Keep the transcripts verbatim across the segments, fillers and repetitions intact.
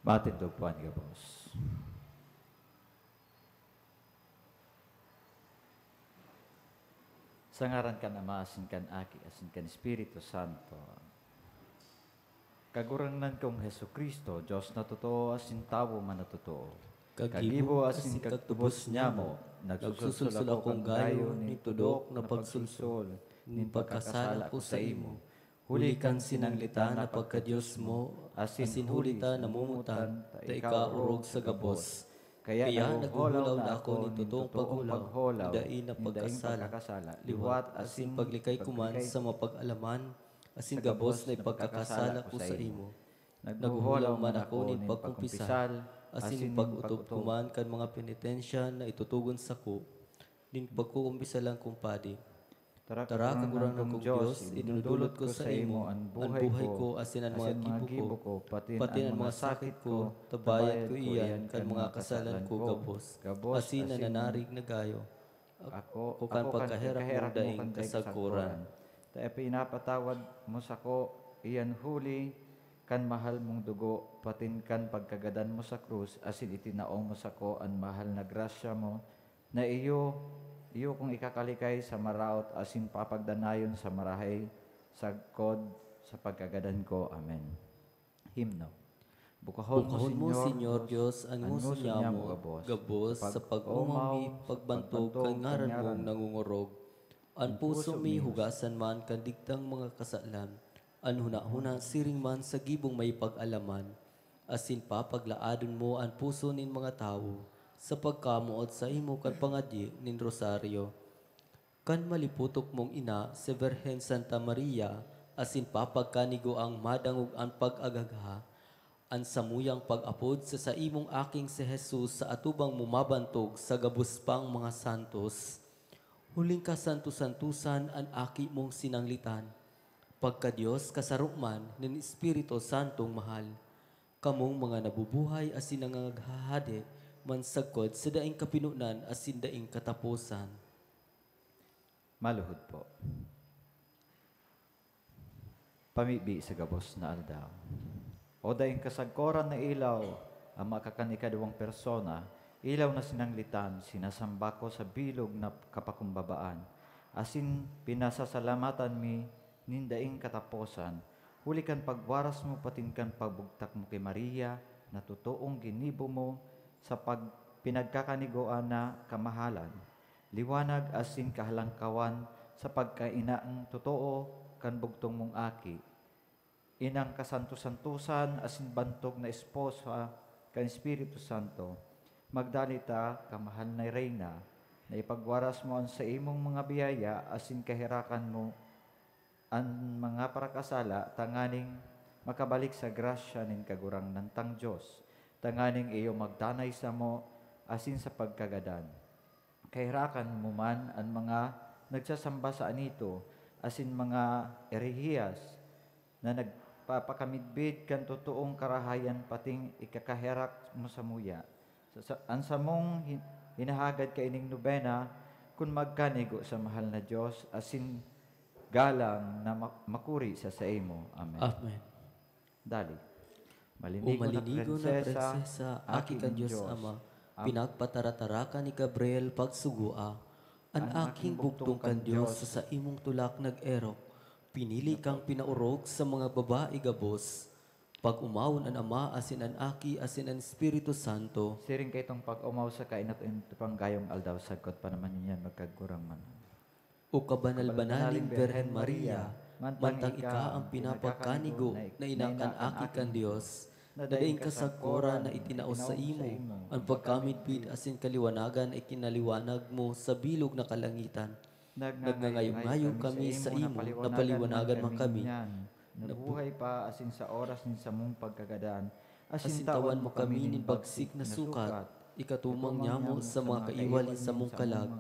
Matindog po an gabos. Sa ngaran kan Ama, asin kan Aki, asin kan Espiritu Santo. Kagurangnan kong Jesu-Cristo, Dios na totoo asin tawo man na totoo. Kagibo asin kagtubos nyamo, nagsusulsol akong gayo nin tudok na pagsulsol nin pagkasala ko saimo, huli kan sinanglitan na pagka-Dios mo, asin huli ta namomotan ta ika orog sa gabos. Kaya naghuholaw na ako nin totoong pagholaw, nin daing pagkasala, liwat asin paglikay ko man sa mapag-alaman asin gabos na ipagkakasala ko saimo. Naghuholaw man ako nin pagkumpisal asin pag-otob ko man kan mga penitensya na itotogon sako nin pagkukumpisalan kong padi. Tara, Kagurangnan kong Dios, idinudulot ko saimo an buhay ko asin an mga gibo ko, pati an mga sakit ko, ta bayad ko iyan kan mga kasalan ko gabos, asin nananarig na gayo ako kan pagkaherak mo daing kasagkoran. Ta ipinapatawad mo sako iyan huli kan mahal mong dugo, patin kan pagkagadan mo sa krus, asin itinao mo sako an mahal na grasya mo, na iyo, iyo kong ikakalikay sa maraot asin papagdanayon sa marahay sagkod sa pagkagadan ko. Amen. Himno. Bukahon mo, Bukahon mo, Señor Dios, an an nguso nguso niamo niamo gabos, gabos sa sa pag-omaw mi pagbantog kan ngaran mong nangongorog. An puso mi hugasan man kan digtang mga kasalan, an hunahuna siring man sa gibong may pag-alaman, asin papaglaadon mo an puso nin mga tawo sa pagkamoot saimo kan pangadyi nin rosaryo. Kan maliputok mong ina, si Birhen Santa Maria, asin papagkanigoang madangog an pag-agagha, an samuyang pag-apod sa saimong Aking si Jesus sa atubang mo mabantog sa gabos pang mga santos. Huling kasanto-santosan an Aki mong sinanglitan, pagka-Dios kasaro man nin Espiritu Santong mahal. Kamong mga nabubuhay asin nangangaghahade man sagkod sa daing kapinonan asin daing kataposan. Maluhod po. Pamibi sa gabos na aldaw. O daing kasagkoran na ilaw, Ama, kakan ikaduwang persona, ilaw na sinanglitan, sinasamba ko sa bilog na kapakumbabaan, asin pinasasalamatan mi nin daing kataposan, huli kan pagwaras mo patin kan pagbugtak mo ki Maria na totoong ginibo mo sa pag-, pinagkakanigoan na kamahalan, liwanag asin kahalangkawan sa pagkainang totoo kan bugtong mong Aki, inang kasanto-santosan asin bantog na esposa kan Espiritu Santo. Magdali ta, kamahal na Reyna, na ipagwaras mo an saimong mga biyaya asin kaherakan mo an mga parakasala tanganing makabalik sa grasya nin Kagurangnan tang Dios, tanganing iyo magdanay samo asin sa pagkagadan. Kaherakan mo man an mga nagsasamba sa anito asin mga erehiyas na nagpapakamidbid kan totoong karahayan pating ikakaherak mo samuya. Sa, sa, an samong hin-, hinahagad kaining nobena, kun magkanigo sa mahal na Dios asin galang na ma-, makuri sa saimo. Amen. Amen. Dali. O Malinigon na malinigon na prinsesa, prinsesa, aki aki kan nin Dios Dios, Ama, ang pinagpataratarakan ni Gabriel pagsugoa, an An aking aking bugtong bugtong kan kan Dios Dios. Sa saimong tulak nag-erok, pinili kang pinaorog sa mga babae gabos. Pag-omawon an Ama asin an Aki asin an Espiritu Santo. Siring kaitong pag-omaw sa kainot-inot pang gayong aldaw, sagkod pa naman niyan magkagurang man. O kabanal-banaling Birhen Maria, mantang ika ang pinapagkanigo na ina kan Aki kan Dios, na daing kasagkoran na itinao saimo an pagkamidbid asin kaliwanagan na ikinaliwanag mo sa bilog na kalangitan. Nagngangayo-ngayo kami saimo na paliwanagan man kami. Nabuhay pa asin sa oras nin samong pagkagadan, asin tawan mo kami nin bagsik na sukat, ikatumang nyamo sa mga kaiwal nin samong kalag,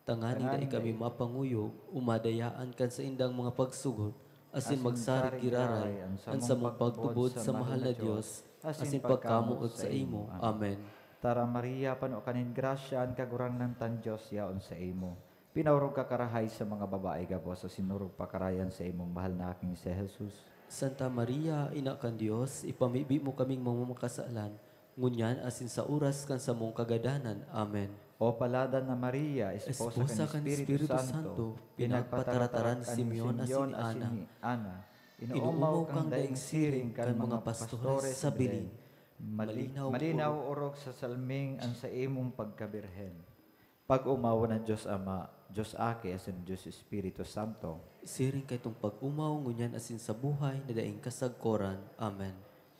tanganing dai kami mapanguyo o madayaan kan saindang mga pagsugot, asin magsarig giraray an samong pagtubod sa mahal na Dios, asin pagkamoot saimo. Amen. Tara, Maria, pano ka nin grasya, an Kagurangnan tan Dios yaon saimo. Pinaorog ka karahay sa mga babae gabos, asin orog pa karahay an saimong mahal na Aking si Jesus. Santa Maria, Ina kan Dios, ipamibi mo kaming mga makasalan, ngunyan asin sa oras kan samong kagadanan. Amen. O paladan na Maria, esposa Esposa kan kan Espiritu Espiritu Santo, Santo, pinagpatarataran ni Simeon asin ni Ana. Inoomaw kang daing siring kan mga pastores sa Belen. Malinaw, malinaw orog sa salming an saimong pagkabirhen. Pag-omaw an Dios Ama, Dios Aki, asin Dios Espiritu Santo. Siring kaitong pag-omaw, ngunyan asin sa buhay na daing kasagkoran. Amen.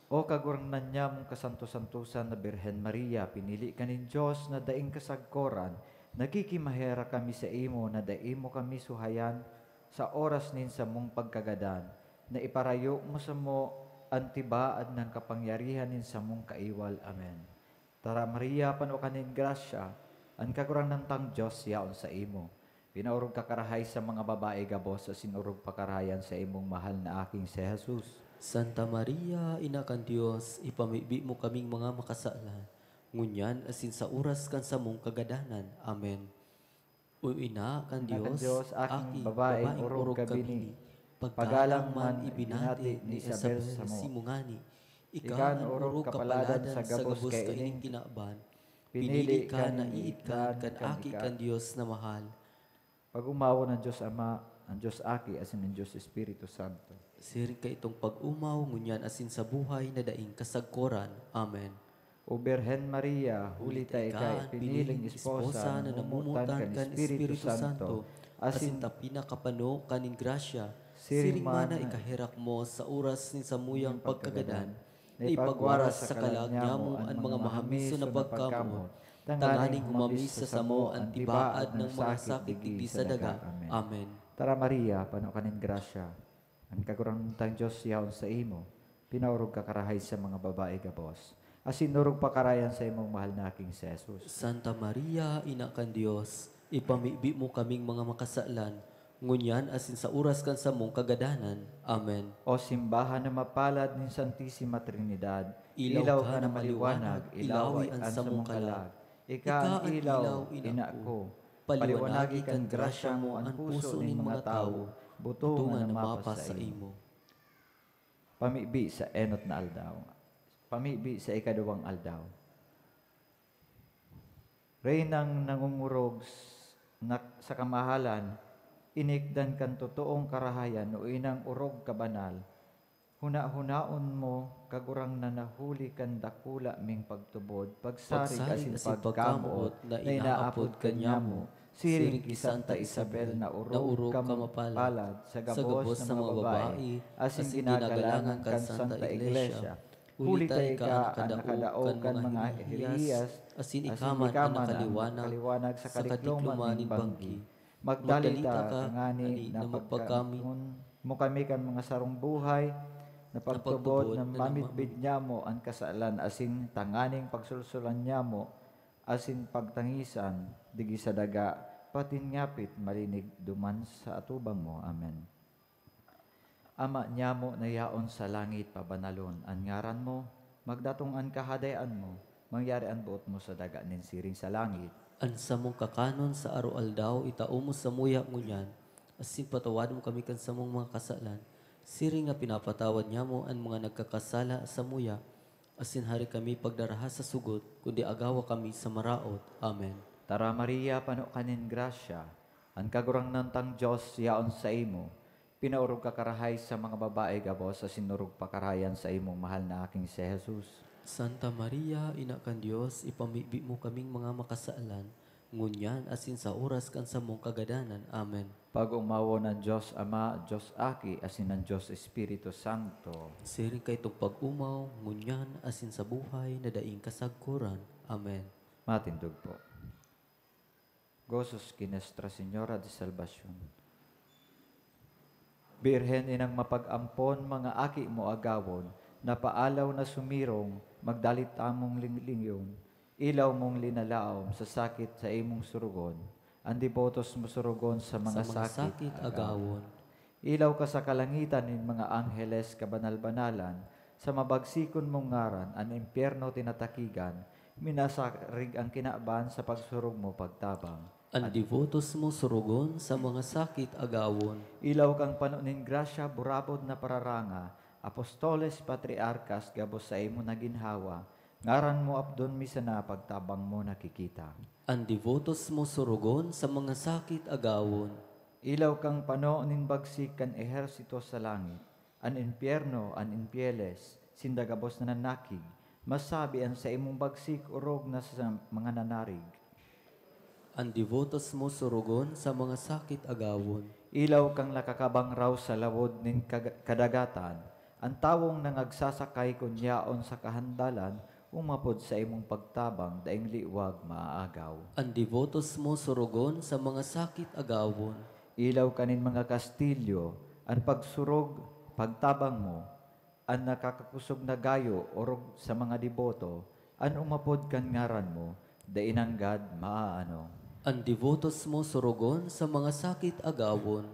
O Kagurangnan nyamong kasanto-santosan na Birhen Maria, pinili ka nin Dios na daing kasagkoran, nagkikimaherak kami saimo na dai mo kami suhayan sa oras nin samong pagkagadan, na iparayo mo samo an tibaad nang kapangyarihan nin samong kaiwal. Amen. Tara, Maria, pano ka nin grasya, an Kagurangnan tang Dios yaon saimo. Pinaorog ka karahay sa mga babae gabos, asin orog pa karahay an saimong mahal na Aking si Jesus. Santa Maria, Ina kan Dios, ipamibi mo kaming mga makasalan, ngunyan asin sa oras kan samong kagadanan. Amen. O Ina kan Ina kan Dios, Dios, aking aking babaeng babaeng orog orog ka ka bini. Bini. Paggalang Paggalang man man ibinati ibinati ni ni Isabel Isabel samo. Simo ngani. Ika Ika an an orog orog kapaladan kapaladan sa sa gabos gabos kaining kaining kinaban. Pinili Pinili ka ka na nin iitkan iitkan kan kan Aki ika. Kan Dios na mahal. Pag-omaw an Dios Ama, an Dios Aki, asin an Dios Espiritu Santo. Siring kaitong pag-omaw, ngunyan asin sa buhay na daing kasagkoran. Amen. O Birhen Maria, huli ta ika an piniling esposa na namomotan kan Espiritu Santo, asin ta pinakapano ka nin grasya, siring man na ikaherak mo sa oras nin samuyang pagkagadan, na ipagwaras sa kalag nyamo an mga mahamiso na pagkamoot, tanganing humamis sa samo an tibaad ng mga sakit digdi sa daga. Amen. Tara, Maria, pano ka nin grasya. An Kagurangnan tang Dios yaon saimo. Pinaorog ka karahay sa mga babae gabos. Asin orog pa karahay an saimong mahal na Aking si Jesus. Santa Maria, Ina kan Dios, ipamibi mo kaming mga makasalan, ngunyan asin sa oras kan samong kagadanan. Amen. O simbahan na mapalad nin Santisima Trinidad, ilaw ka na maliwanag, ilawi an samong kalag. Ika an ilaw, ina ko. Paliwanagi kan grasya mo an puso nin mga tawo, butongan na mapa saimo. Pamibi sa enot na aldaw. Pamibi sa ikaduwang aldaw. Reynang nangongorog s-, na, sa kamahalan, inikdan kan totoong karahayan o inang orog kabanal, hunahunaon mo, Kagurangnan, na huli kan dakula ming pagtubod, pagsarig Pagsarig asin asin pagkamoot pagkamoot na na inaapod inaapod kanyamo, kanyamo, siring siring ki ki Santa Santa Isabel Isabel na na orog orog ka ka mapalad mapalad sa sa gabos gabos na sa mga mga babae, babae, asin asin ginagalangan ginagalangan kan kan Santa Santa Iglesia. Iglesia. Huli ta ika an nakadaog kan mga herehiyas, asin ika man an nakaliwanag sa katikloman nin banggi. Magdali ta ngani na pagkanon mo kami kan mga sarong buhay, na pagtubod na mamidbid nyamo an kasalan asin tanganing pagsulsulan nyamo asin pagtangisan digdi sa daga, patin ngapit malinig duman sa atubang mo. Amen. Ama nyamo na yaon sa langit, pabanalon an ngaran mo, magdatong an Kahadean mo, mangyari an boot mo sa daga nin siring sa langit. An samong kakanon sa aroaldaw itao mo samuya ngunyan, asin patawad mo kami kan samong mga kasalan, siring na pinapatawad nyamo an mga nagkakasala samuya, asin hari kami pagdaraha sa sugot, kundi agawa kami sa maraot. Amen. Tara, Maria, pano ka nin grasya, an Kagurangnan tang Dios yaon saimo. Pinaorog ka karahay sa mga babae gabos, asin orog pa karahay an saimong mahal na Aking si Jesus. Santa Maria, Ina kan Dios, ipamibi mo kaming mga makasalan, ngunyan asin sa oras kan samong kagadanan. Amen. Pag-omawon an Dios Ama, Dios Aki, asin an Dios Espiritu Santo. Siring kaitong pag-omaw, ngunyan asin sa buhay na daing kasagkoran. Amen. Matindog po. Gozos ki Nuestra Señora de Salvacion. Birhen inang mapag-ampon, mga aki mo agawon, na paalaw na sumirong, magdalit among linglingon, ilaw mong linalaom sa sakit sa imong surugon, an debotos mo surugon sa mga Sa mga sakit, sakit agawon. Agawon. Ilaw ka sa kalangitan nin mga angheles kabanal-banalan, sa mabagsikon mong ngaran an impyerno tinatakigan, minasarig an kinaban sa pagsurog mo pagtabang. An debotos mo surugon sa mga sakit agawon. Ilaw kan pano nin grasya, burabod na pararanga, apostoles, patriarkas, gabos saimo na ginhawa, ngaran mo apdon mi sana, pagtabang mo nakikita. An debotos mo surugon sa mga sakit agawon. Ilaw kan pano nin bagsik kan ehersito sa langit, an impyerno, an infieles, sinda gabos na nanakig, masabi an saimong bagsik orog na sa mga nanarig. An debotos mo surugon sa mga sakit agawon. Ilaw kan nakakabangraw sa lawod nin kaga-, kadagatan, an tawong nangagsasakay kun yaon sa kahandalan, umapod saimong pagtabang daing liwag maaagaw. An debotos mo surugon sa mga sakit agawon. Ilaw kanin mga kastilyo, an pagsurog, pagtabang mo, an nakakakosog na gayo orog sa mga deboto, an umapod kan ngaran mo, dai nanggad maaano. An debotos mo surugon sa mga sakit agawon.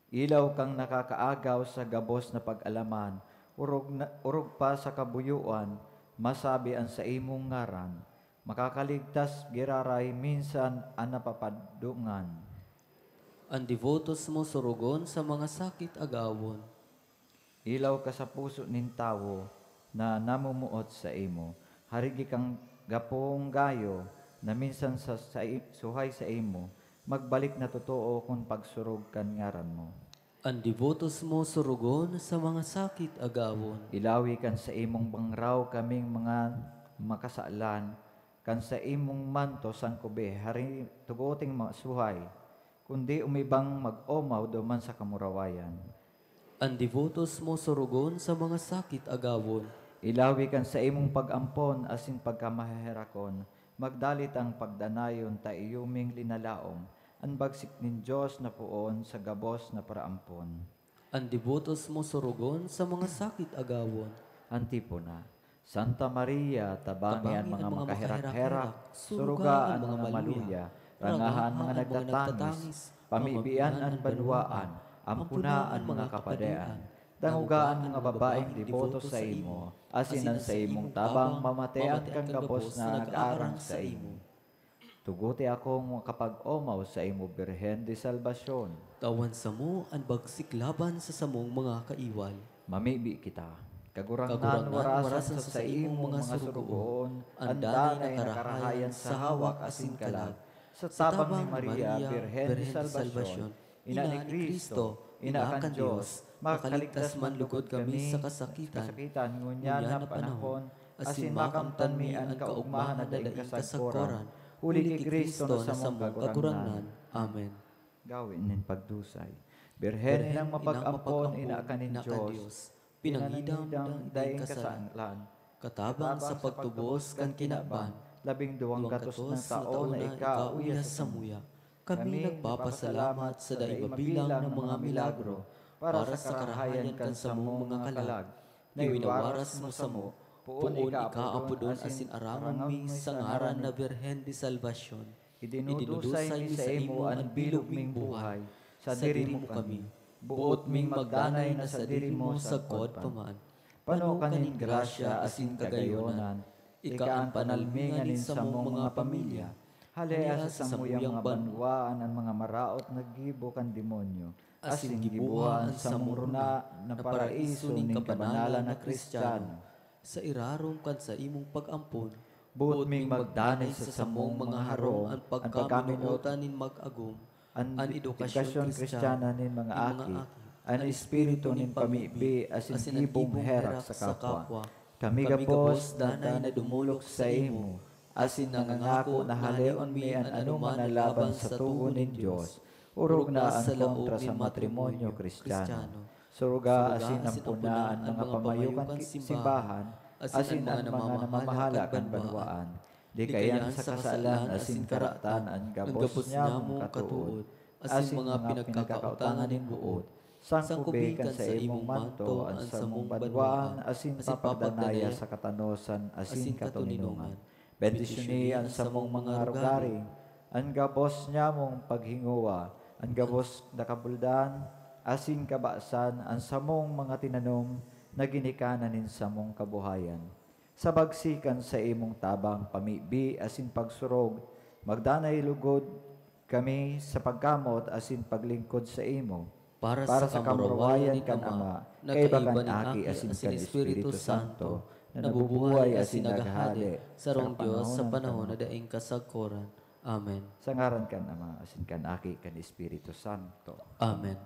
Ilaw kang nakakaagaw sa gabos na pag-alaman, orog na, orog pa sa kabuyoan, masabi an saimong ngaran. Makakaligtas giraray minsan an napapadungan. An debotos mo surugon sa mga sakit agawon. Ilaw ka sa puso nin tawo na namumuot saimo. Harigi kang gapong gayo na minsan sa sai-, suhay saimo, magbalik na totoo kun pagsurog kan ngaran mo. An debotos mo surugon sa mga sakit agawon. Ilawi kan saimong bangraw kaming mga makasalan, kan saimong manto sangkobi, hari tugoting masuhay, kundi umibang mag-omaw duman sa kamurawayan. An debotos mo surugon sa mga sakit agawon. Ilawi kan saimong pag-ampon asin pagkamaheherakon, magdalit ang pagdanayon ta iyo ming linalaom, an bagsik nin Dios na poon sa gabos na paraampon. An debotos mo surugon sa mga sakit agawon. Antipona. Santa Maria, tabangi an mga makaherak-herak, suruga an mga maluya, rangaha an mga nagtatangis, pamibian an banwaan, ampona an mga kapadean, dangoga an mga babaeng deboto saimo, asin an saimong tabang mamatean kan gabos na nag-aarang saimo. Tugote akong makapag-omaw saimo, Birhen de Salvacion. Tawan samo an bagsik laban sa samong mga kaiwal. Mamibi kita. Kagurangnan, Kagurangnan, warasan sa saimong mga surugoon an danay na karahayan sa hawak asin kalag. Sa tabang ni Maria, Birhen de Salvacion, Ina ni Cristo, Ina kan Dios, makaligtas man lugod kami sa kasakitan, kasakitan ngunyan na panahon, asin makamtan mi an kaogmahan na daing kasagkoran, huli ki Cristo na samong Kagurangnan. Amen. Gawe nin pagdusay. Birhen, Birhen, Inang Mapag-ampon, Ina kan Dios, pinangidam daing kasalan, katabang sa pagtubos kan kinaban, labing duwang gatos na taon na ika uya sa samuya. Kami nagpapasalamat sa dai mabilang na mga milagro para sa karahayan kan samong mga kalag, na iwinawaras mo samo, poon ika apodon asin arangon mi sa ngaran na Birhen de Salvacion. Idinudusay mi saimo an bilog ming buhay, sadiri mo kami. Boot ming magdanay na sadiri mo sagkod pa man. Pano ka nin grasya asin kagayonan, ika an panalmingan nin samong mga pamilya. Halea sa samuyang banwaan an mga maraot na gibo kan demonyo, asin giboha an samong runa na paraiso nin kabanalan na Kristiyano. Sa irarom kan saimong pag-ampon, boot ming magdanay sa samong mga harong an pagkaminuotan nin mag-agom, an edukasyon Kristiyana nin mga aki, an espiritu nin pamibi asin gibong herak sa kapwa. Kami gabos danay na dumolok saimo, asin nangangako na haleon mi an anoman na laban sa togon nin Dios, orog na an kontra sa matrimonyo Kristiyano. Suruga asin ampona an mga pamayo kan ki-, simbahan, asin an mga namamahala kan banwaan. Likayan sa kasalan asin karatan an gabos nyamong katood, asin mga pinagkakaotangan nin boot. Sangkobi kan saimong manto an samong banwaan asin papagdanaya sa katanosan asin katoninongan. Bendisyoni an samong mga arogaring, an gabos nyamong paghingowa, an gabos na kabuldan, asin kabasan an samong mga tinanom na ginikanan nin samong kabuhayan. Sa bagsikan saimong tabang pamibi asin pagsurog, Magdanay lugod kami sa pagkamoot asin paglingkod saimo, para sa kamurawayan kan Ama, kaiba kan Aki asin kan Espiritu Santo, na nabubuhay asin naghahade sarong Dios sa panahon na daing kasagkoran. Amen. Sa ngaran kan Ama, asin kan Aki, kan Espiritu Santo. Amen.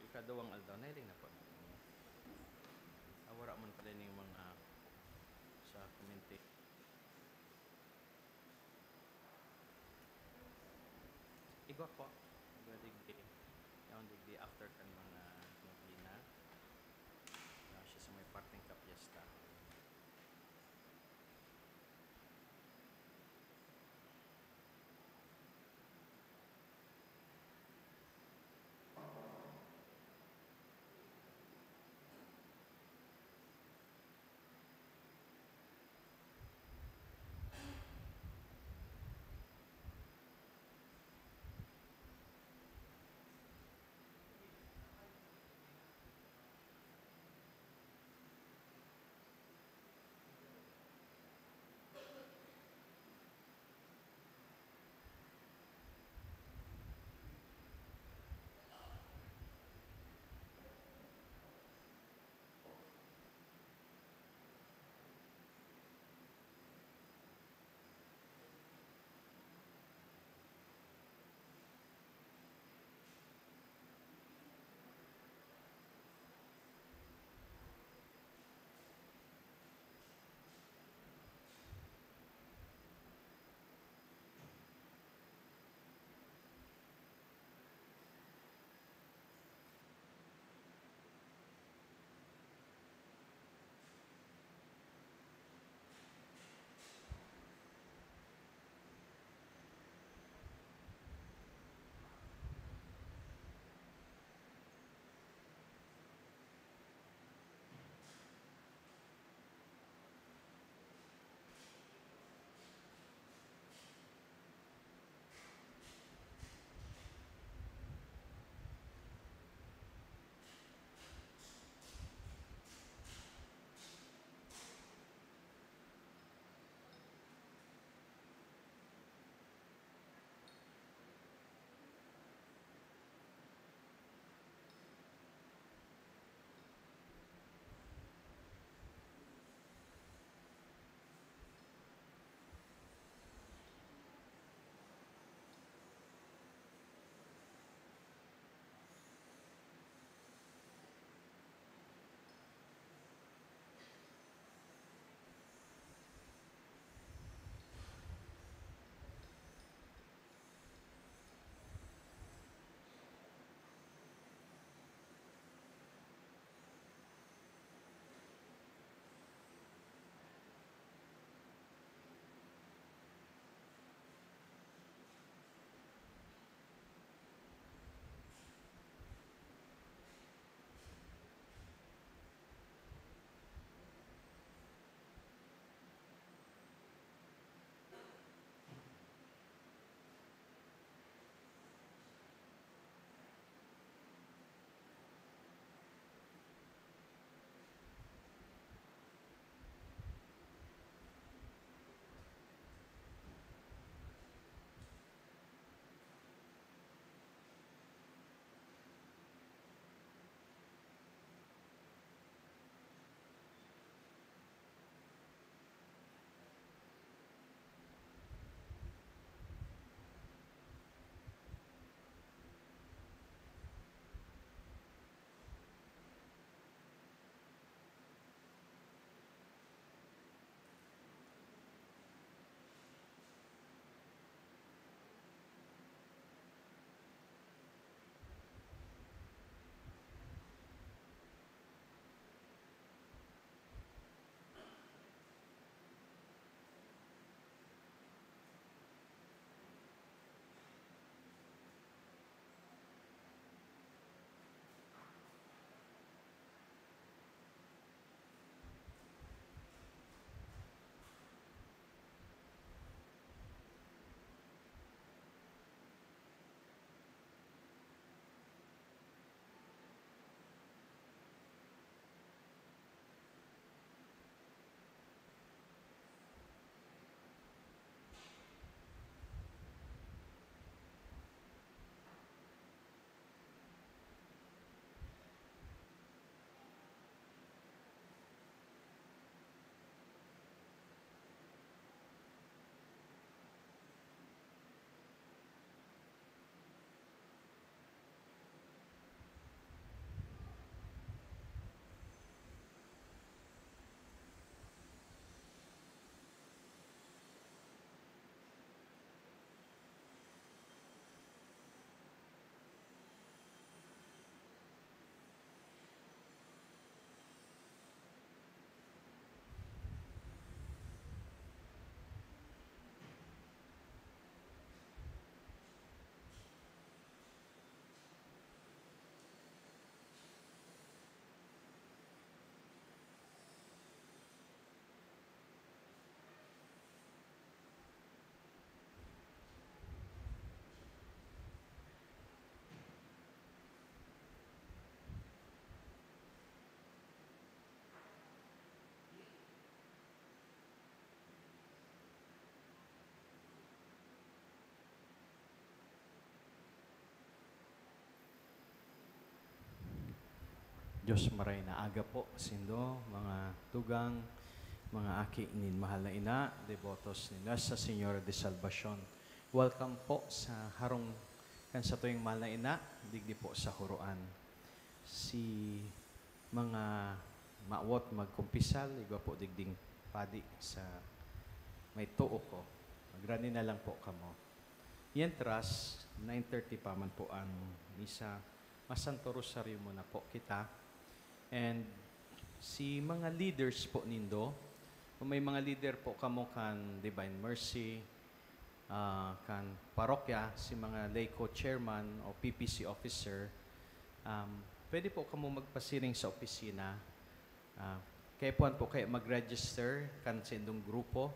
So, ikaduwang aldaw, nahiling na po. Ah, wala man pala ning mga sa community. Igwa po. Igwa digdi. Yaon digdi after kan mga novena. Ah, siya sa may parteng kapiesta. Diyos maray na aga po sindo, mga tugang, mga aki nin mahal na ina, debotos ni Nuestra Señora de Salvacion. Welcome po sa harong kan satuyang mahal na ina, digdi po sa Huroan. Si mga mawot magkumpisal, igwa po digding padi sa may too ko. Magrani na lang po kamo. Mientras, nine thirty pa man po ang misa, Masanto Rosario muna po kita. And si mga leaders po nindo, kung may mga leader po kamo kan Divine Mercy, ah, kan parokya, si mga lay co-chairman o P P C officer, um, pwede po kamo magpasiring sa opisina. Ah, kaipuhan po kaya mag-register kan saindong grupo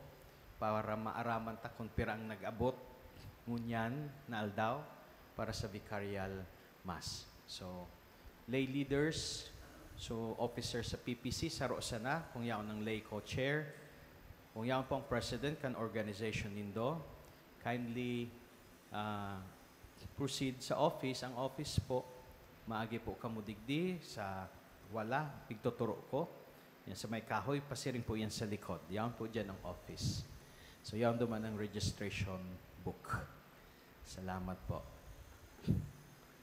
para maaraman ta kun pira ang nag-abot ngunyan na aldaw para sa vicarial mass. So, lay leaders, so officers sa P P C, saro sana, kung yaon ang lay co-chair, kung yaon po ang president kan organization nindo, kindly, ah, proceed sa office. Ang office po, maagi po kamo digdi sa wala, pigtuturo ko. Yan sa may kahoy, pasiring po yan sa likod. Yaon po dyan ang office. So, yaon duman ang registration book. Salamat po.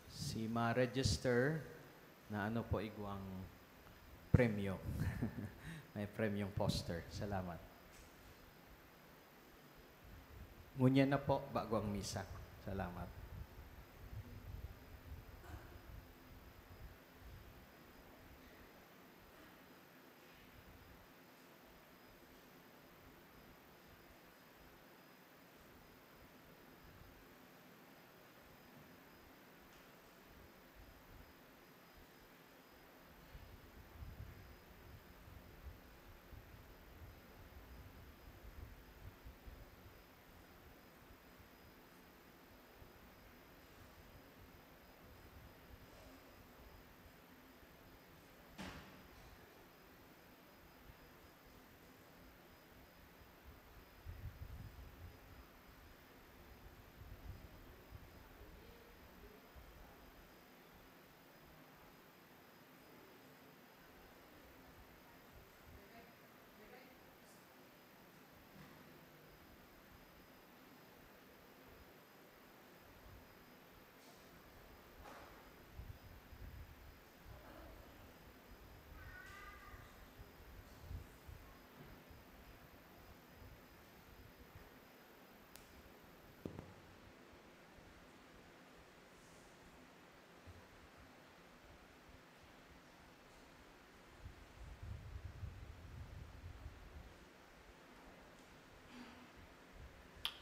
Si ma-register na ano po igwang premyo. May premyong poster. Salamat. Ngunyan na po, bago ang misa. Salamat.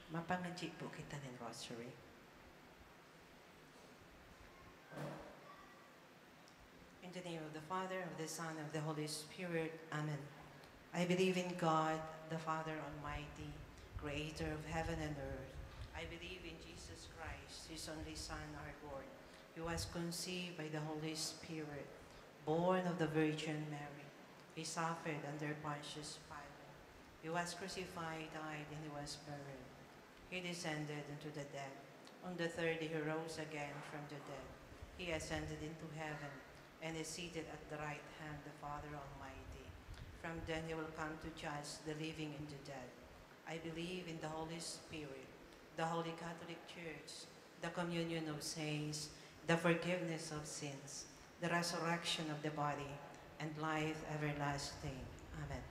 Mapangadyi po kita nin rosary. In the name of the Father, of the Son, of the Holy Spirit. Amen. I believe in God, the Father Almighty, creator of heaven and earth. I believe in Jesus Christ, his only Son, our Lord, who was conceived by the Holy Spirit, born of the Virgin Mary. He suffered under Pontius Pilate. He was crucified, died, and he was buried. He descended into the dead. On the third day he rose again from the dead. He ascended into heaven and is seated at the right hand of the Father Almighty. From then he will come to judge the living and the dead. I believe in the Holy Spirit, the Holy Catholic Church, the communion of saints, the forgiveness of sins, the resurrection of the body, and life everlasting. Amen.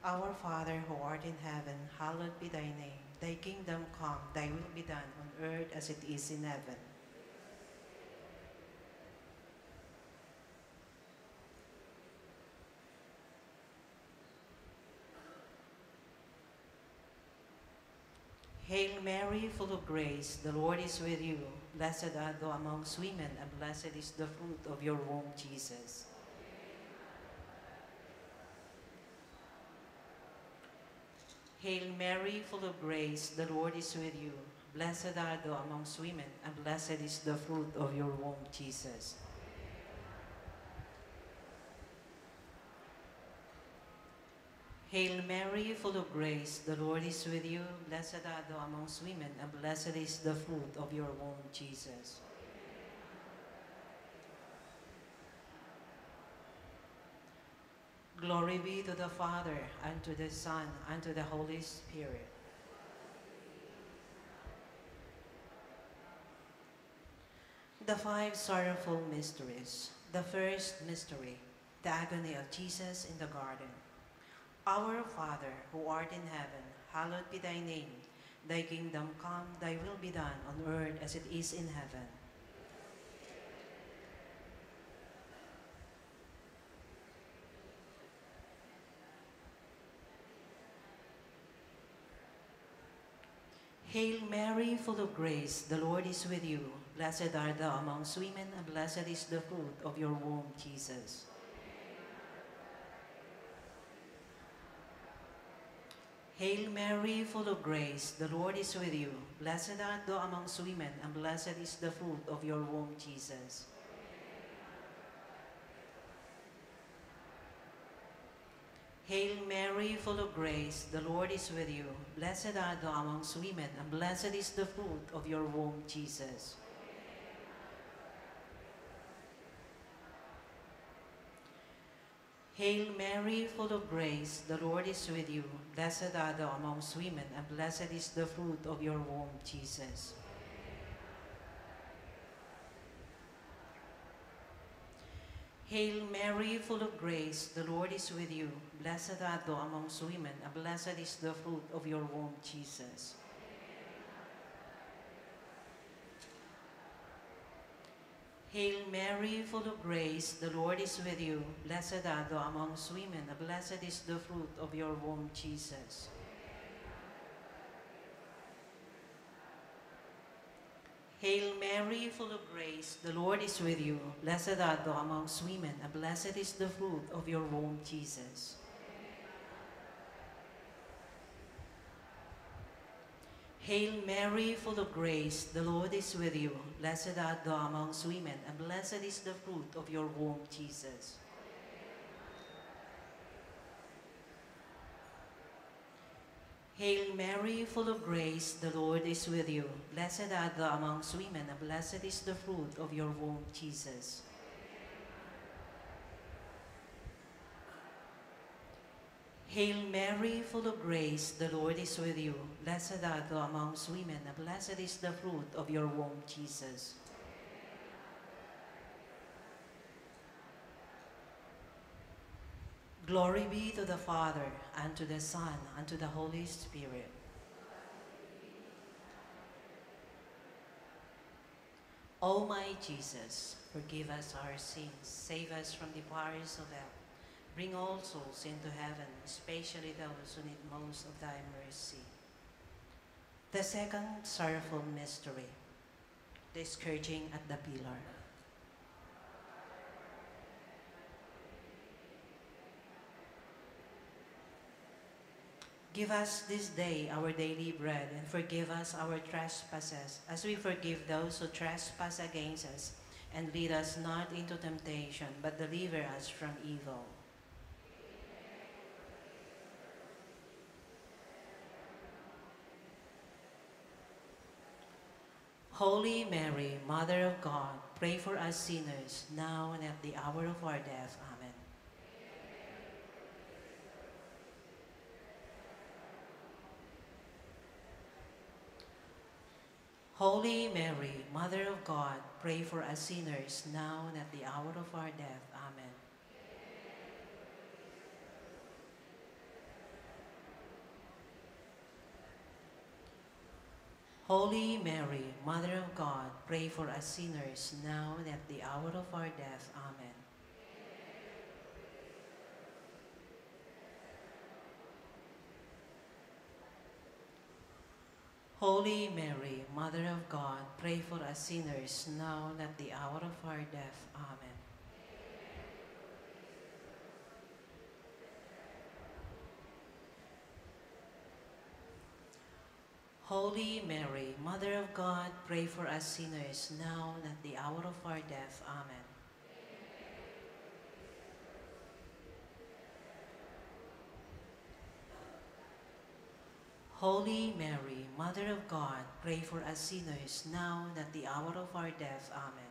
Our Father who art in heaven, hallowed be thy name. Thy kingdom come, thy will be done on earth as it is in heaven. Hail Mary, full of grace, the Lord is with you. Blessed art thou amongst women, and blessed is the fruit of your womb, Jesus. Hail Mary, full of grace, the Lord is with you. Blessed art thou amongst women, and blessed is the fruit of your womb, Jesus. Hail Mary, full of grace, the Lord is with you. Blessed art thou amongst women, and blessed is the fruit of your womb, Jesus. Glory be to the Father, and to the Son, and to the Holy Spirit. The five sorrowful mysteries. The first mystery, the agony of Jesus in the garden. Our Father, who art in heaven, hallowed be thy name. Thy kingdom come, thy will be done on earth as it is in heaven. Hail Mary, full of grace, the Lord is with you. Blessed art thou amongst women, and blessed is the fruit of your womb, Jesus. Hail Mary, full of grace, the Lord is with you. Blessed art thou amongst women, and blessed is the fruit of your womb, Jesus. Hail Mary, full of grace, the Lord is with you. Blessed art thou amongst women, and blessed is the fruit of your womb, Jesus. Hail Mary, full of grace, the Lord is with you. Blessed art thou amongst women, and blessed is the fruit of your womb, Jesus. Hail Mary, full of grace, the Lord is with you. Blessed art thou amongst women, and blessed is the fruit of your womb, Jesus. Hail Mary, full of grace, the Lord is with you. Blessed art thou amongst women, and blessed is the fruit of your womb, Jesus. Hail Mary, full of grace, the Lord is with you. Blessed art thou amongst women, and blessed is the fruit of your womb, Jesus. Hail Mary, full of grace, the Lord is with you. Blessed art thou amongst women, and blessed is the fruit of your womb, Jesus. Hail Mary, full of grace, the Lord is with you. Blessed art thou amongst women, and blessed is the fruit of your womb, Jesus. Hail Mary, full of grace, the Lord is with you. Blessed art thou amongst women, and blessed is the fruit of your womb, Jesus. Glory be to the Father, and to the Son, and to the Holy Spirit. O my Jesus, forgive us our sins, save us from the fires of hell, bring all souls into heaven, especially those who need most of thy mercy. The second sorrowful mystery, the scourging at the pillar. Give us this day our daily bread, and forgive us our trespasses, as we forgive those who trespass against us. And lead us not into temptation, but deliver us from evil. Holy Mary, Mother of God, pray for us sinners, now and at the hour of our death. Amen. Holy Mary, Mother of God, pray for us sinners, now and at the hour of our death. Amen. Holy Mary, Mother of God, pray for us sinners, now and at the hour of our death. Amen. Holy Mary, Mother of God, pray for us sinners, now and at the hour of our death. Amen. Holy Mary, Mother of God, pray for us sinners, now and at the hour of our death. Amen. Holy Mary, Mother of God, pray for us sinners, now and at the hour of our death. Amen.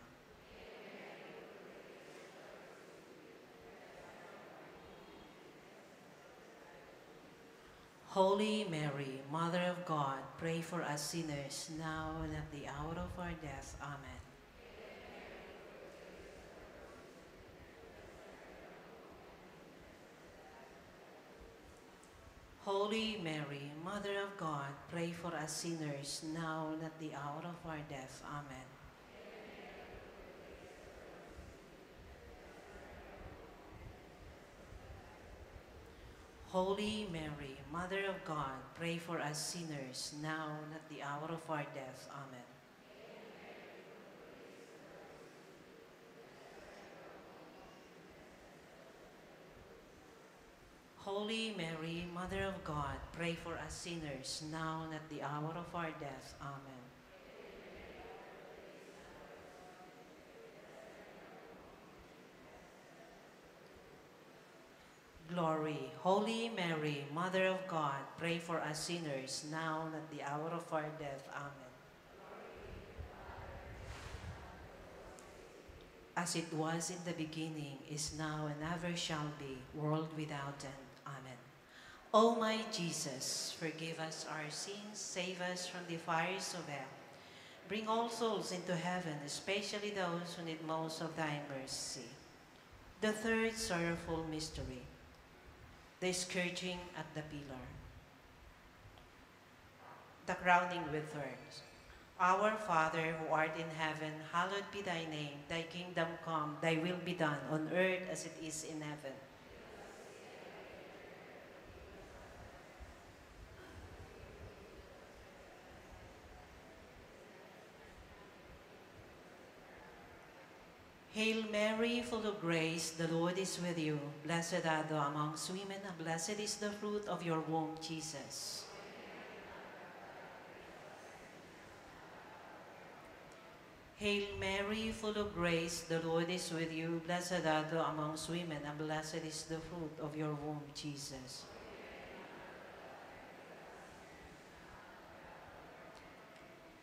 Holy Mary, Mother of God, pray for us sinners, now and at the hour of our death. Amen. Holy Mary, Mother of God, pray for us sinners, now and at the hour of our death. Amen. Holy Mary, Mother of God, pray for us sinners, now and at the hour of our death. Amen. Holy Mary, Mother of God, pray for us sinners, now and at the hour of our death. Amen. Glory. Holy Mary, Mother of God, pray for us sinners, now and at the hour of our death. Amen. As it was in the beginning, is now, and ever shall be, world without end. Amen. O my Jesus, forgive us our sins, save us from the fires of hell. Bring all souls into heaven, especially those who need most of thy mercy. The third sorrowful mystery, the scourging at the pillar. The crowning with thorns. Our Father, who art in heaven, hallowed be thy name. Thy kingdom come, thy will be done on earth as it is in heaven. Hail Mary, full of grace, the Lord is with you. Blessed art thou amongst women, and blessed is the fruit of your womb, Jesus. Hail Mary, full of grace, the Lord is with you. Blessed art thou amongst women, and blessed is the fruit of your womb, Jesus.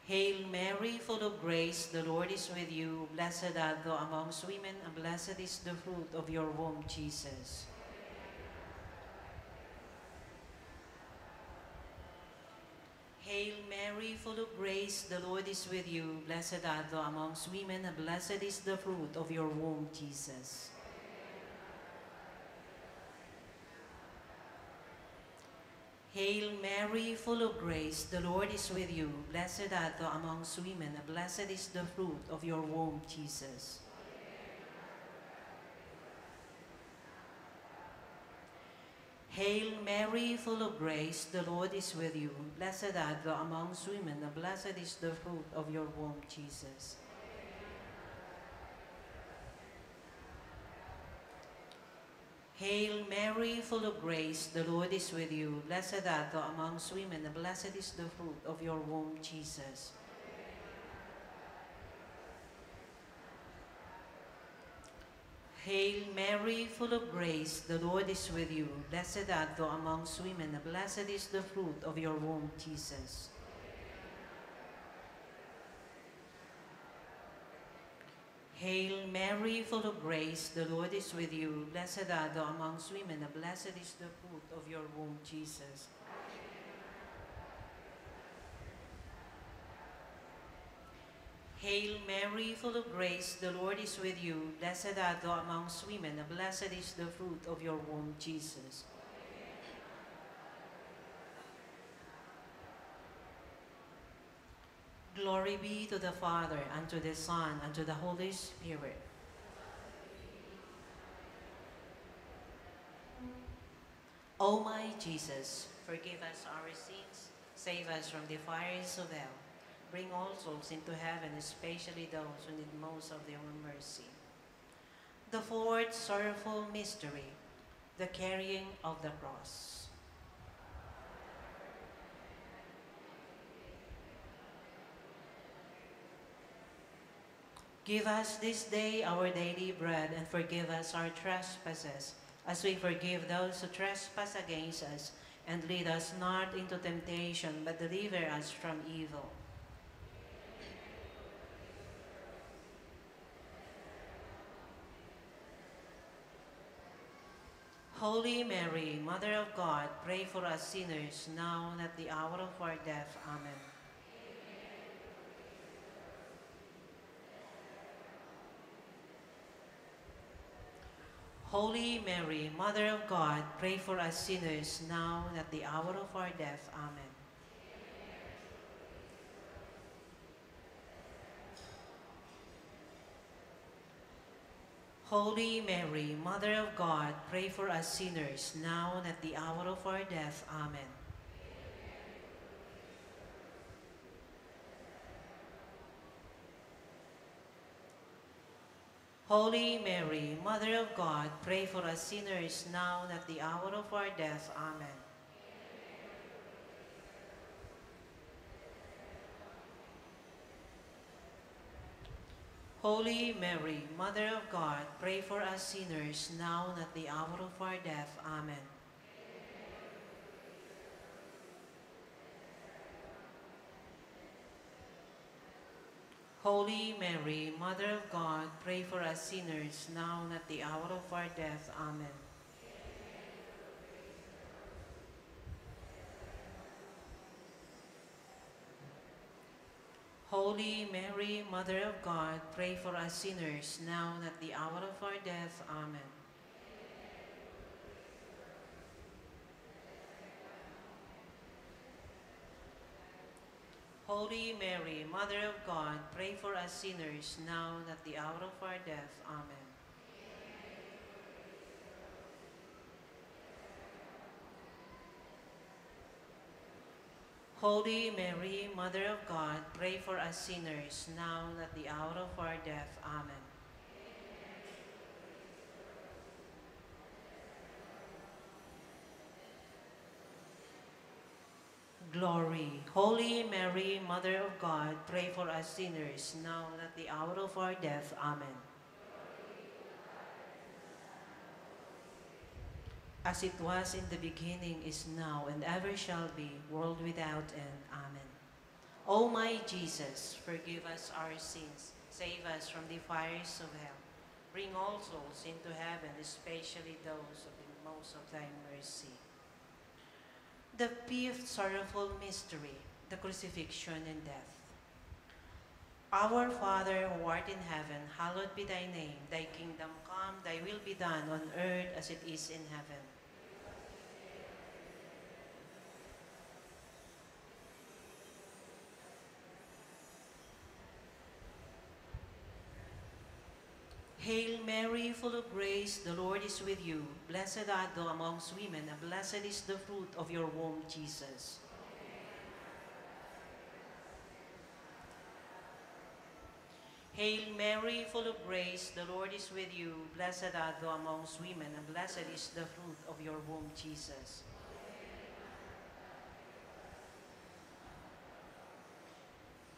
Hail Mary, full of grace, the Lord is with you. Blessed art thou amongst women, and blessed is the fruit of your womb, Jesus. Hail Mary, full of grace, the Lord is with you. Blessed art thou amongst women, and blessed is the fruit of your womb, Jesus. Hail Mary, full of grace, the Lord is with you. Blessed art thou amongst women, and blessed is the fruit of your womb, Jesus. Hail Mary, full of grace, the Lord is with you. Blessed art thou amongst women, and blessed is the fruit of your womb, Jesus. Hail Mary, full of grace, the Lord is with you. Blessed art thou amongst women, and blessed is the fruit of your womb, Jesus. Hail Mary, full of grace, the Lord is with you. Blessed art thou amongst women, and blessed is the fruit of your womb, Jesus. Hail Mary, full of grace, the Lord is with you. Blessed art thou amongst women, and blessed is the fruit of your womb, Jesus. Hail Mary, full of grace, the Lord is with you. Blessed art thou amongst women, and blessed is the fruit of your womb, Jesus. Glory be to the Father, and to the Son, and to the Holy Spirit. O my Jesus, forgive us our sins, save us from the fires of hell, bring all souls into heaven, especially those who need most of your mercy. The fourth sorrowful mystery, the carrying of the cross. Give us this day our daily bread, and forgive us our trespasses, as we forgive those who trespass against us. And lead us not into temptation, but deliver us from evil. Holy Mary, Mother of God, pray for us sinners, now and at the hour of our death. Amen. Holy Mary, Mother of God, pray for us sinners, now and at the hour of our death. Amen. Holy Mary, Mother of God, pray for us sinners, now and at the hour of our death. Amen. Holy Mary, Mother of God, pray for us sinners, now and at the hour of our death. Amen. Holy Mary, Mother of God, pray for us sinners, now and at the hour of our death. Amen. Holy Mary, Mother of God, pray for us sinners, now and at the hour of our death. Amen. Holy Mary, Mother of God, pray for us sinners, now and at the hour of our death. Amen. Holy Mary, Mother of God, pray for us sinners, now and at the hour of our death. Amen. Holy Mary, Mother of God, pray for us sinners, now and at the hour of our death. Amen. Glory. Holy Mary, Mother of God, pray for us sinners, now and at the hour of our death. Amen. As it was in the beginning, is now, and ever shall be, world without end. Amen. O my Jesus, forgive us our sins, save us from the fires of hell, bring all souls into heaven, especially those of the most of thy mercy. The fifth sorrowful mystery, the crucifixion and death. Our Father who art in heaven, hallowed be thy name. Thy kingdom come, thy will be done on earth as it is in heaven. Hail Mary, full of grace, the Lord is with you. Blessed art thou amongst women, and blessed is the fruit of your womb, Jesus. Hail Mary, full of grace, the Lord is with you. Blessed art thou amongst women, and blessed is the fruit of your womb, Jesus.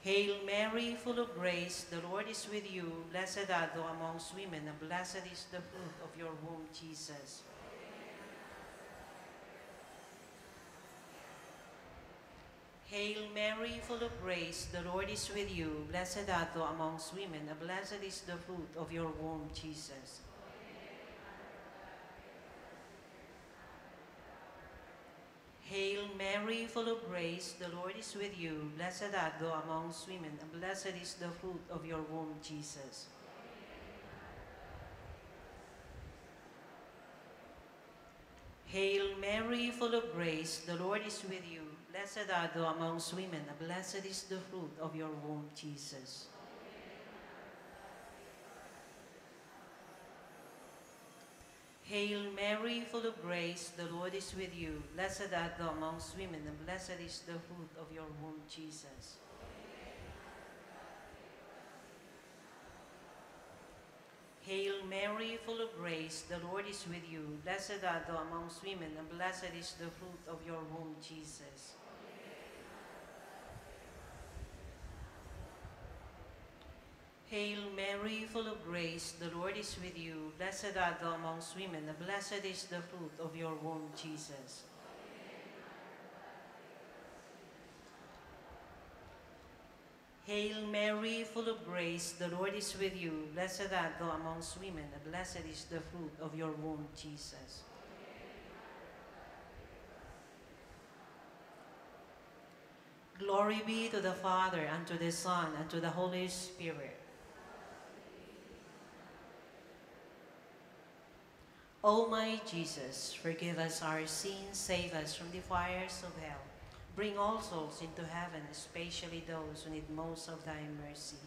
Hail Mary, full of grace, the Lord is with you. Blessed art thou amongst women, and blessed is the fruit of your womb, Jesus. Hail Mary, full of grace, the Lord is with you. Blessed art thou amongst women, and blessed is the fruit of your womb, Jesus. Hail Mary, full of grace, the Lord is with you. Blessed art thou amongst women, and blessed is the fruit of your womb, Jesus. Hail Mary, full of grace, the Lord is with you. Blessed art thou amongst women, and blessed is the fruit of your womb, Jesus. Hail Mary, full of grace, the Lord is with you. Blessed art thou amongst women, and blessed is the fruit of your womb, Jesus. Hail Mary, full of grace, the Lord is with you. Blessed art thou amongst women, and blessed is the fruit of your womb, Jesus. Hail Mary, full of grace, the Lord is with you. Blessed art thou amongst women, and blessed is the fruit of your womb, Jesus. Hail Mary, full of grace, the Lord is with you. Blessed art thou amongst women, and blessed is the fruit of your womb, Jesus. Glory be to the Father, and to the Son, and to the Holy Spirit. O my Jesus, forgive us our sins, save us from the fires of hell. Bring all souls into heaven, especially those who need most of thy mercy.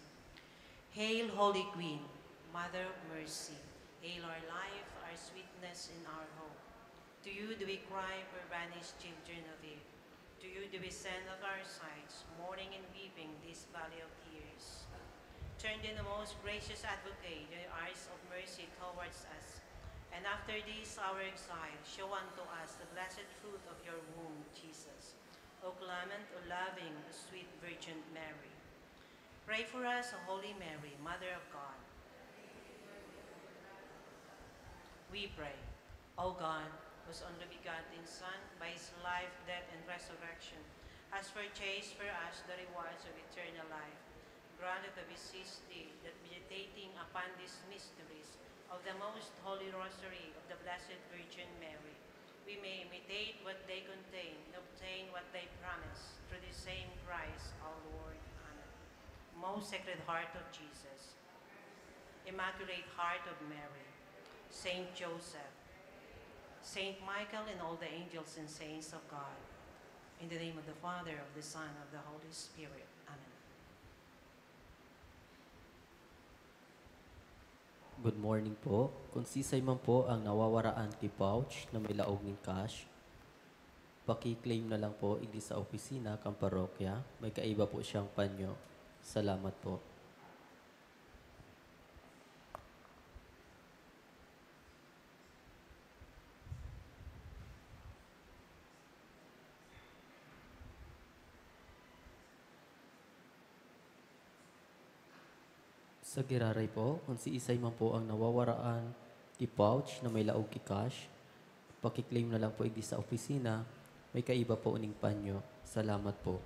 Hail, Holy Queen, Mother of Mercy. Hail our life, our sweetness, and our hope. To you do we cry, poor banished children of Eve. To you do we send at our sides, mourning and weeping this valley of tears. Turn then, O most gracious Advocate, your eyes of mercy towards us, and after this our exile, show unto us the blessed fruit of your womb, Jesus. O clement, O loving, O sweet Virgin Mary. Pray for us, O Holy Mary, Mother of God. We pray, O God, whose only begotten Son, by his life, death, and resurrection, has purchased for us the rewards of eternal life, grant, we beseech thee, that meditating upon these mysteries of the most holy Rosary of the Blessed Virgin Mary, we may imitate what they contain and obtain what they promise, through the same Christ our Lord. Amen. Most Sacred Heart of Jesus, Immaculate Heart of Mary, Saint Joseph, Saint Michael, and all the angels and saints of God. In the name of the Father, of the Son, of the Holy Spirit. Amen. Good morning po. Kung sisay man po ang nawawaraan ki pouch na may laog nin cash, paki-claim na lang po igdi sa opisina kan parokya. May kaiba po siyang panyo. Salamat po. Sa giraray po, kung siisay man po ang nawawaraan ki pouch na may laog ki cash, paki-claim na lang po igdi sa opisina, may kaiba po ning panyo. Salamat po.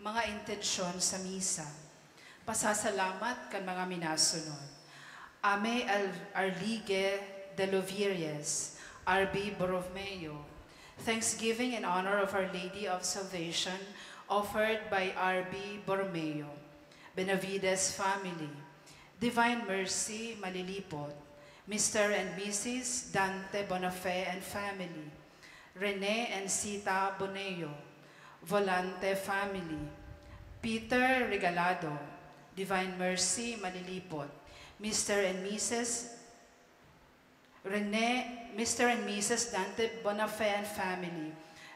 Mga intensyon sa misa. Pasasalamat kan mga minasunod. Ame Al-, Arligue de Loviries, R B Borromeo. Thanksgiving in honor of Our Lady of Salvation, offered by R B Borromeo. Benavides family. Divine Mercy, Malilipot. Mister and Missus Dante Bonafé and family. Rene and Sita Boneo, Volante family, Peter Regalado, Divine Mercy, Malilipot. Mister and Missus Rene, Mister and Missus Dante Bonafé and family.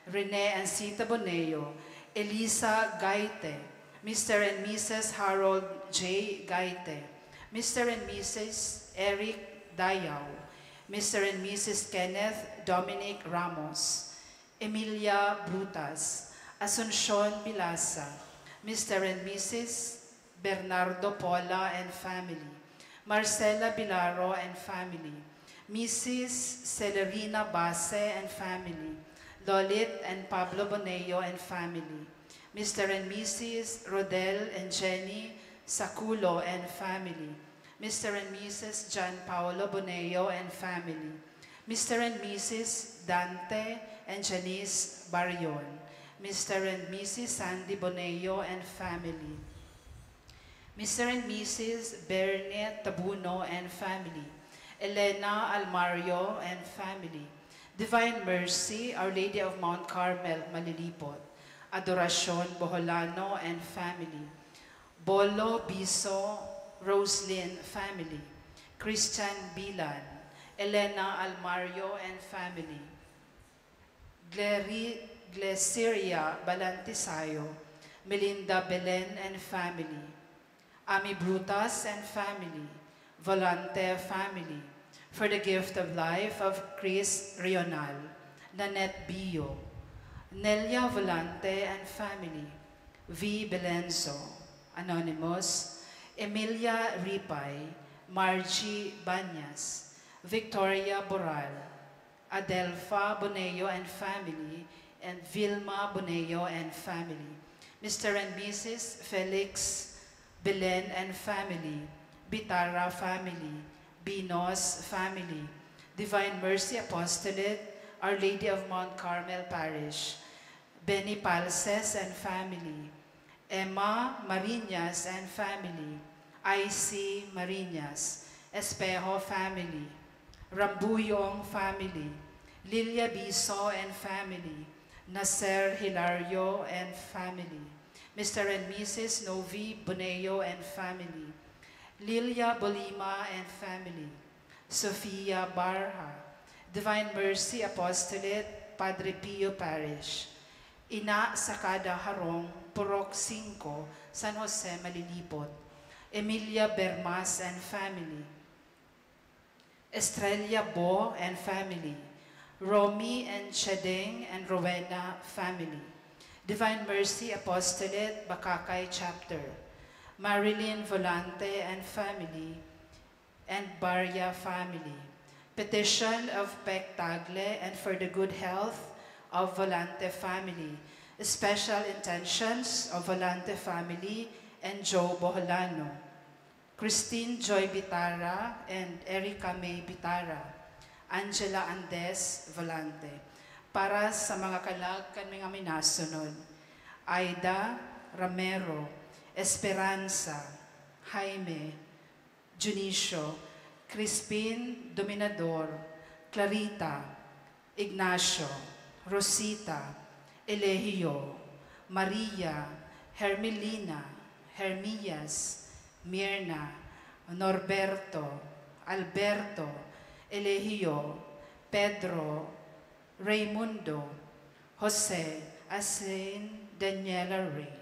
Rene and Sita Boneo, Elisa Gaite, Mister and Missus Harold J Gaite, Mister and Missus Eric Dayao, Mister and Missus Kenneth Dominic Ramos, Emilia Brutas, Asuncion Bilasa, Mister and Missus Bernardo Pola and family, Marcela Bilaro and family, Missus Celerina Base and family, Lolit and Pablo Boneo and family, Mister and Missus Rodel and Jenny Saculo and family, Mister and Missus John Paolo Boneo and family, Mister and Missus Dante and Janice Barion, Mister and Missus Sandy Boneo and family, Mister and Missus Berne Tabuno and family, Elena Almario and family, Divine Mercy, Our Lady of Mount Carmel, Malilipot, Adoracion Boholano and family, Bolo Biso, Roslyn family, Christian Bilan, Elena Almario and family, Gleri-, Glesiria Balantisayo, Melinda Belen and family, Ami Brutas and family, Volante family, for the gift of life of Chris Rional, Nanette Bio, Nelia Volante and family, V Belenzo, Anonymous, Emilia Ripay, Margie Banyas, Victoria Boral, Adelfa Boneo and family, and Vilma Boneo and family, Mister and Missus Felix Belen and family, Bitara family, Binos family, Divine Mercy Apostolate, Our Lady of Mount Carmel Parish, Benny Palces and family, Emma Mariñas and family, I C Mariñas, Espejo family, Rambuyong family, Lilia Biso and family, Nasser Hilario and family, Mister and Missus Novi Boneo and family, Lilia Bolima and family, Sofia Barha, Divine Mercy Apostolate, Padre Pio Parish, Ina Sakada Harong, Purok singko, San Jose, Malilipot, Emilia Bermas and family, Estrella Bo and family, Romy and Chedeng and Rowena family, Divine Mercy Apostolate, Bacacay Chapter, Marilyn Volante and family, and Barya family. Petition of Pek Tagle and for the good health of Volante family. Special intentions of Volante family and Joe Boholano. Christine Joy Bitara and Erica May Bitara. Angela Andes Volante. Para sa mga kalag kan mga minasunod, Aida Ramero, Esperanza, Jaime, Dionisio, Crispin, Dominador, Clarita, Ignacio, Rosita, Eligio, Maria, Hermelina, Hermias, Mirna, Norberto, Alberto, Eligio, Pedro, Raymundo, Jose, asin Daniela Ray.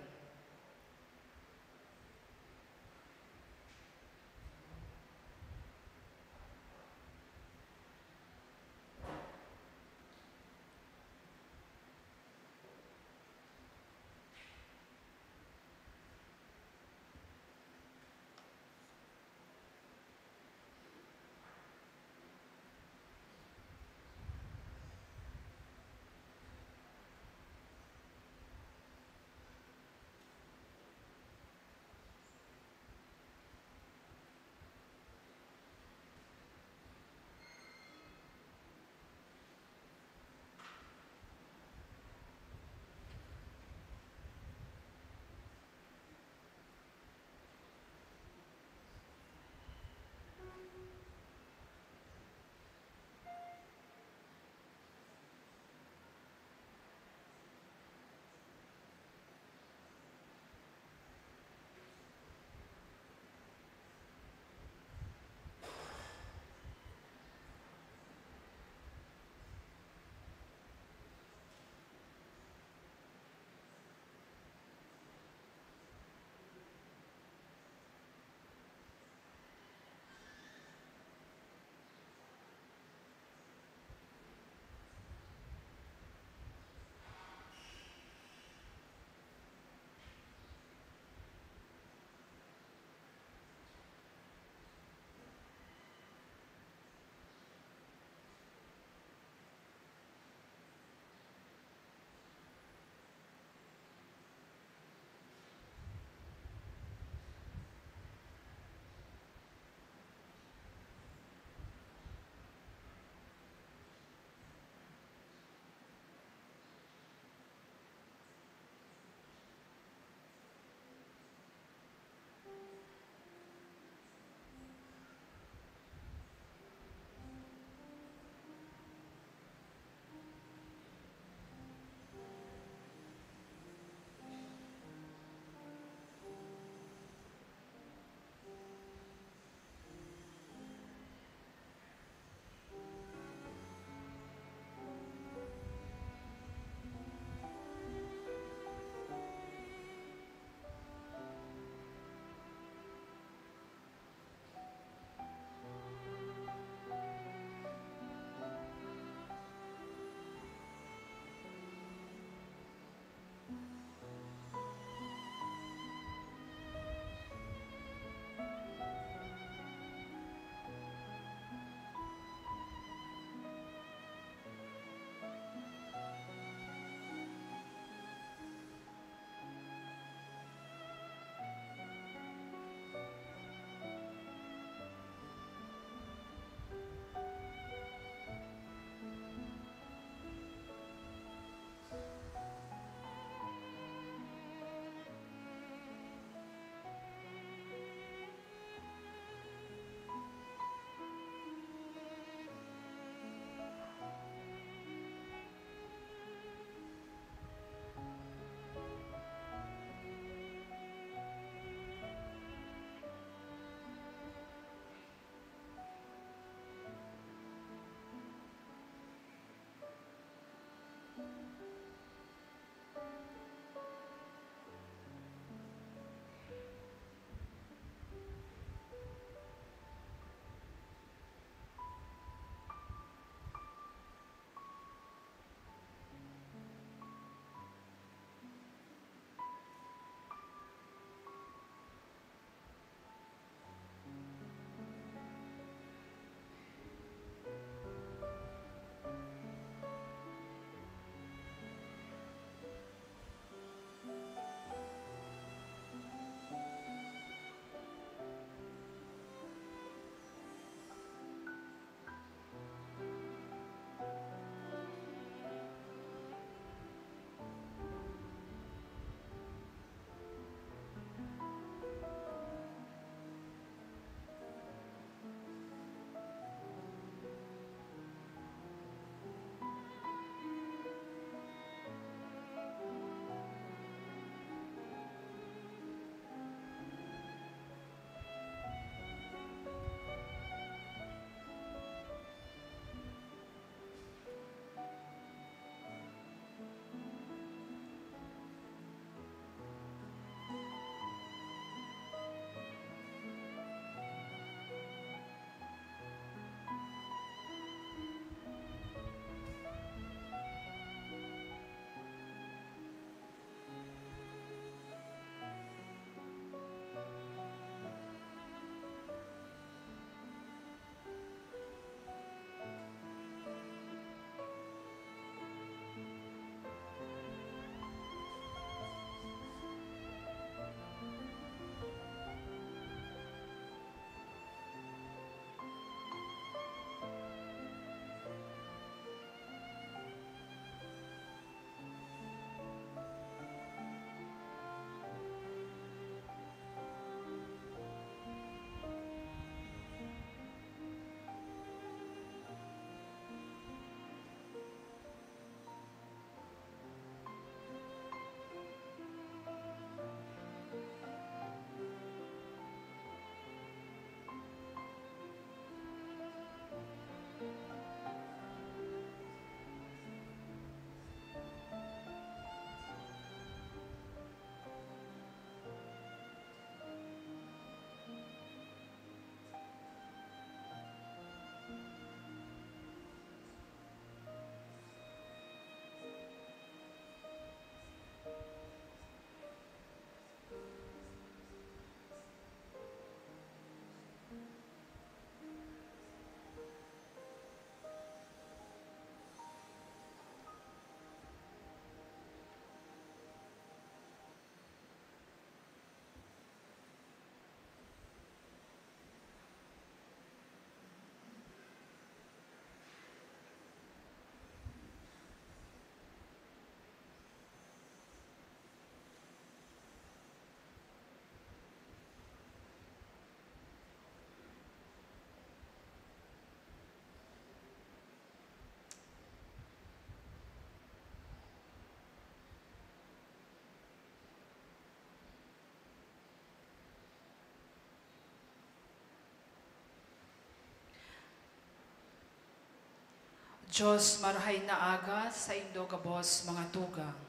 Diyos, marahay na aga saindo gabos mga tugang.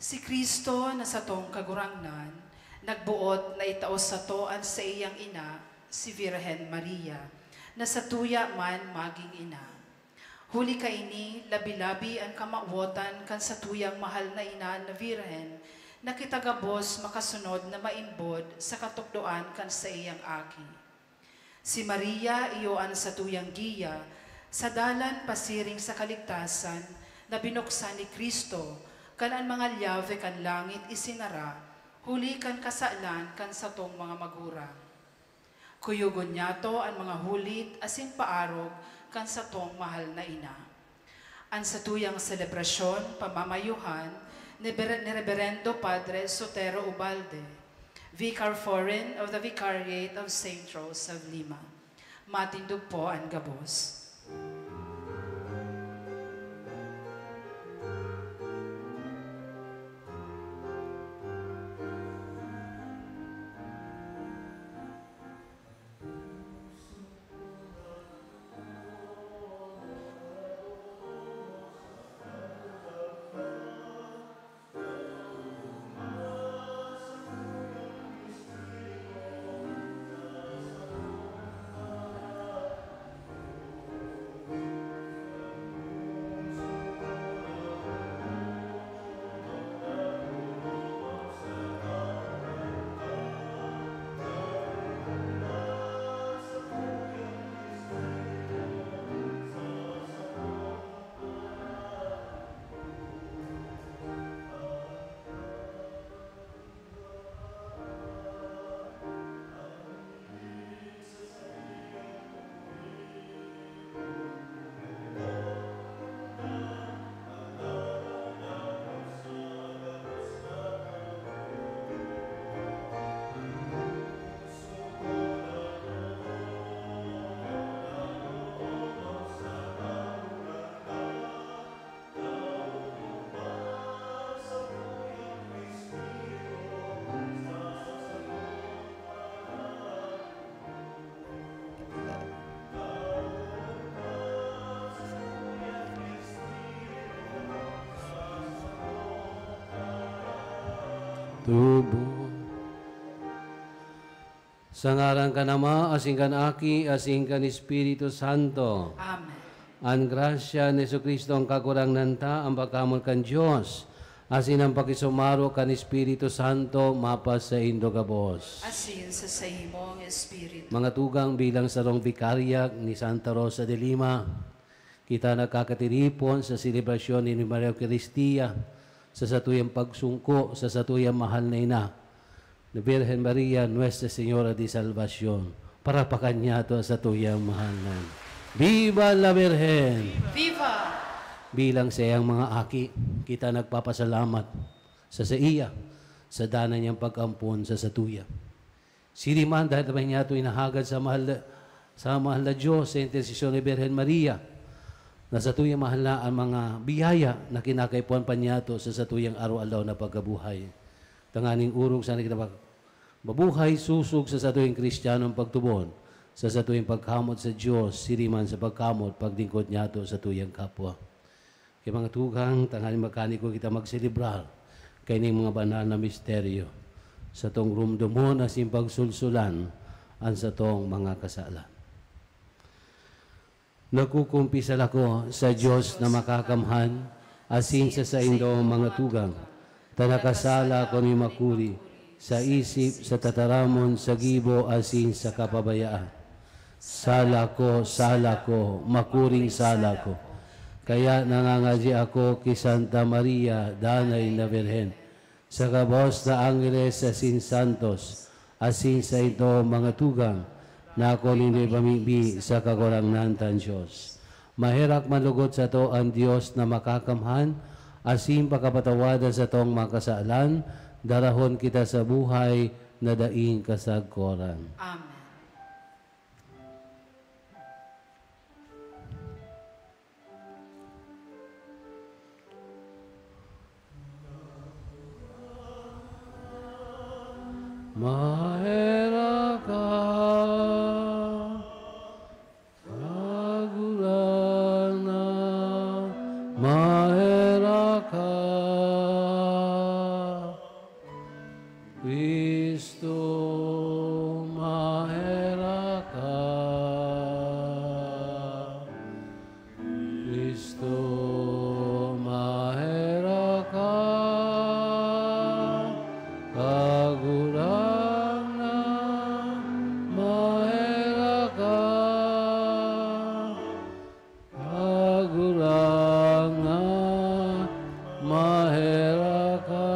Si Cristo na satong Kagurangnan, nagboot na itao sato an saiyang ina, si Virgen Maria, na satuya man magin ina. Huli kaini, labi-labi an kamawotan kan satuyang mahal na ina na Virgen, na kita gabos makasunod na maimbod sa katukdoan kan saiyang Aki. Si Maria iyo an satuyang giya sa dalan pasiring sa kaligtasan na binuksan ni Cristo, kan an mga lyabe kan langit isinara huli kan kasalan kan satong mga magurang. Kuyogon niyato an mga hulit asin paarog kan satong mahal na ina. An satuyang selebrasyon pamamayuhan ni Ber-, ni Reberendo Padre Sotero Ubalde, Vicar Foreign of the Vicariate of Saint Rose of Lima. Matindog po an gabos. Tubo. Sa ngaran kan Ama, asin kan Aki, asin kan Espiritu Santo. Amen. An grasya ni Jesu-Cristo, an Kagurangnan ta, an pagkamoot kan Dios, asin an pakisumaro kan Espiritu Santo, mapasaindo gabos. Asin sa saimong espiritu. Mga tugang, bilang sarong bikarya ni Santa Rosa de Lima, kita nagkakatiripon sa selebrasyon ni Maria Eukaristia, sa satuyang pagsungko sa satuyang mahal na ina, na Birhen Maria, Nuestra Señora de Salvacion. Parapakan niyato sa satuyang mahal na ina. Viva la Virgen! Viva! Bilang saiyang mga aki, kita nagpapasalamat sa saiya, sa danay niyang pag-ampon sa satuya. Siring man, dahil ta man niyato inahagad sa mahal na, sa mahal na Diyos, sa intersesyon ni Birhen Maria, na satuyang mahal na an mga biyaya na kinakaipuhan pa niyato sa satuyang araw-aldaw na pagkabuhay. Tanganing orog sana kita mag-, mabuhay sosog sa satuyang Kristiyanong pagtubod, sa satuyang pagkamoot sa Diyos, siring man sa pagkamoot, paglingkod niyato sa satuyang kapwa. Kaya mga tugang, tanganing mekaniko kita magselebrar kaining mga banal na misteryo, satong rumdomon asin pagsulsulan an satong mga kasalan. Nagkukumpisal ako sa Dios na Makakamhan asin sa saindong mga tugang, ta nakasala ako nin makuri sa isip, sa tataramon, sa gibo, asin sa kapabayaan. Sala ko, sala ko, makuring sala ko. Kaya nangangadyi ako ki Santa Maria, Danay na Birhen, sa gabos na angheles asin santos, asin saindong mga tugang, na ako nindo ipamibi sa Kagurangnan tang Dios. Maherak man lugod sato an Dios na Makakamhan, asin pakapatawadan satong mga kasalan, darahon kita sa buhay na daing kasagkoran. Amen. Maherak ka, Kagurangnan. Cristo, maherak ka. Cristo, maherak ka. Kagurangnan, maherak ka. Kagurangnan, maherak ka.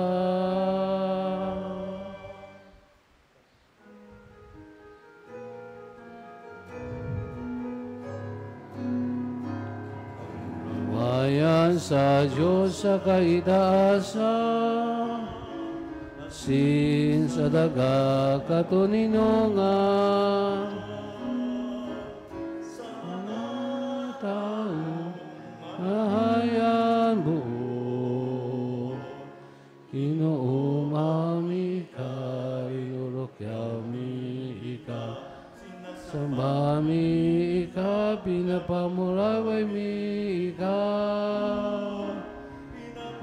Mayan sa Diyos sa kaitaasan, asin sa daga katoninongan. Sa mga tawo, mahayan buo. Ginoo, mami ka, inurukyam mi ika, sinasamba mi ika, pinapamuraway mi ika.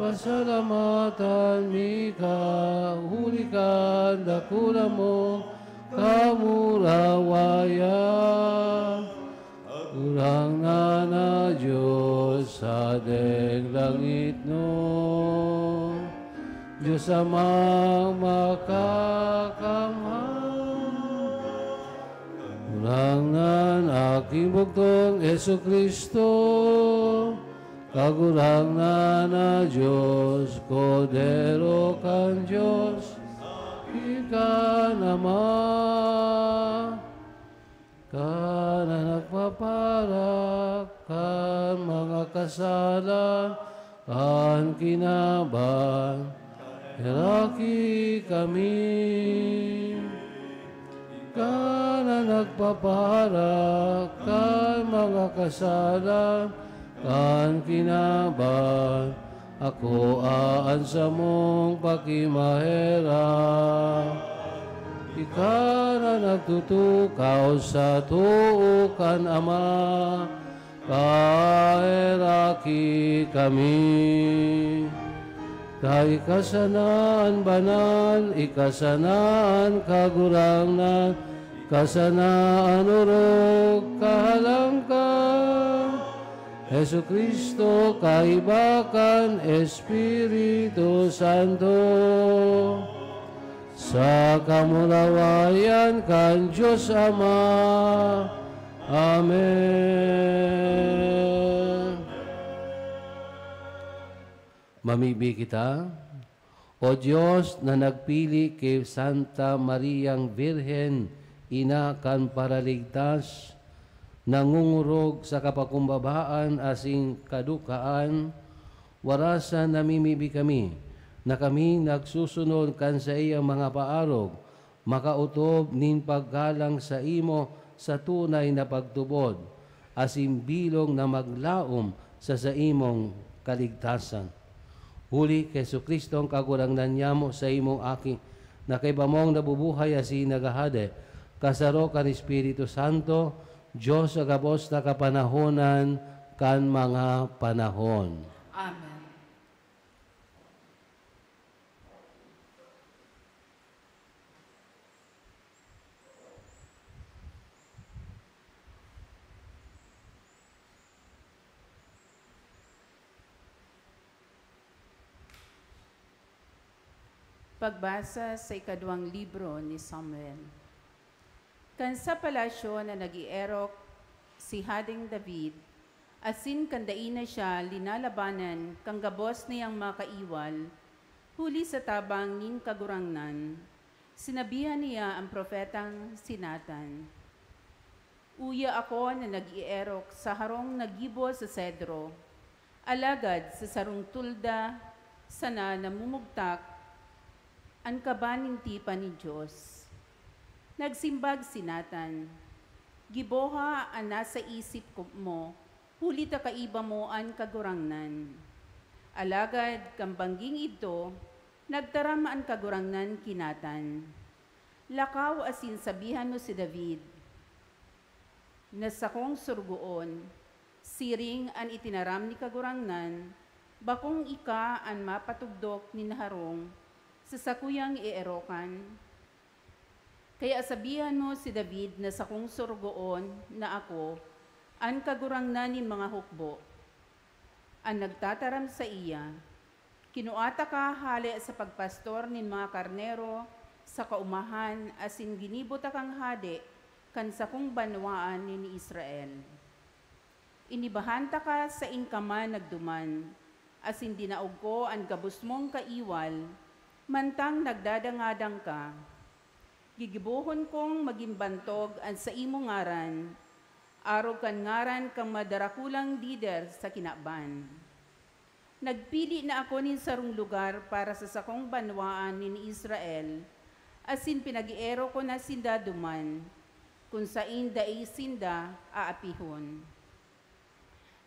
Pinapasalamatan mi ka, huli kan dakula mong kamurawayan. Kagurangnan na Diyos, Hadeng langitnon, Diyos Amang makakamhan. Kagurangnan, Aking bugtong Jesu-Cristo, Kagurangnan na Diyos, Kordero kan Diyos, Aki kan Ama. Ika na nagpaparak kan mga kasalan kan kinaban, heraki kami. Ika na nagpaparak kan mga kasalan kan kinaban, akoa an samong pakimaherak. Ika na nagtutukaw sa too kan Ama, paheraki kami. Ta ika sana an banal, ika sana an kagurangnan, ika sana an orog, kahalangkan. Jesu-Cristo, kaiba kan Espiritu Santo, sa kamurawayan kan Dios Ama. Amen. Mamibi kita. O Dios na nagpili ki Santa Mariang Birhen, Ina kan Paraligtas, nangongorog sa kapakumbabaan asin kadukahan, warasan namimibi kami na kami nagsusunod kan saiyang mga paarog, makaotob nin paggalang saimo sa tunay na pagtubod, asin bilog na maglaom sa saimong kaligtasan. Huli ki Jesu-Cristo, an Kagurangnan nyamo, saimong Aki, na kaiba mong nabubuhay asin naghahade, kasaro kan Espiritu Santo, Dios sa gabos na kapanahonan kan mga panahon. Amen. Pagbasa sa ikaduwang libro ni Samuel. Kan sa palasyo na nag-eerok si Hadeng David, asin kan dai na siya linalabanan kan gabos niyang mga kaiwal, huli sa tabang nin Kagurangnan, sinabihan niya an propetang si Natan, "Uya ako na nag-eerok sa harong na gibo sa sedro, alagad sa sarong tulda sana namumugtak an kaba nin tipan nin Dios." Nagsimbag si Natan, "Giboha an nasa isip ko, mo, huli ta kaiba mo an Kagurangnan." Alagad kan bangging idto, nagtaram an Kagurangnan ki Natan, "Lakaw asin sabihan mo si David na sakong sorogoon, siring an itinaram ni Kagurangnan, bakong ika an mapatugdok nin harong Sa sakuyang eerokan, kaya sabihan mo si David na sakong sorogoon na ako, an kagurangnan nin mga hukbo, an nagtataram saiya, kinua taka hale sa pagpastor nin mga karnero sa kaumahan asin ginibo takang hade kan sakong banwaan nin Israel. Inibahan taka sain ka man nagduman, asin dinaog ko an gabos mong kaiwal, mantang nagdadangadang ka. Gigibohon kong magin bantog an saimong ngaran, arog kan ngaran kan madarakulang lider sa kinaban. Nagpili na ako nin sarong lugar para sa sakong banwaan nin Israel, asin pinag-eero ko na sinda duman, kun saen dai sinda aapihon.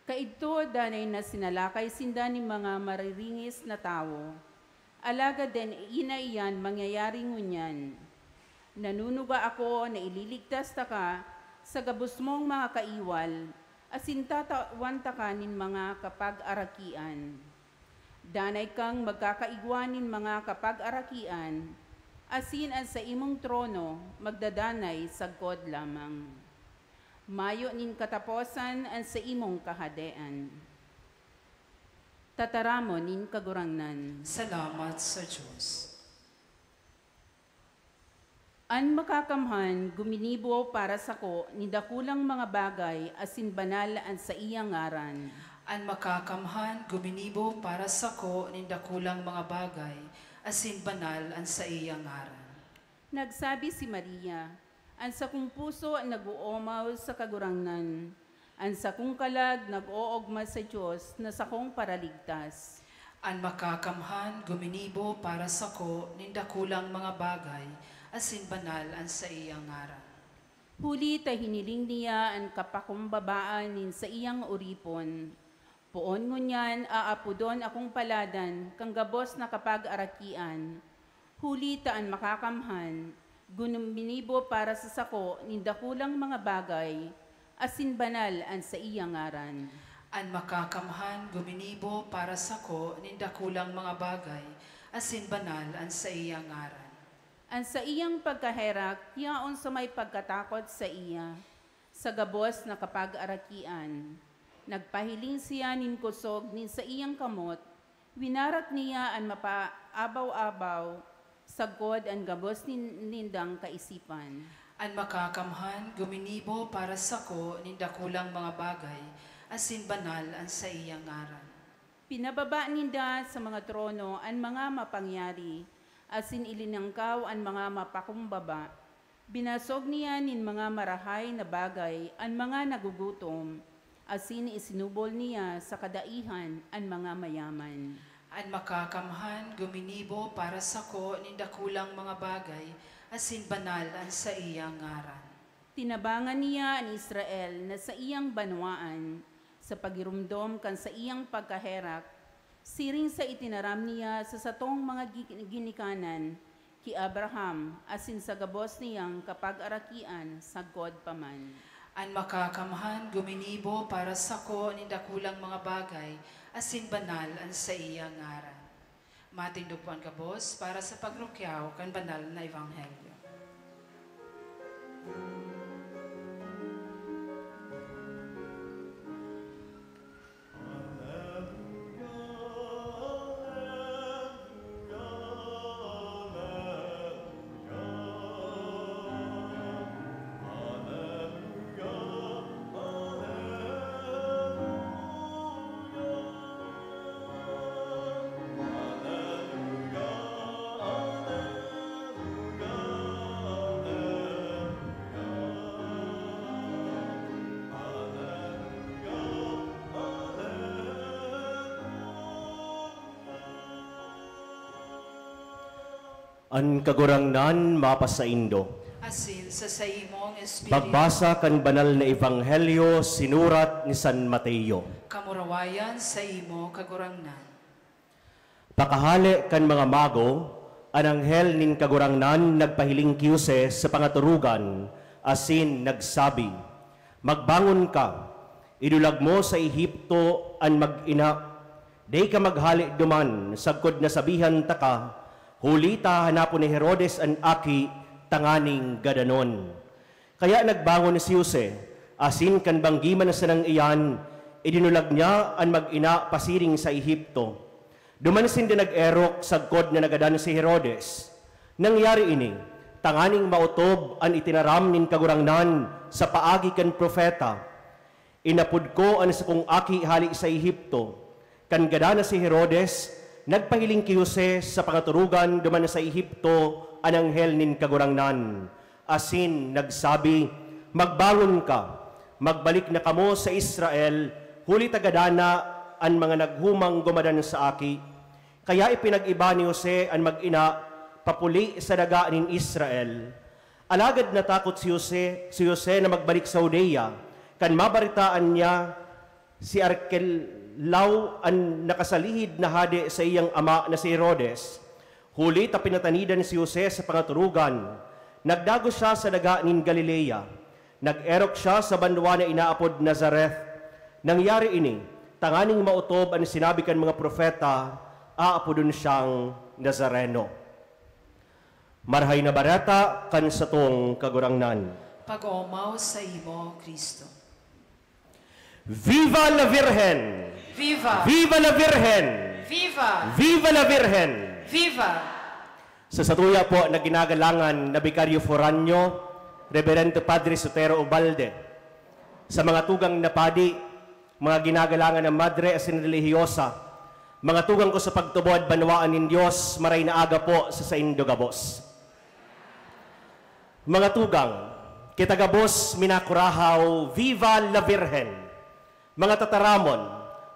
Kaidto danay na sinalakay sinda nin mga mariringis na tawo, alagad dai na iyan mangyayari ngunyan. Nanunuga ako na ililigtas taka sa gabos mong mga kaiwal, asin tatawan taka nin mga kapag-arakian. Danay kang magkakaigwa nin mga kapag-arakian, asin an saimong trono magdadanay sagkod lamang. Mayo nin kataposan an saimong kahadean. Tataramon nin Kagurangnan. Salamat sa Dios. An Makakamhan guminibo para sako nin dakulang mga bagay, asin banal an saiyang ngaran. An Makakamhan guminibo para sako nin dakulang mga bagay, asin banal an saiyang ngaran. Nagsabi si Maria, "An sakong puso nag-oomaw sa Kagurangnan, an sakong kalag nag-oogma sa Dios na sakong Paraligtas." An Makakamhan guminibo para sako nin dakulang mga bagay, asin banal an saiyang ngaran. Huli ta hiniling niya an kapakumbabaan nin saiyang oripon. Poon ngunyan aapodon akong paladan kan gabos na kapag-arakian, huli ta an Makakamhan guminibo para sa sako nin dakulang mga bagay, asin banal an saiyang ngaran. An Makakamhan guminibo para sako nin dakulang mga bagay, asin banal an saiyang ngaran. An saiyang pagkaherak yaon sa may pagkatakot saiya, sa gabos na kapag-arakian. Nagpahiling siya nin kosog nin saiyang kamot, winarak niya an mapaabaw-abaw, sagkod an gabos nin, nindang kaisipan. An Makakamhan guminibo para sako nin dakulang mga bagay, asin banal an saiyang ngaran. Pinababa ninda sa mga trono an mga mapangyari, asin ilinangkaw an mga mapakumbaba. Binasog niya nin mga marahay na bagay an mga nagugutom, asin isinubol niya sa kadaihan an mga mayaman. An Makakamhan guminibo para sako nin dakulang mga bagay, asin banal an saiyang ngaran. Tinabangan niya an Israel na saiyang banwaan, sa pagiromdom kan saiyang pagkaherak, siring sa itinaram niya sa satong mga gi-, ginikanan, ki Abraham, asin sa gabos niyang kapag-arakian sagkod pa man. An Makakamhan guminibo para sako nin dakulang mga bagay, asin banal an saiyang ngaran. Matindog po an gabos para sa pagrukyaw kan banal na ebanghelyo. An Kagurangnan mapasaindo. Asin sa saimong espiritu. Pagbasa kan Banal na Ebanghelyo sinurat ni San Mateo. Kamurawayan saimo, Kagurangnan. Pakahale kan mga mago, an anghel nin Kagurangnan nagpahiling ki Jose sa pangaturugan, asin nagsabi, "Magbangon ka, idulag mo sa Egipto an mag-ina. Dai ka maghale duman, sagkod na sabihan taka Huli ta hanapon ni Herodes an aki tanganing gadanon. Kaya nagbangon si Jose, asin kan banggi man sanang iyan, idinulag niya an mag-ina pasiring sa Ehipto. Duman sinda nag-erok sagkod na nagadan si Herodes. Nangyari ini tanganing maotob an itinaram nin Kagurangnan sa paagi kan propeta. Inapod ko an sakong aki hale sa Ehipto. Kan gadan na si Herodes, nagpahiling ki Jose sa pangaturugan duman sa Ehipto an anghel nin Kagurangnan, asin nagsabi, "Magbangon ka, magbalik na kamo sa Israel, huli ta gadan na an mga naghumang gumadan sa aki." Kaya ipinag-iba ni Jose an mag-ina papuli sa daga nin Israel. Alagad natakot si Jose, si Jose na magbalik sa Judea, kan mabaretaan niya si Arkelao an nakasalihid na hade saiyang ama na si Herodes. Huli ta pinatanidan si Jose sa pangaturugan, nagdagos siya sa daga nin Galilea. Nag-erok siya sa banwa na inaapod Nazareth. Nangyari ini tanganing maotob an sinabi kan mga propeta, "Aapodon siyang Nazareno." Marahay na Bareta kan satong Kagurangnan. Pag-oomaw saimo, Cristo. Viva la Virgen! Viva! Viva la Virgen! Viva! Viva la Virgen! Viva! Sa satuya po na ginagalangan na Bikaryo Foráneo, Reberendo Padre Sotero Ubalde, sa mga tugang na padi, mga ginagalangan na madre asin relihiyosa, mga tugang ko sa pagtubod, banwaan nin Dios, maray na aga po sa saindo gabos. Mga tugang, kita gabos minakurahaw, Viva la Virgen! Mga tataramon,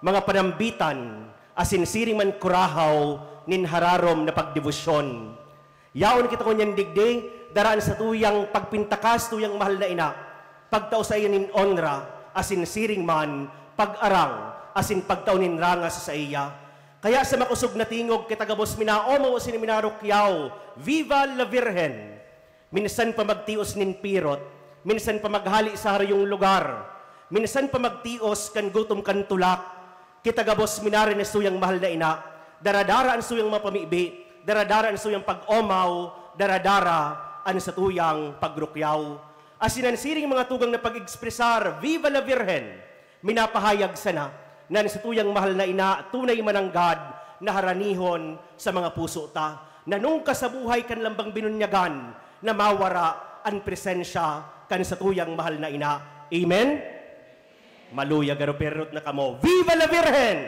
mga panambitan, asin siring man kurahaw nin hararom na pagdebosyon. Yaon kita ngunyan digdi, dara an satuyang pagpintakas, satuyang mahal na ina, pagtao saiya nin onra, asin siring man, pag-arang, asin pagtao nin ranga sa saiya. Kaya sa makosog na tingog, kita gabos minaomaw asin minarukyaw, Viva la Virgen! Minsan pa magtios nin pirot, minsan pa maghale sa harayong lugar, minsan pa magtios kan gutom kan tulak, kita gabos minari na suyang mahal na ina, daradara an suyang mga pamibi, daradara an suyang pag-omaw, daradara an satuyang pagrukyaw. Asin an siring mga tugang na pag-ekspresar, "Viva la Virgen!" Minapahayag sana na an satuyang mahal na ina tunay mananggad na haranihon sa mga puso ta, na nungka sa buhay kan lambang binunyagan na mawara an presensya kan satuyang mahal na ina. Amen? Maluya, garo pirot na kamo. Viva la Virgen!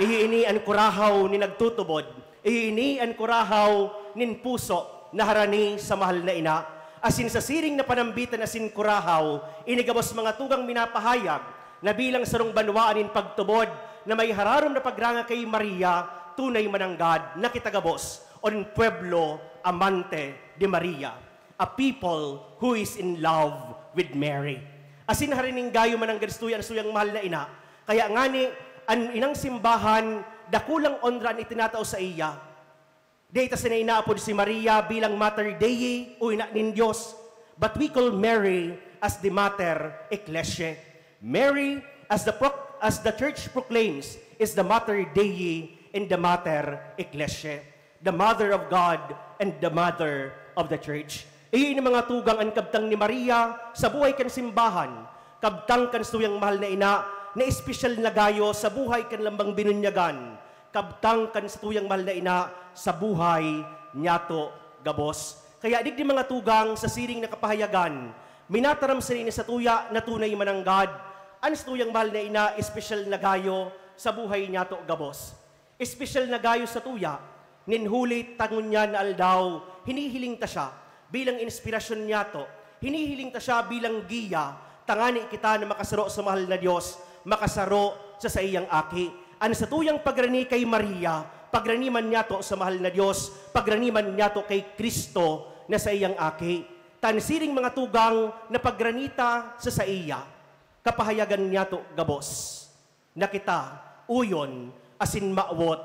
Iyo ini an kurahaw nin nagtutubod. Iyo ini an kurahaw nin puso na harani sa mahal na ina. Asin sa siring na panambitan asin kurahaw, ini gabos mga tugang minapahayag na bilang sarong banwaan nin pagtubod na may hararom na pagranga ki Maria, tunay mananggad na kita gabos, un pueblo amante de Maria, a people who is in love with Mary. Asin haraning gayo mananggad satuya an satuyang mahal na ina. Kaya ngani, an inang simbahan, dakulang onra an itinatao saiya. Dai ta sana inaapod si Maria bilang Mater Dei o Ina nin Dios, but we call Mary as the Mater Ecclesiae. Mary, as the pro-, as the church proclaims, is the Mater Dei and the Mater Ecclesiae, the Mother of God and the Mother of the Church. Iyo ini mga tugang an kabtang ni Maria sa buhay kan simbahan, kabtang kan satuyang mahal na ina na espesyal na gayo sa buhay kan lambang binunyagan, kabtang kan satuyang mahal na ina sa buhay niyato gabos. Kaya digdi mga tugang sa siring na kapahayagan, minataram sa ini satuya na tunay mananggad, an satuyang mahal na ina espesyal na gayo sa buhay niyato gabos. Espesyal na gayo satuya, nin huli ta ngunyan na aldaw, hinihiling ta siya bilang inspirasyon niyato, hinihiling ta siya bilang giya, tangani kita na makasaro sa mahal na Dios, makasaro sa saiyang Aki. An satuyang pagrani ki Maria, pagrani man niyato sa mahal na Dios, pagrani man niyato ki Cristo na saiyang Aki. Ta an siring mga tugang na pagrani ta sa saiya, kapahayagan niyato gabos na kita uyon asin mawot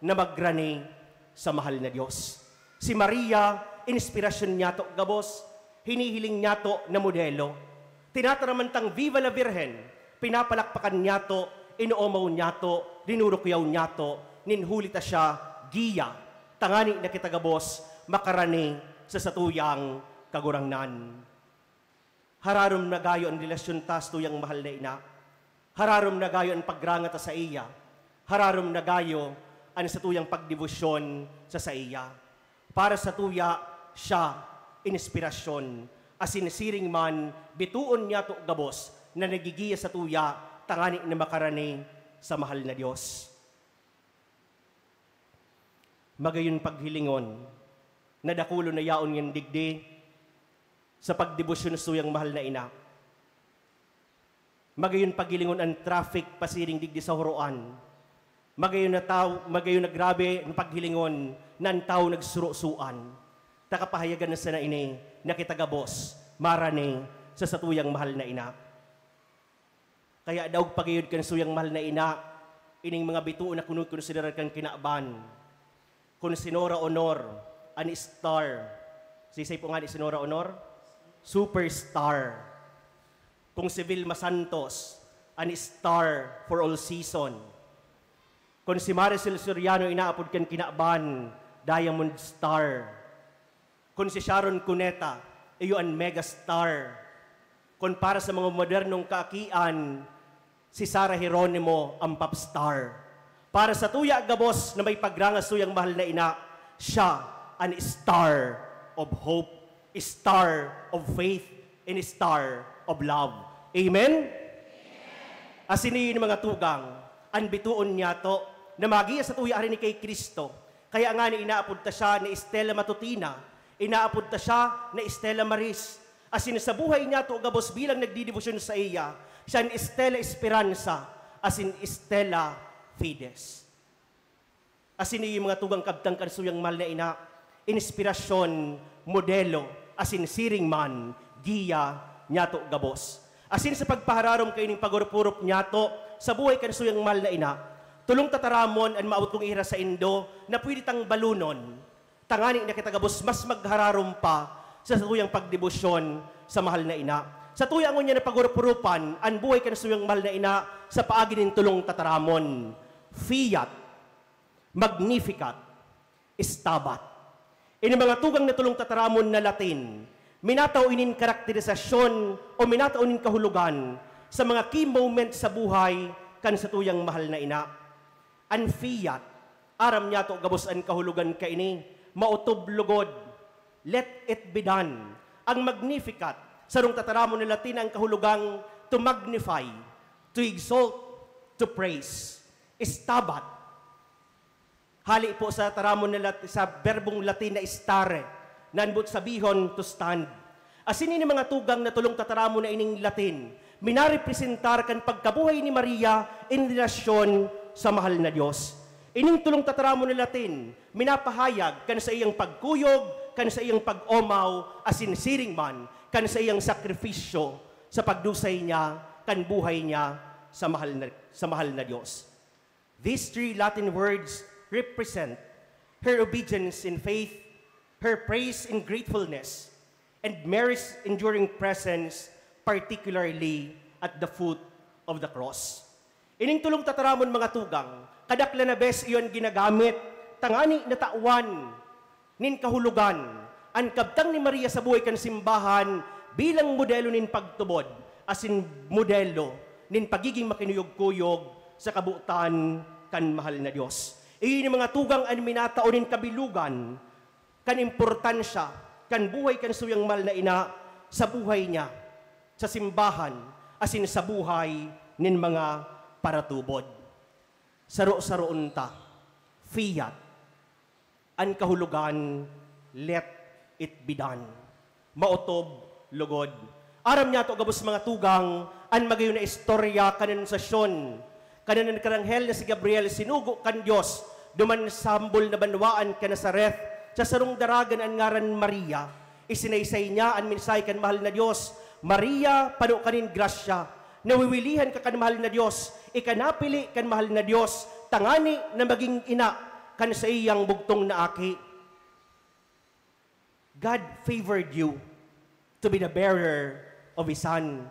na magrani sa mahal na Dios. Si Maria, inspirasyon niyato gabos, hinihiling niyato na modelo. Tinataraman tang Viva la Virgen, pinapalakpakan niyato, inoomaw niyato, dinurukyaw niyato, nin huli ta siya giya, tangani na kita gabos makarani sa satuyang Kagurangnan. Hararom na gayo an relasyon ta sa tuyang mahal na ina. Hararom na gayo an pagranga ta saiya. Hararom na gayo an satuyang pagdebosyon sa saiya. Para sa tuya, siya, inspirasyon, asin siring man, bitoon niyato gabos na nagigiya sa tuya tangani na makarani sa mahal na Dios. Magayon paghilingon na dakulon na yaon ngan digdi sa pagdebosyon sa tuyang mahal na ina. Magayon paghilingon an traffic pasiring digdi sa Horoan. Magayon na taw-, magayon na grabe an paghilingon na an tawo nagsurosoan. Ta kapahayagan na sana ini na kita gabos marani sa satuyang mahal na ina. Kaya daog pa gayod kan satuyang mahal na ina ining mga bitoon na kunogkonsiderar kan kinaban. Kun si Nora Honor, an star. Sisay po nga ni si Nora Honor? Superstar. Kung si Vilma Santos, an star for all season. Kun si Maricel Soriano inaapod kan kinaban, Diamond Star. Kun si Sharon Cuneta, iyo an megastar. Kun para sa mga modernong kaakian, si Sarah Geronimo ang popstar. Para sa tuya gabos na may pagranga sa tuyang mahal na ina, siya an star of hope, star of faith, and star of love. Amen? Asin ini mga tugang, an bitoon niyato na magiya sa tuya arin ni kay Cristo. Kaya ngani inaapod ta siya ni Stella Matutina, inaapod ta siya ni Stella Maris. Asin sa buhay niyato gabos bilang nagdidebosyon saiya, siya ni Stella Esperanza, asin Stella Fides. Asin iyo mga tugang kabtang kan satuyang mahal na ina, inspirasyon, modelo, asin siring man, giya niyato gabos. Asin sa pagpahararom kaining pagurop-urop niyato sa buhay kan satuyang mahal na ina, tolong tataramon an maabot kong ihiras saindo na pwede tang balonon, tangani na kita gabos mas maghararom pa sa satuyang pagdebosyon sa mahal na ina. Sa tuya ngunyan na pagurop-uropan an buhay kan satuyang mahal na ina sa paagi nin tolong tataramon, Fiat, Magnificat, Stabat. Ini mga tugang na tolong tataramon na Latin, minatao inin karakterisasyon o minatao nin kahulogan sa mga key moments sa buhay kan satuyang mahal na ina. An Fiat, aram niyato gabos an kahulogan kaini, maotob logod, let it be done. Ang Magnificat, sarong tataramon na Latin ang kahulogang to magnify, to exalt, to praise. Stabat, hali po sa taramon na Lat-, sa berbong Latin na stare, na an boot sabihon, to stand. Asin ini mga tugang na tolong tataramon na ining Latin, minarepresentar kan pagkabuhay ni Maria in relasyon sa mahal na Dios. Ining tolong tataramon na Latin, minapahayag kan saiyang pagkuyog, kan saiyang pag-omaw, asin siring man, kan saiyang sakripisyo sa pagdusay niya, kan buhay niya sa mahal na, sa mahal na Dios. These three Latin words represent her obedience in faith, her praise in gratefulness, and Mary's enduring presence, particularly at the foot of the cross. Ining tolong tataramon, mga tugang, kadaklan na bes iyon ginagamit tangani na tawan nin kahulogan an kabtang ni Maria sa buhay kan simbahan bilang modelo nin pagtubod asin modelo nin pagiging makinuyog-kuyog sa kabotan kan mahal na Dios. Iyo ni mga tugang an minatao nin kabilogan kan importansya kan buhay kan suyang mahal na ina sa buhay niya, sa simbahan, asin sa buhay nin mga paratubod. Saro-saroon ta, Fiat. An kahulogan, let it be done. Maotob, logod. Aram niyato gabos, mga tugang, an magayon na istorya kan anunsasyon kan nagkaranghel na si Gabriel sinugo kan Dios duman sa hambol na banwaan kan Nazareth, sa sarong daraga na an ngaran Maria. Isinaysay niya an mensahe kan mahal na Dios, "Maria, pano ka nin grasya, nawiwilihan ka kan mahal na Dios, ika napili kan mahal na Dios, tangani na magin ina kan saiyang bugtong na aki." God favored you to be the bearer of His Son.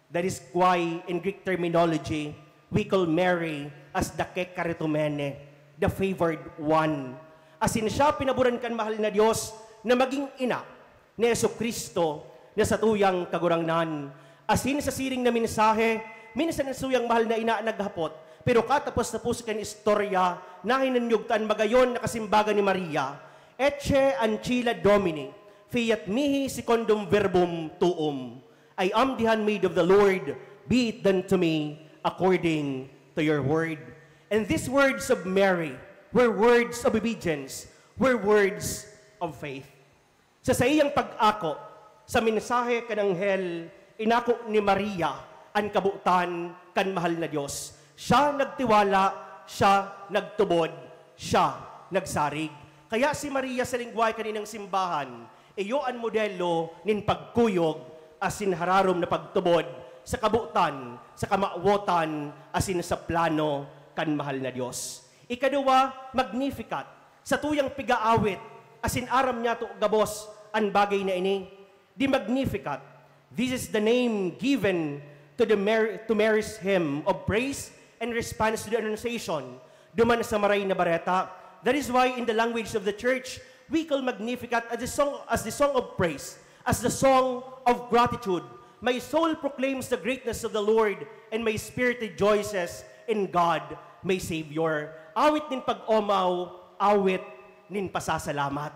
That is why, in Greek terminology, we call Mary as the Kekaritomene, the favored one. Asin siya pinaboran kan mahal na Dios na magin ina ni Jesu-Cristo na satuyang Kagurangnan. Asin sa siring na mensahe, minsan an satuyang mahal na ina naghapot, pero katapos-tapos kan istorya, nahinanyog ta an magayon na kasimbagan ni Maria, "Ecce ancilla Domini, fiat mihi secundum verbum tuum." "I am the handmaid of the Lord, be it done to me according to your word." And these words of Mary were words of obedience, were words of faith. Sa saiyang pag-ako sa mensahe kan anghel, inako ni Maria an kabotan kan mahal na Dios. Siya nagtiwala, siya nagtubod, siya nagsarig. Kaya si Maria sa lengwahe kaninang simbahan, iyo an modelo nin pagkuyog asin hararom na pagtubod sa kabotan, sa kamawotan, asin sa plano kan mahal na Dios. Ikaduwa, Magnificat. Satuyang piga-awit, asin aram niyato gabos an bagay na ini. The Magnificat. This is the name given to the Mar-, to Mary's hymn of praise and response to the Annunciation, duman sa Maray na Bareta. That is why in the language of the church, we call Magnificat as the song, as the song of praise, as the song of gratitude. "My soul proclaims the greatness of the Lord, and my spirit rejoices in God, my Savior." Awit nin pag-omaw, awit nin pasasalamat.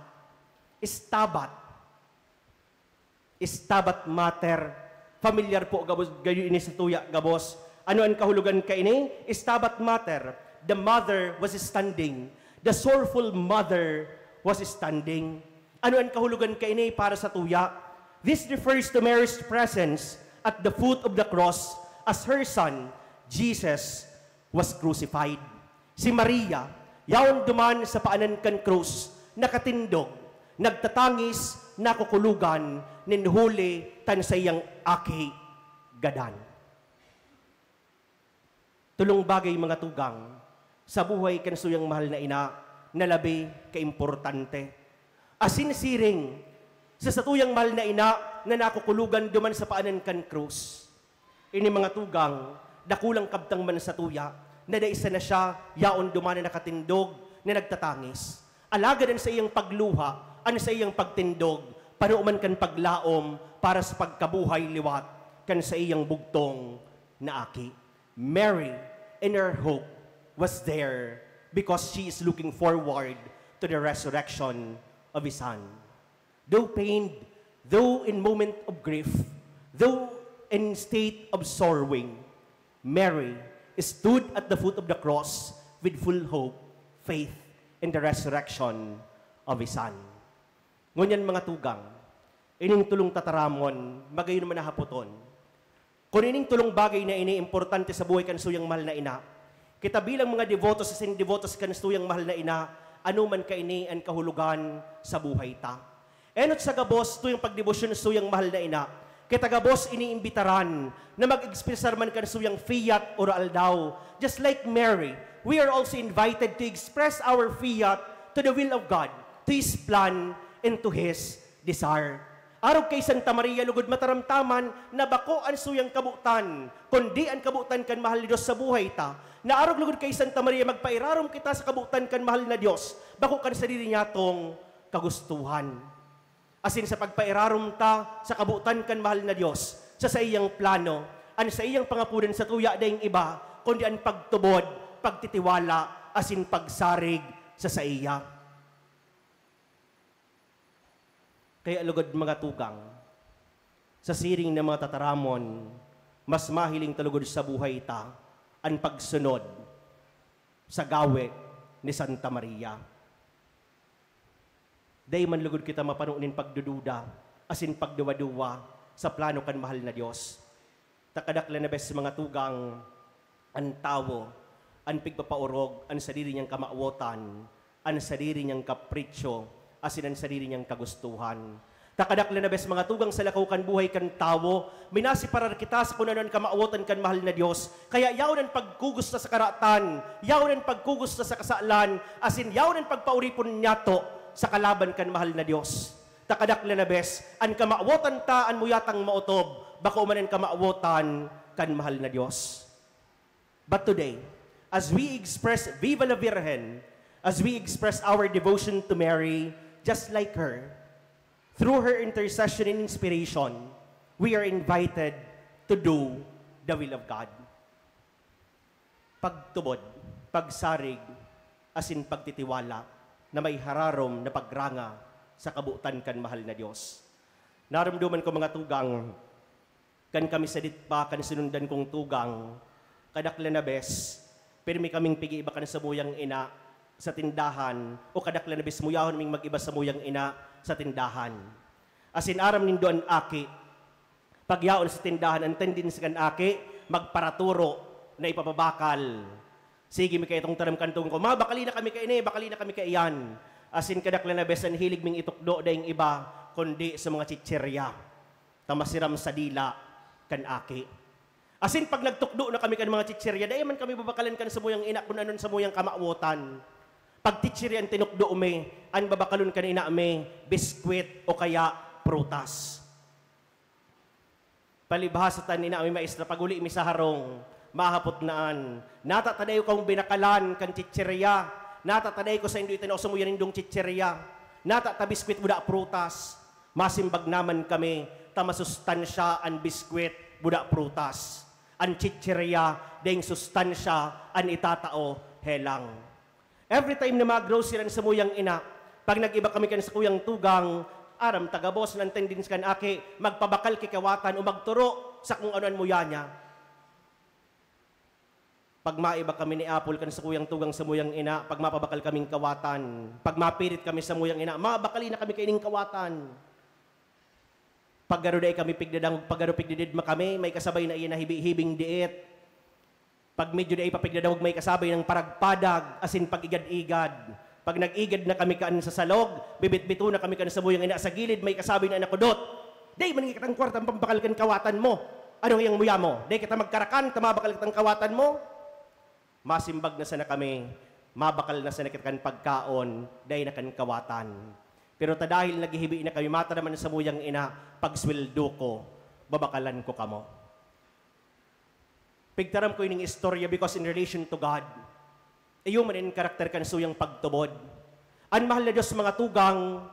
Stabat. Stabat Mater. Familiar po gabos, gayo ini sa tuya gabos. Ano an kahulogan kaini? Stabat Mater. The mother was standing. The sorrowful mother was standing. Ano an kahulogan kaini para sa tuya? This refers to Mary's presence at the foot of the cross as her son, Jesus, was crucified. Si Maria, yaon duman sa paanan kan krus, nakatindog, nagtatangis, nakukulogan nin huli kan saiyang aki gadan. Tolong bagay, mga tugang, sa buhay kan satuyang mahal na ina na labi kaimportante. Asin siring sa satuyang mahal na ina na nakukulogan duman sa paanan kan krus. Ini, mga tugang, dakulang kabtang man satuya na dai sana siya yaon duman na nakatindog, na nagtatangis. Alagad an saiyang pagluha, an saiyang pagtindog, pano man kan paglaom para sa pagkabuhay liwat kan saiyang bugtong na aki. Mary, in her hope, was there because she is looking forward to the resurrection of his son. Though pained, though in moment of grief, though in state of sorrowing, Mary stood at the foot of the cross with full hope, faith, in the resurrection of his son. Ngunyan, mga tugang, ining tolong tataramon, magayon man na hapoton. Kun ining tolong bagay na ini importante sa buhay kan satuyang mahal na ina, kita bilang mga debotos asin debotas kan satuyang mahal na ina, ano man kaini an kahulogan sa buhay ta. Enot sa gabos satuyang pagdebosyon sa satuyang mahal na ina, kita gabos iniimbitaran na mag-ekspresar man kan satuyang fiat o raal daw. Just like Mary, we are also invited to express our fiat to the will of God, to His plan, and to His desire. Arog kay Santa Maria, lugod mataramtaman na bako an satuyang kabotan, kundi an kabotan kan mahal na Dios sa buhay ta. Na arog lugod kay Santa Maria, magpairarom kita sa kabotan kan mahal na Dios, bako kan sadiri niyatong kagustuhan. Asin sa pagpairarom ta sa kabotan kan mahal na Dios, sa saiyang plano, an saiyang pangapodan satuya daing iba, kundi an pagtubod, pagtitiwala, asin pagsarig sa saiya. Kaya lugod, mga tugang, sa siring na mga tataramon, mas mahiling ta lugod sa buhay ta an pagsunod sa gawe ni Santa Maria. Dai man lugod kita mapano nin pagdududa asin pagduwa-duwa sa plano kan mahal na Dios. Ta kadaklan na bes, mga tugang, an tawo an pigpapaorog an sadiri niyang kamawotan, an sadiri niyang kapritsyo, asin an sadiri niyang kagustuhan. Ta kadaklan na bes, mga tugang, sa lakaw kan buhay kan tawo, minaseparar kita sa kun ano an kamawotan kan mahal na Dios. Kaya yaon an pagkugos ta sa karatan, yaon an pagkugos ta sa kasalan, asin yaon an pagpaoripon niyato sa kalaban kan mahal na Dios. Ta kadaklan na bes, an kamawotan ta an muyatang maotob, bako man an kamawotan kan mahal na Dios. But today, as we express Viva la Virgen, As we express our devotion to Mary, just like her, through her intercession and inspiration, we are invited to do the will of God. Pagtubod, pagsarig, asin pagtitiwala na may hararom na pagranga sa kabotan kan mahal na Dios. Naromdoman ko, mga tugang, kan kami sadit pa kan sinundan kong tugang, kadaklan na bes, pirmi kaming pig-iiba kan samuyang ina sa tindahan, o kadaklan na bes muyahon ming mag-iba samuyang ina sa tindahan. Asin aram nindo an aki, pagyaon sa tindahan, an tendency kan aki, magparaturo na ipapabakal. Sige mi kaitong taram kan tugang ko, "Ma, bakali na kami kaini, bakali na kami kaiyan." Asin kadaklan na bes an hilig ming itukdo daing iba, kundi sa mga chichirya, ta masiram sa dila kan aki. Asin pag nagtukdo na kami kan mga chichirya, dai man kami babakalan kan samuyang ina kun ano an samuyang kamawotan. Pag chichirya an tinukdo mi, an babakalon kan ina mi, biskwit o kaya prutas. Palibhasa ta an ina mi, maestra, pag-uli mi sa harong, mahapot na an, "Nata ta dai ko kamo binakalan kan chichirya? Nata ta dai ko saindo itinao samuya nindong chichirya? Nata ta biskwit, buda prutas?" Masimbag naman kami, ta masustansya an biskwit, buda prutas. An chichirya, daing sustansya an itatao, helang. Every time na mag-grocery an samuyang ina, pag nag-iba kami kan sakuyang tugang, aram ta gabos na an tendency kan aki, magpabakal ki kawatan o magturo sa kung ano an muya niya. Pag maiba kami ni Apple kan sakuyang tugang samuyang ina, pag mapabakal kaming kawatan, pag mapirit kami samuyang ina, "Ma, bakali na kami kaining kawatan." Pag garo dai kami pigdadangog, pag garo pigdididma kami, may kasabay na iyan na hibi-hibing diit. Pag medyo dai pa pigdadangog, may kasabay nang paragpadag, asin pag-igad-igad. Pag nag-igad na kami kan sa salog, bibitbito na kami kan samuyang ina sa gilid, may kasabay na nakudot. "Dai man ngani kitang kwarta pampabakal kan kawatan mo. Ano ngayang muya mo? Dai kita magkarakan, ta mabakal kitang kawatan mo?" Masimbag na sana kami, "Mabakal na sana kita kan pagkaon, dai na kan kawatan." Pero ta dahil naghihibi na kami, mataram an samuyang ina, "Pag sweldo ko, babakalan ko kamo." Pigtaram ko ining istorya because in relation to God, iyo man in karakter kan suyang pagtubod. An mahal na Dios, mga tugang,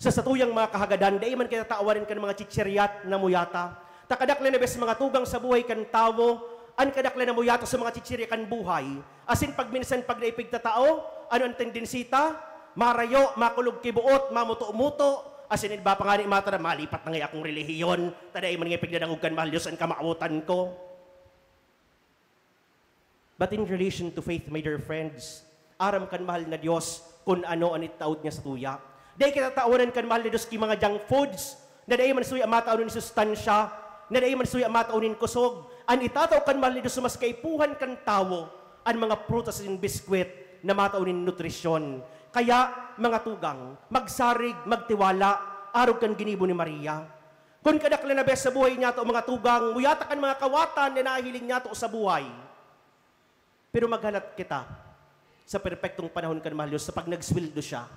sa satuyang mga kahagadan, dai man kita tawanan kan mga chichiryat na muyata. Ta kadaklan na bes, mga tugang, sa buhay kan tawo, an kadaklan na muyata sa mga chichirya kan buhay, asin pag minsan pag dai pigtatao, ano an tendensita? Marayo, makulog ki boot, mamuto-muto, asin iba pa ngani mataram, "Malipat na ngaya akong relihiyon, ta dai man ngaya pigdadangog kan mahal Dios an kamawotan ko." But in relation to faith, my dear friends, aram kan mahal na Dios kun ano an itataod niya satuya. Dai kita tawanan kan mahal na Dios ki mga junk foods na dai man suya matao nin sustansya, na dai man suya matao nin kusog. An itatao kan mahal na Dios mas kaipuhan kan tawo an mga prutas nin biskwit na matao nin nutrisyon. Kaya, mga tugang, magsarig, magtiwala, arog kan ginibo ni Maria. Kun kadaklan na bes sa buhay niyato, mga tugang, muyata kan mga kawatan na nahihiling niyato sa buhay. Pero maghalat kita sa perpektong panahon kan mahal Dios, sa pag nagsweldo siya,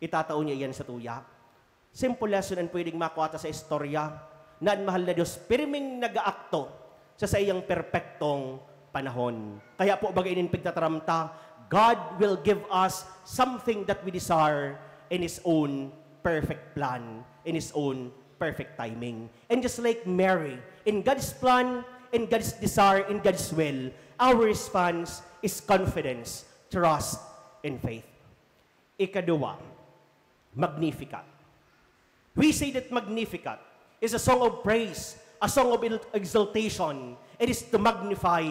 itatao niya iyan satuya. Simple lesson an pwedeng makua ta sa istorya, na an mahal na Dios pirming nag-aakto sa saiyang perpektong panahon. Kaya po, baga inin pigtataram ta, God will give us something that we desire in His own perfect plan, in His own perfect timing. And just like Mary, in God's plan, in God's desire, in God's will, our response is confidence, trust, and faith. Ikaduwa, Magnificat. We say that Magnificat is a song of praise, a song of il-, exaltation. It is to magnify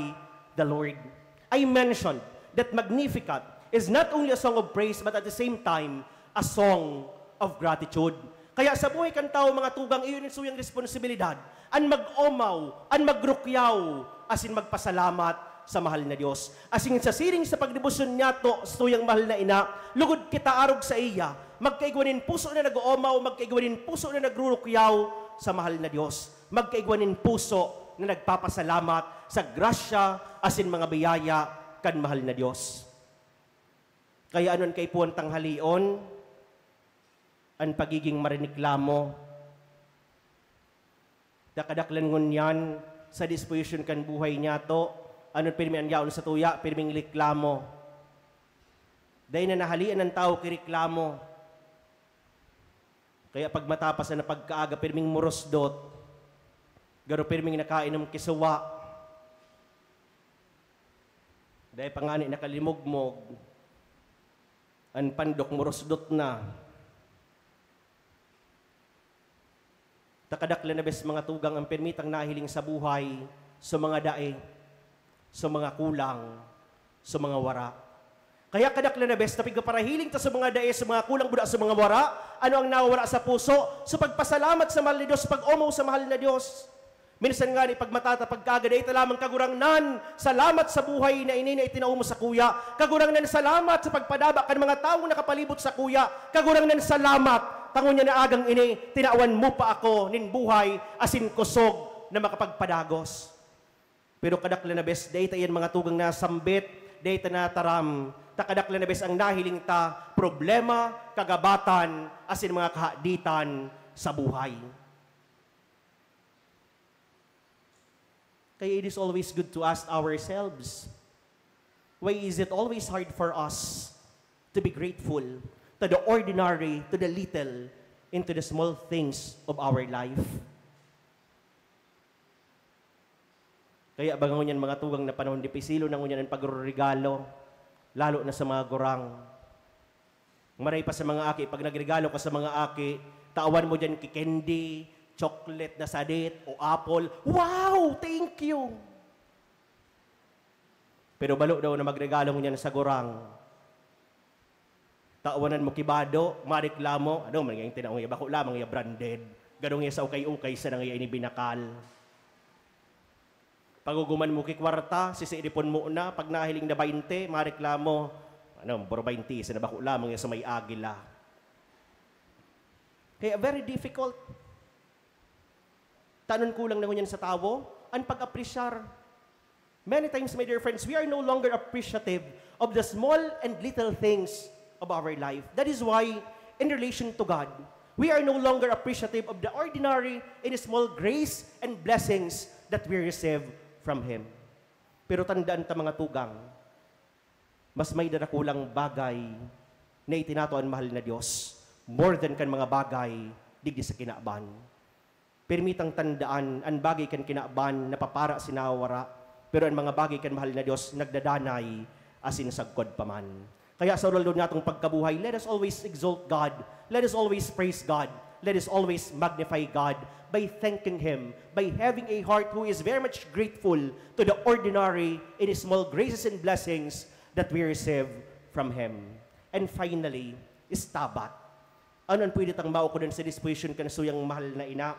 the Lord. I mentioned that Magnificat is not only a song of praise, but at the same time, a song of gratitude. Kaya sa buhay kan tawo, mga tugang, iyo nin suyang responsibilidad, an mag-omaw, an magrukyaw, asin magpasalamat sa mahal na Dios. Asin sa siring sa pagdebosyon niyato sa tuyang mahal na ina, lugod kita arog saiya, magkaigwa nin puso na nag-oomaw, magkaigwa nin puso na nagrurukyaw sa mahal na Dios, magkaigwa nin puso na nagpapasalamat sa grasya asin mga biyaya kan mahal na Dios. Kaya ano an kaipuhan tanghalion? An pagiging marereklamo. Dakadaklan ngunyan sa disposition kan buhay niyato, ano pirmi an yaon satuya, pirming reklamo. Dai na nahalian an tawo ki reklamo. Kaya pagmatapas na pagkaaga, pirming murusdot, garo pirming nakainom ki suwa. Dai pa ngani nakalimugmog, an pandok murusdot na. Ta kadaklan na bes, mga tugang, an pirmitang nahiling sa buhay, sa mga dai, sa mga kulang, sa mga wara. Kaya kadaklan na bes, ta pigpaparahiling ta sa mga dai, sa mga kulang, buda sa mga wara, ano ang nawawara sa puso? Sa pagpasalamat sa mahal na Dios, pag-omaw sa mahal na Dios. Minsan ngani, pagmata ta pagkaaga, dai ta lamang, "Kagurangnan, salamat sa buhay na ini na itinao mo sakuya. Kagurangnan, salamat sa pagpadaba kan mga tawong nakapalibot sakuya. Kagurangnan, salamat ta ngunyan na agang ini, tinawan mo pa ako nin buhay asin kusog na makapagpadagos." Pero kadaklan na bes, dai ta iyan, mga tugang, nasambit, dai ta nataram, ta kadaklan na bes ang nahiling ta, problema, kagabatan, asin mga kahaditan sa buhay. Kaya it is always good to ask ourselves, why is it always hard for us to be grateful to the ordinary, to the little, and to the small things of our life? Kaya ba ngunyan, mga tugang, na panahon, dipisilon na ngunyan an pagreregalo, lalo na sa mga gurang. Maray pa sa mga aki, pag nagregalo ka sa mga aki, tawan mo diyan ki candy, chocolate na sadit, o apple. Wow! Thank you! Pero balo daw na magregalo ngunyan sa gurang. Tawanan mo ki bado, mareklamo, "Ano man ngayang tinaw niya, bako lamang iya branded. Gadong iya sa ukay-ukay, sana ngaya ini binakal." Paguguman mo ki kwarta, sisiripon mo na, pag nahiling na baynte, mareklamo, "Ano, puro baynte, sana bako lamang iya sa may agila." Kaya very difficult. Tanon kulang na ngunyan sa tawo an pag-apresyar. Many times, my dear friends, we are no longer appreciative of the small and little things of our life. That is why, in relation to God, we are no longer appreciative of the ordinary and small grace and blessings that we receive from Him. Pero tandaan ta, mga tugang, mas may darakulang bagay na itinato an mahal na Dios more than kan mga bagay digdi sa kinaban. Pirmitang tandaan, an bagay kan kinaban napapara asin nawawara, pero an mga bagay kan mahal na Dios nagdadanay asin sagkod pa man. Kaya sa aldaw-aldaw natong pagkabuhay, let us always exalt God. Let us always praise God. Let us always magnify God by thanking Him, by having a heart who is very much grateful to the ordinary and small graces and blessings that we receive from Him. And finally, stabat. Ano an pwede tang maokodan sa disposisyon kan suyang mahal na ina?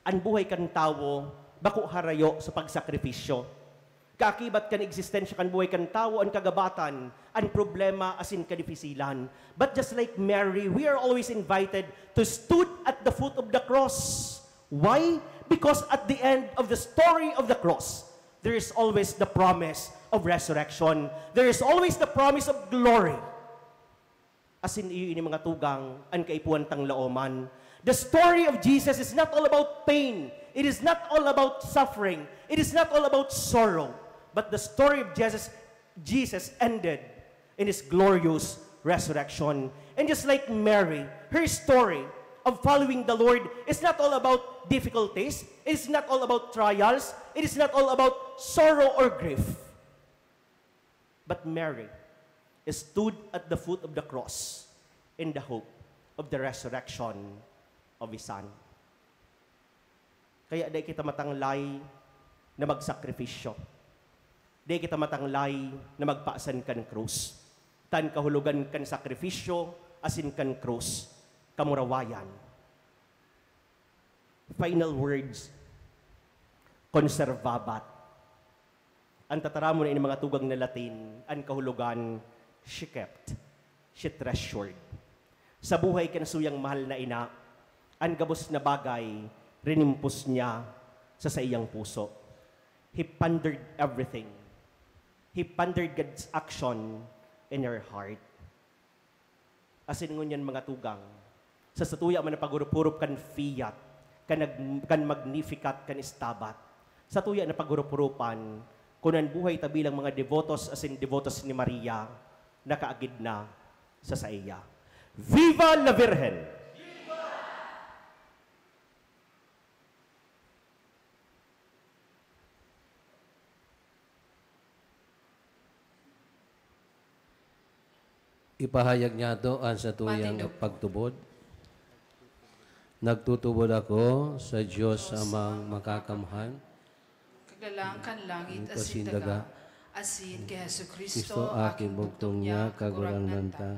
An buhay kan tawo bako harayo sa pagsakripisyo. Kaakibat kan eksistensya kan buhay kan tawo an kagabatan, an problema, asin kadifisilan. But just like Mary, we are always invited to stood at the foot of the cross. Why? Because at the end of the story of the cross, there is always the promise of resurrection. There is always the promise of glory. Asin iyo ini, mga tugang, an kaipuhan tang laoman. The story of Jesus is not all about pain. It is not all about suffering. It is not all about sorrow. But the story of Jesus, Jesus ended in His glorious resurrection. And just like Mary, her story of following the Lord is not all about difficulties. It is not all about trials. It is not all about sorrow or grief. But Mary stood at the foot of the cross in the hope of the resurrection of His Son. Kaya dai kita matanglay na magsakripisyo. Dai kita matanglay na magpasan kan krus. Ta an kahulogan kan sakripisyo asin kan krus, kamurawayan. Final words, conservabat. An tataramon na ini, mga tugang, na Latin, an kahulogan, she kept, she treasured. Sa buhay kan suyang mahal na ina, an gabos na bagay, rinimpos niya sa saiyang puso. He pondered everything. He pondered God's action in her heart. Asin ngunyan, mga tugang, sa satuya man na paghurup-hurup kan fiat, kan nag-, kan Magnificat, kan Stabat, satuya na paghurup-hurupan, kun an buhay ta bilang mga devotos asin devotas ni Maria, nakaagid na sa saiya. Viva la Virgen! Ipahayag niyato an satuyang Matindog po. pagtubod. Nagtutubod ako sa Diyos Amang Makakamhan, Kaglalang kan langit asin daga, asin ki Jesu-Cristo, aking bugtong niya, Kagurangnan ta.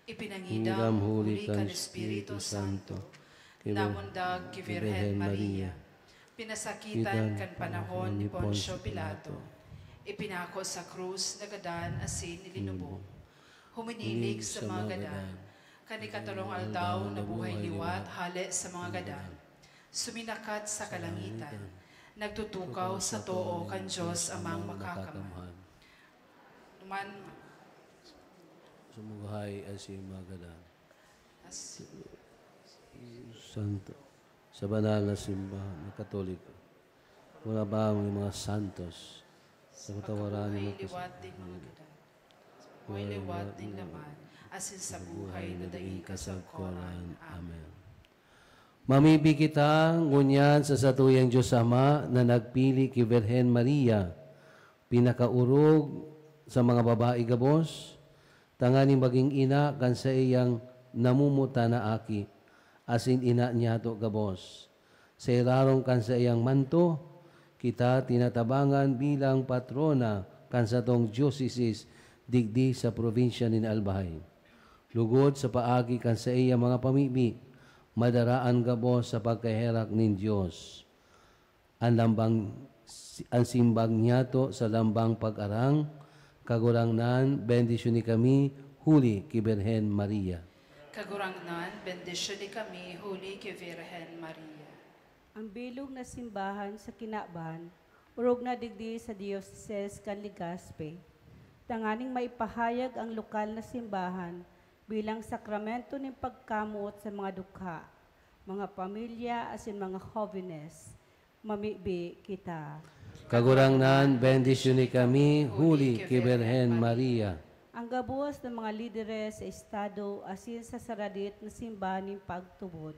Ipinangidam huli kan Espiritu Santo, namundag ki Virgen Maria, pinasakitan kan panahon ni Poncio Pilato, ipinako sa krus, nagadan asin ilinubong. Huminilig sa mga gadan, kan ikatolong aldaw nabuhay liwat hale sa mga gadan. Suminakat sa kalangitan, nagtutukaw sa too kan Diyos Amang Makakamhan. Duman, Sumuhay asin mga gadan. As- Santo, sa banal na simbahan na Katoliko, wala ba ang mga santos sa katawaran ng mga liwat din mga gadan? May liwat nin laman, asin sa buhay na daing kasagkoran. Amen. Mamibi kita ngunyan sa satuyang Diyos Ama na nagpili ki Birhen Maria, pinakaorog sa mga babae gabos, tanganing magin ina kan saiyang namumuta na aki, asin ina niyato gabos. Sa irarom kan saiyang manto, kita tinatabangan bilang patrona kan satong dioceses digdi sa probinsya nin Albay. Lugod sa paagi kan saiyang mga pamibi, madaraan gabos sa pagkaherak nin Dios. An lambang, an simbag niyato sa lambang pag-arang, Kagurangnan, bendisyoni kami huli ki Birhen Maria. Kagurangnan, bendisyoni kami huli ki Virgen Maria. Ang bilog na simbahan sa kinaban, orog na digdi sa Diocese kan Legazpi, tanganing maipahayag ang lokal na simbahan bilang sakramento nin pagkamoot sa mga dukha, mga pamilya asin mga hobenes. Mamibi kita. Kagurangnan, bendisyoni kami huli ki Birhen Maria. Ang gabos na mga lideres sa estado asin sa saradit na simbahan nin pagtubod,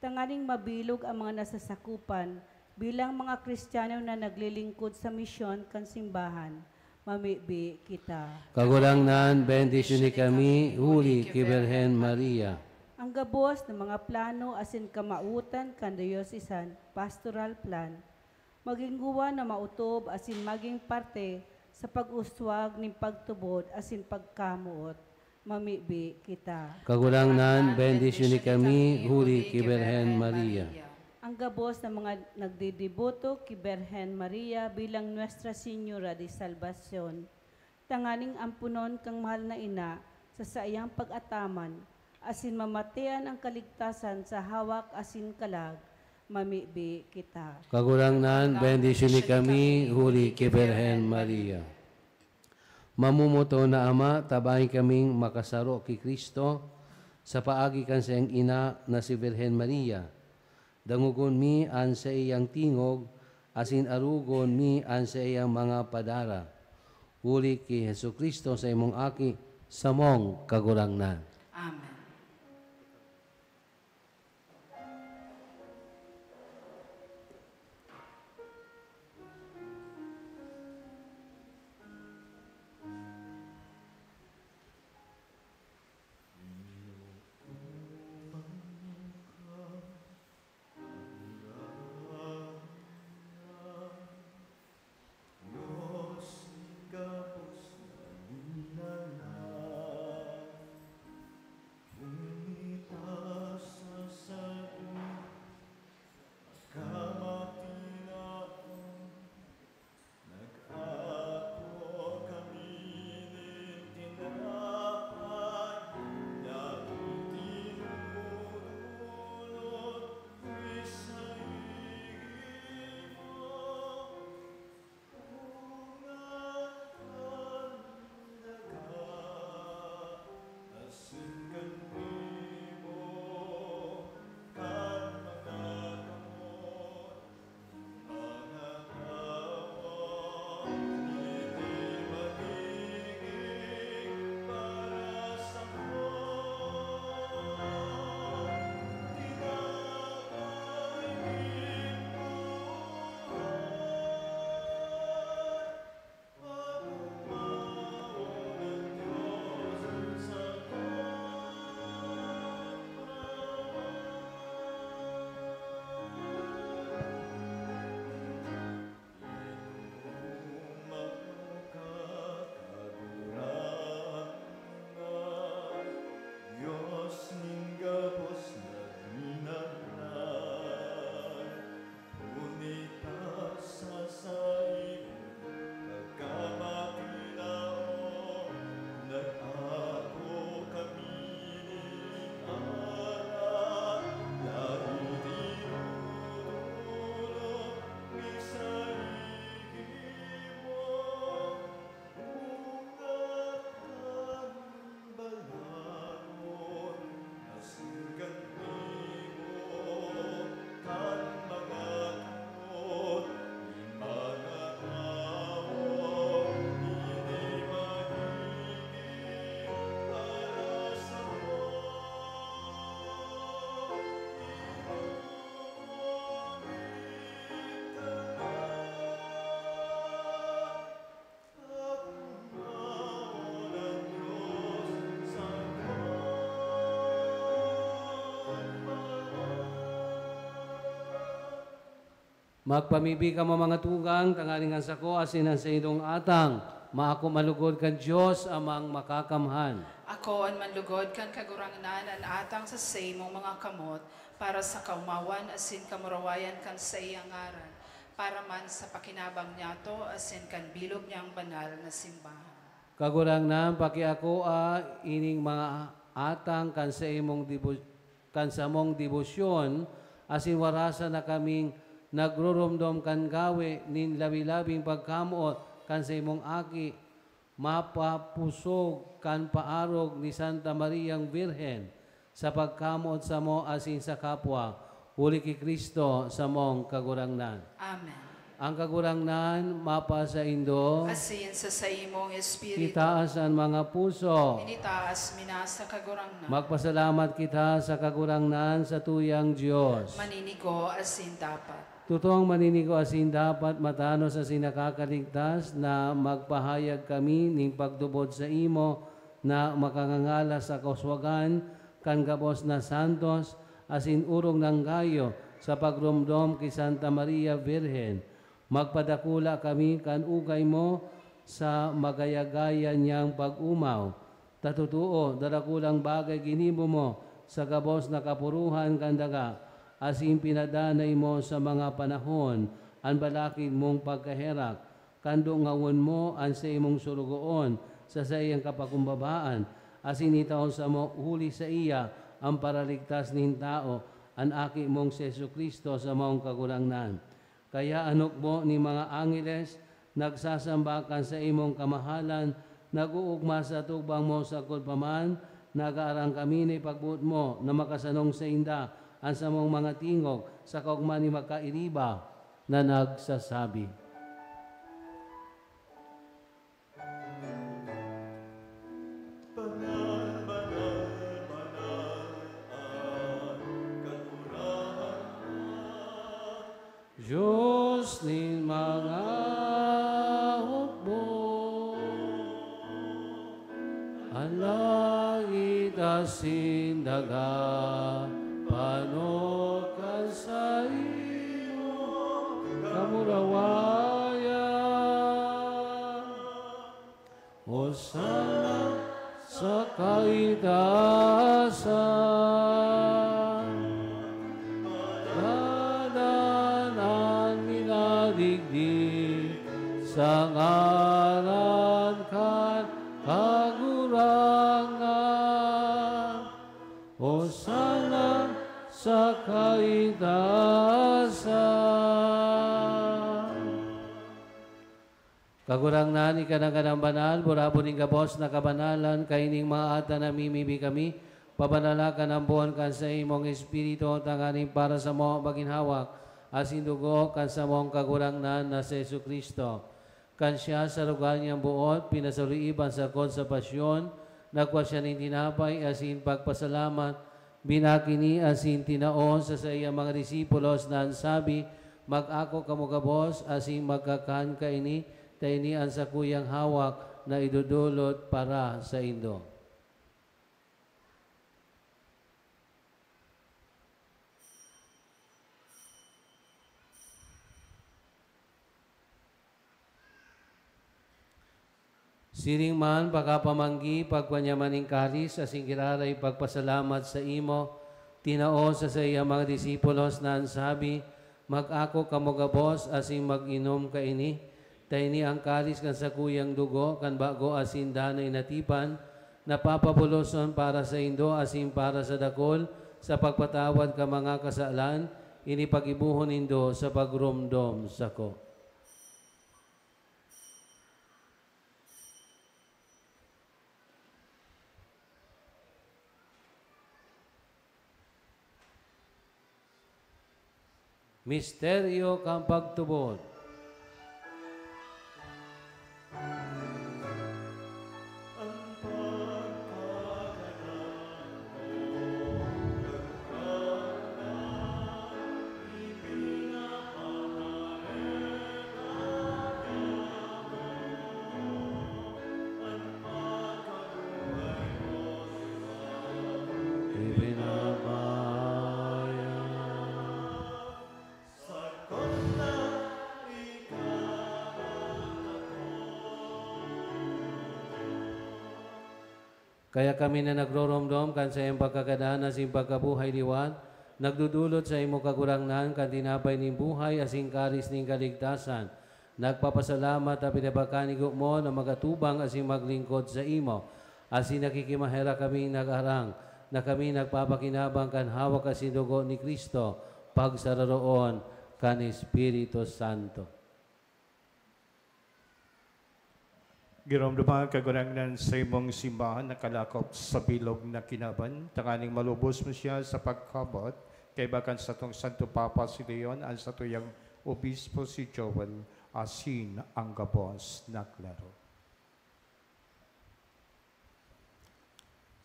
tanganing mabilog ang mga nasasakupan bilang mga Kristiyano na naglilingkod sa misyon kan simbahan. Mamibi kita. Kagurangnan, bendisyoni kami huli ki Birhen Maria. Ang gabos na mga plano asin kamawotan kan Diocesan Pastoral Plan, magin guwa na maotob asin magin parte sa pag-uswag nin pagtubod asin pagkamoot. Mamibi kita. Kagurangnan, bendisyoni kami huli ki Birhen Maria. Ang gabos na mga nagdedeboto ki Birhen Maria bilang Nuestra Señora de Salvacion, tanganing amponon kan mahal na ina sa saiyang pag-ataman, asin mamatean ang kaligtasan sa hawak asin kalag. Mamibi kita. Kagurangnan, bendisyoni kami huli ki Birhen Maria. Mamomoton na Ama, tabangi kaming makasaro ki Cristo sa paagi kan saiyang ina na si Birhen Maria. Dangogon mi an saiyang tingog, asin arogon mi an saiyang mga padara. Huli ki Jesu-Cristo, saimong Aki, samong Kagurangnan. Amen. Magpamibi kamo, mga tugang, tanganing an sako asin an saindong atang maako manlugod kan Dios Amang Makakamhan. Akoon manlugod kan Kagurangnan an atang sa saimong mga kamot, para sa kaomawan asin kamurawayan kan saiyang ngaran, para man sa pakinabang niyato asin kan bilog niyang banal na simbahan. Kagurangnan, pakiakoa ining mga atang kan saimong dibu-, kan samong debosyon, asin warasa na kaming nagruromdom kan gawe nin labi-labing pagkamoot kan saimong Aki, mapapusog kan paarog ni Santa Mariang Birhen, sa pagkamoot samo asin sa kapwa, huli ki Cristo samong Kagurangnan. Amen. Ang Kagurangnan mapasaindo. Asin sa saimong espiritu. Itaas an mga puso. Initaas mi na sa Kagurangnan. Magpasalamat kita sa Kagurangnan, sa tuyang Dios. Maninigo asin dapat. Totong maninigo asin dapat, matanos asin nakakaligtas na magpahayag kami nin pagtubod saimo na makangangalas sa kauswagan kan gabos na santos asin orog nang gayo sa pagromdom ki Santa Maria Birhen. Magpadakula kami kan ugay mo sa magaya-gaya niyang pag-omaw. Ta totoo, darakulang bagay ginibo mo sa gabos na kapuruhan kan daga, asin pinadanay mo sa mga panahon an balakid mong pagkaherak. Kan dungawon mo an saimong sorogoon sa saiyang kapakumbabaan, asin itao samo huli saiya an Paraligtas nin tawo, an Aki mong si Jesu-Cristo, samong Kagurangnan. Kaya an hukbo nin mga angeles nagsasamba kan saimong kamahalan, nag-oogma sa atubang mo sagkod pa man, nag-aaram kami na ipagboot mo na makasanong sainda an samong mga tingog sa kaogma nin makairiba na nagsasabi. Banal, banal, banal an Kagurangnan. Dios nin mga hukbo, an langit asin daga, pano kan saimong kamurawayan. Hosanna sa kaitaasan. Pagkanan an minadigdi sa ngaran kan Kagurangnan. Hosanna sa kaitaasan. Kagurangnan, ika na nganang banal, burabod nin gabos na kabanalan, kaining mga ata namimibi kami, pabanala kan ambon kan saimong Espiritu, tanganing para samo magin hawak asin dugo kan samong Kagurangnan na si Jesu-Cristo. Kan siya sa lugar niyang boot pinasaliiban sagkod sa pasyon, nagkua siya nin tinapay asin pagpasalamat, binakini asin tinao sa saiyang mga disipulos na an sabi, "Mag-ako kamo gabos asin magkakan kaini, ta ini an sakuyang hawak na idodolot para saindo." Siring man, pakapamanggi, pagkua niya man nin kalis asin giraray pagpasalamat saimo, tinao sa saiyang mga disipulos na an sabi, "Mag-ako kamo gabos asin mag-inom kaini, ta ini an kalis kan sakuyang dugo kan bago asin danay na tipan, na papabuloson para saindo asin para sa dakul sa pagpatawad kan mga kasalan. Ini paggibohon nindo sa pagromdom sako." Misteryo kan pagtubod. Ibinabaya. Sakot na Kaya kami na nagroromdom kan saiyang pagkagadan asin pagkabuhay liwat, nagdodolot sa imo, Kagurangnan, kan tinapay nin buhay asin karis nin kaligtasan. Nagpapasalamat ta pinapakanigo mo na magatubang asin maglingkod sa imo, asin nakikimaherak kaming nag-arang na kami nagpapakinabang kan hawak asin dugo ni Cristo, pagsararoon kan Espiritu Santo. Giromdoman, Kagurangnan, sa imong simbahan nakalakop sa bilog na kinaban, tanganing malubos mo siya sa pagkabot, kaiba kan satong Santo Papa si Leon, an satuyang Obispo si Joel, asin ang gabos na klero.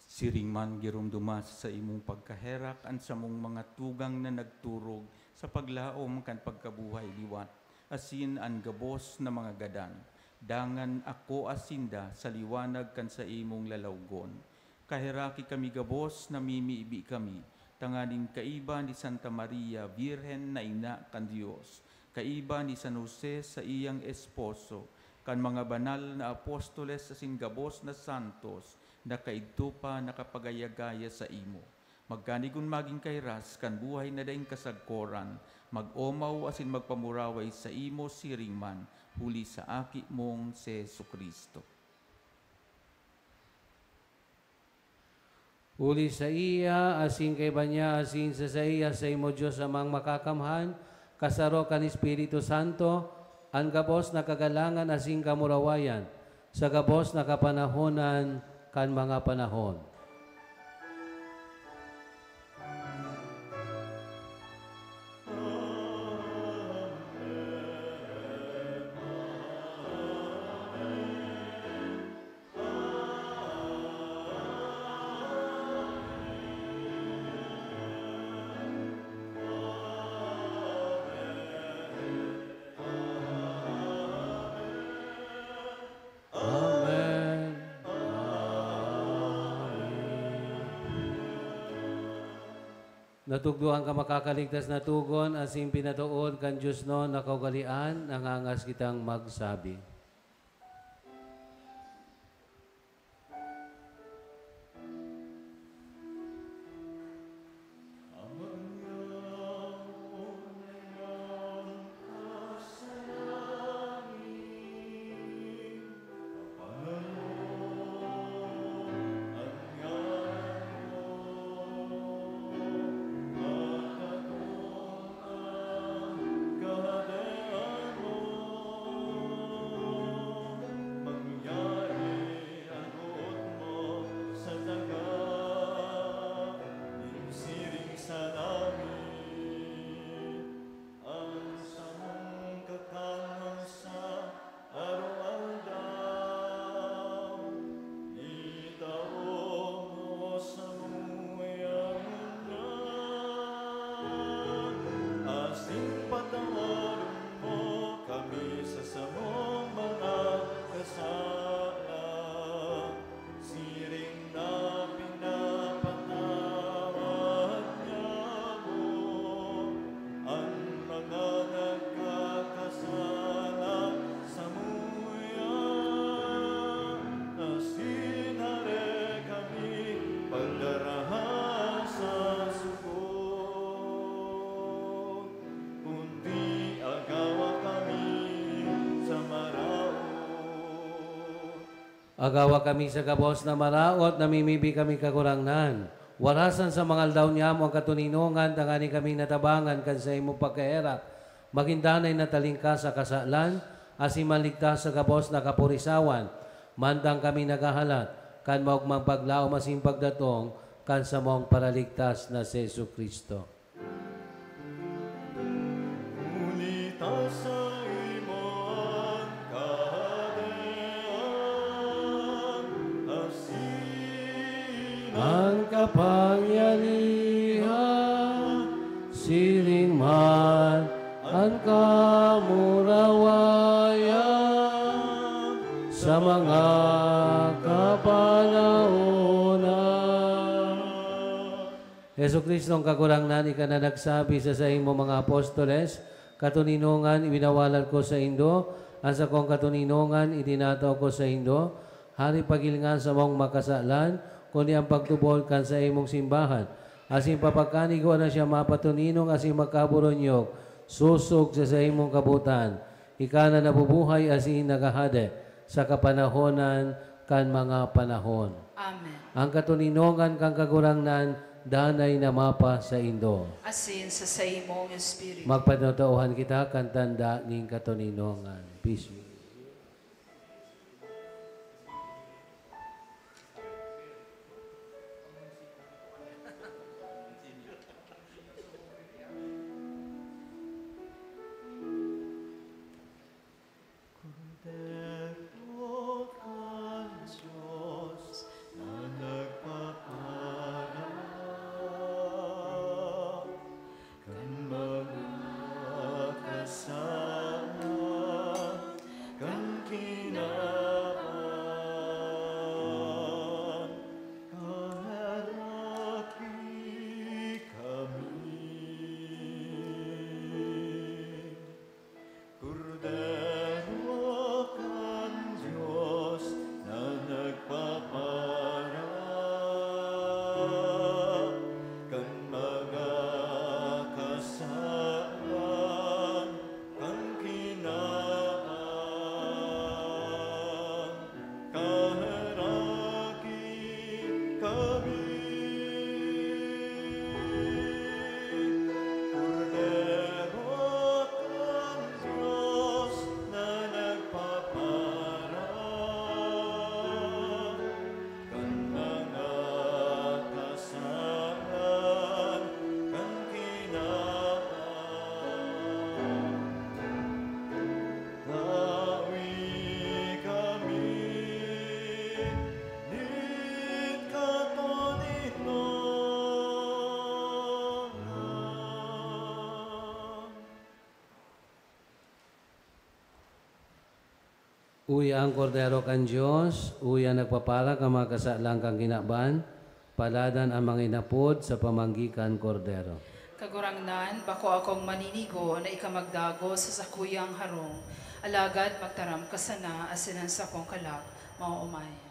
Siring man, giromdoma sa imong pagkaherak an samong mga tugang na nagturog sa paglaom kan pagkabuhay liwat, asin an gabos na mga gadan. Dangan akoa sinda sa liwanag kan saimong lalawgon. Kaheraki kami gabos, namimibi kami, tanganing kaiba ni Santa Maria, Birhen na ina kan Dios, kaiba ni San Jose sa iyang esposo, kan mga banal na apostoles asin gabos na santos na kaidto pa nakapagaya-gaya saimo. Magkanigon magin kahiras kan buhay na daing kasagkoran, mag-omaw asin magpamuraway saimo siring man, huli sa Aki mong si Jesu-Cristo. Huli saiya, asin kaiba niya, asin sa saiya, saimo, Dios Amang Makakamhan, kasaro kan Espiritu Santo, an gabos na kagalangan asin kamurawayan, sa gabos na kapanahonan kan mga panahon. Amen. Amen. Natukdoan kan makakaligtas na togon asin pinatood kan diosnon na kaugalean, nangangas kitang magsabi. An samong kakanon sa aroaldaw, itao mo samuya ngunyan, asin patawaron mo kami sa samong mga kasala, siring na pinapatawad niamo an mga nagkakasala samuya, asin hare kami pagdaraha sa sukog, kundi agawa kami sa maraot. Agawa kami sa gabos na maraot, namimibi kami, Kagurangnan. Warasan sa mga aldaw niyamo an katoninongan, tanganing kami natabangan kan saimong pagkaherak, magin danay na talingkas sa kasalan, asin maligtas sa gabos na kapurisawan, mantang kami naghahalat kan maogmang paglaom asin pagdatong kan samong Paraligtas na si Jesu-Cristo. Huli ta saimo an kahadean, asin an kapangyarihan, siring man an kamurawayan sa mga kapanahonan. Jesu-Cristo, an Kagurangnan, ika na nagsabi sa saimong mga apostoles, "Katoninongan iwinawalat ko saindo, an sakong katoninongan itinatao ko saindo, hale paghilinga sa samong makasalan, kundi an pagtubod kan saimong simbahan, asin papagkanigoan na siya mapatoninong asin magkaburonyok, sosog sa saimong kabotan, ika na nabubuhay asin naghahade sa kapanahonan kan mga panahon. Amen. Ang katoninongan kan Kagurangnan danay na mapasaindo. Asin sa saimong espiritu. Magpanutauhan kita kan tanda nin katoninongan. Peace be with you. Kordero kan Dios na nagpapara kan mga kasalan kan kinaban, kaharaki kami. Kordero kan Dios na nagpapara kan mga kasalan kan kinaban, kaharaki kami. Kordero kan Dios na nagpapara kan mga kasalan kan kinaban. Tawi kami nin katoninongan. Uya an Kordero kan Dios, uya an nagpapara kan mga kasalan kan kinaban, paladan an mga inapod sa pamanggi kan Kordero. Kagurangnan, bako akong maninigo na ika magdagos sa sakuyang harong, alagad magtaram ka sana asin an sakong kalag maoomay.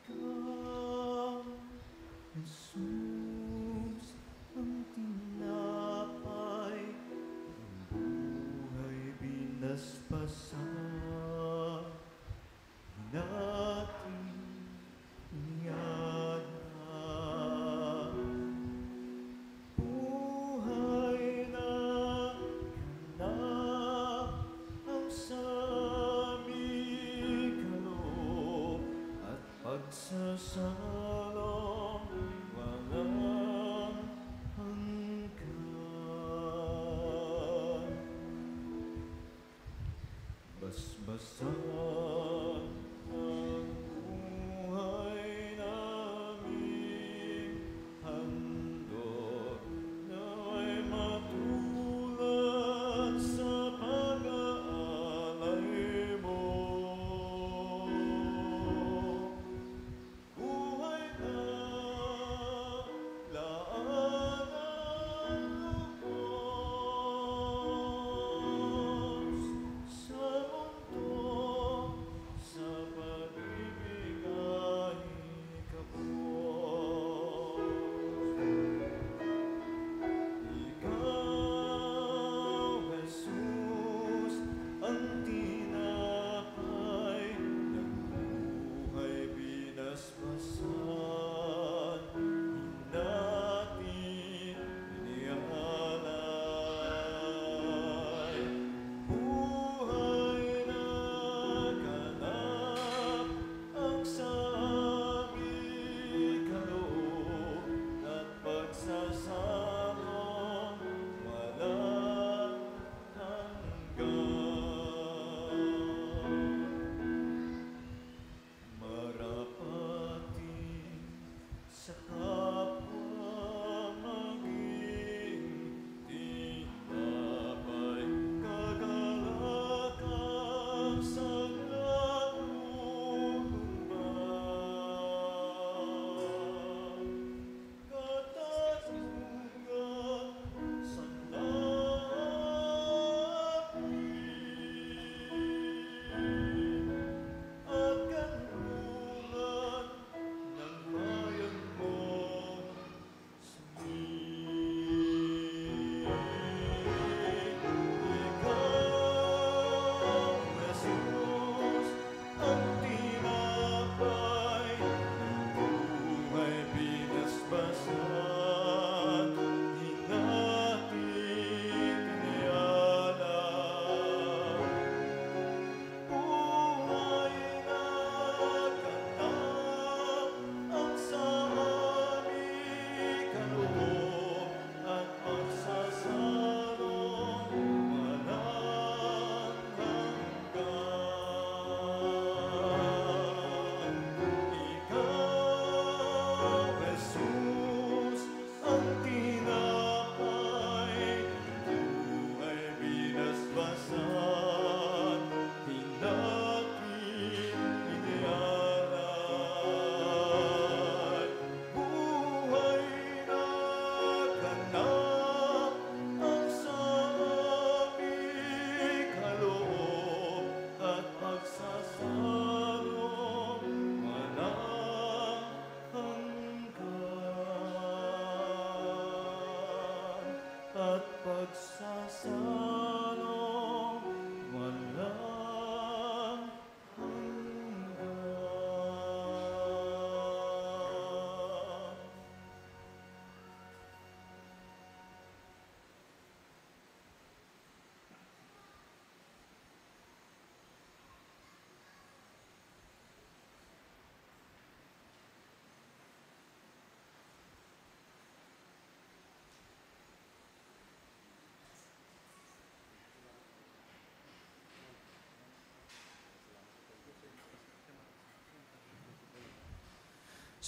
Ikaw, Jesus, ang tinapay ng buhay binasbasan. Hinati, inyada, buhay na, na ang saming kaloob at pagsasalong walang hanggan. Basbasan ang buhay naming handog na may matulad sa pag-aalay mo. Buhay na laan ang lubos sa mundo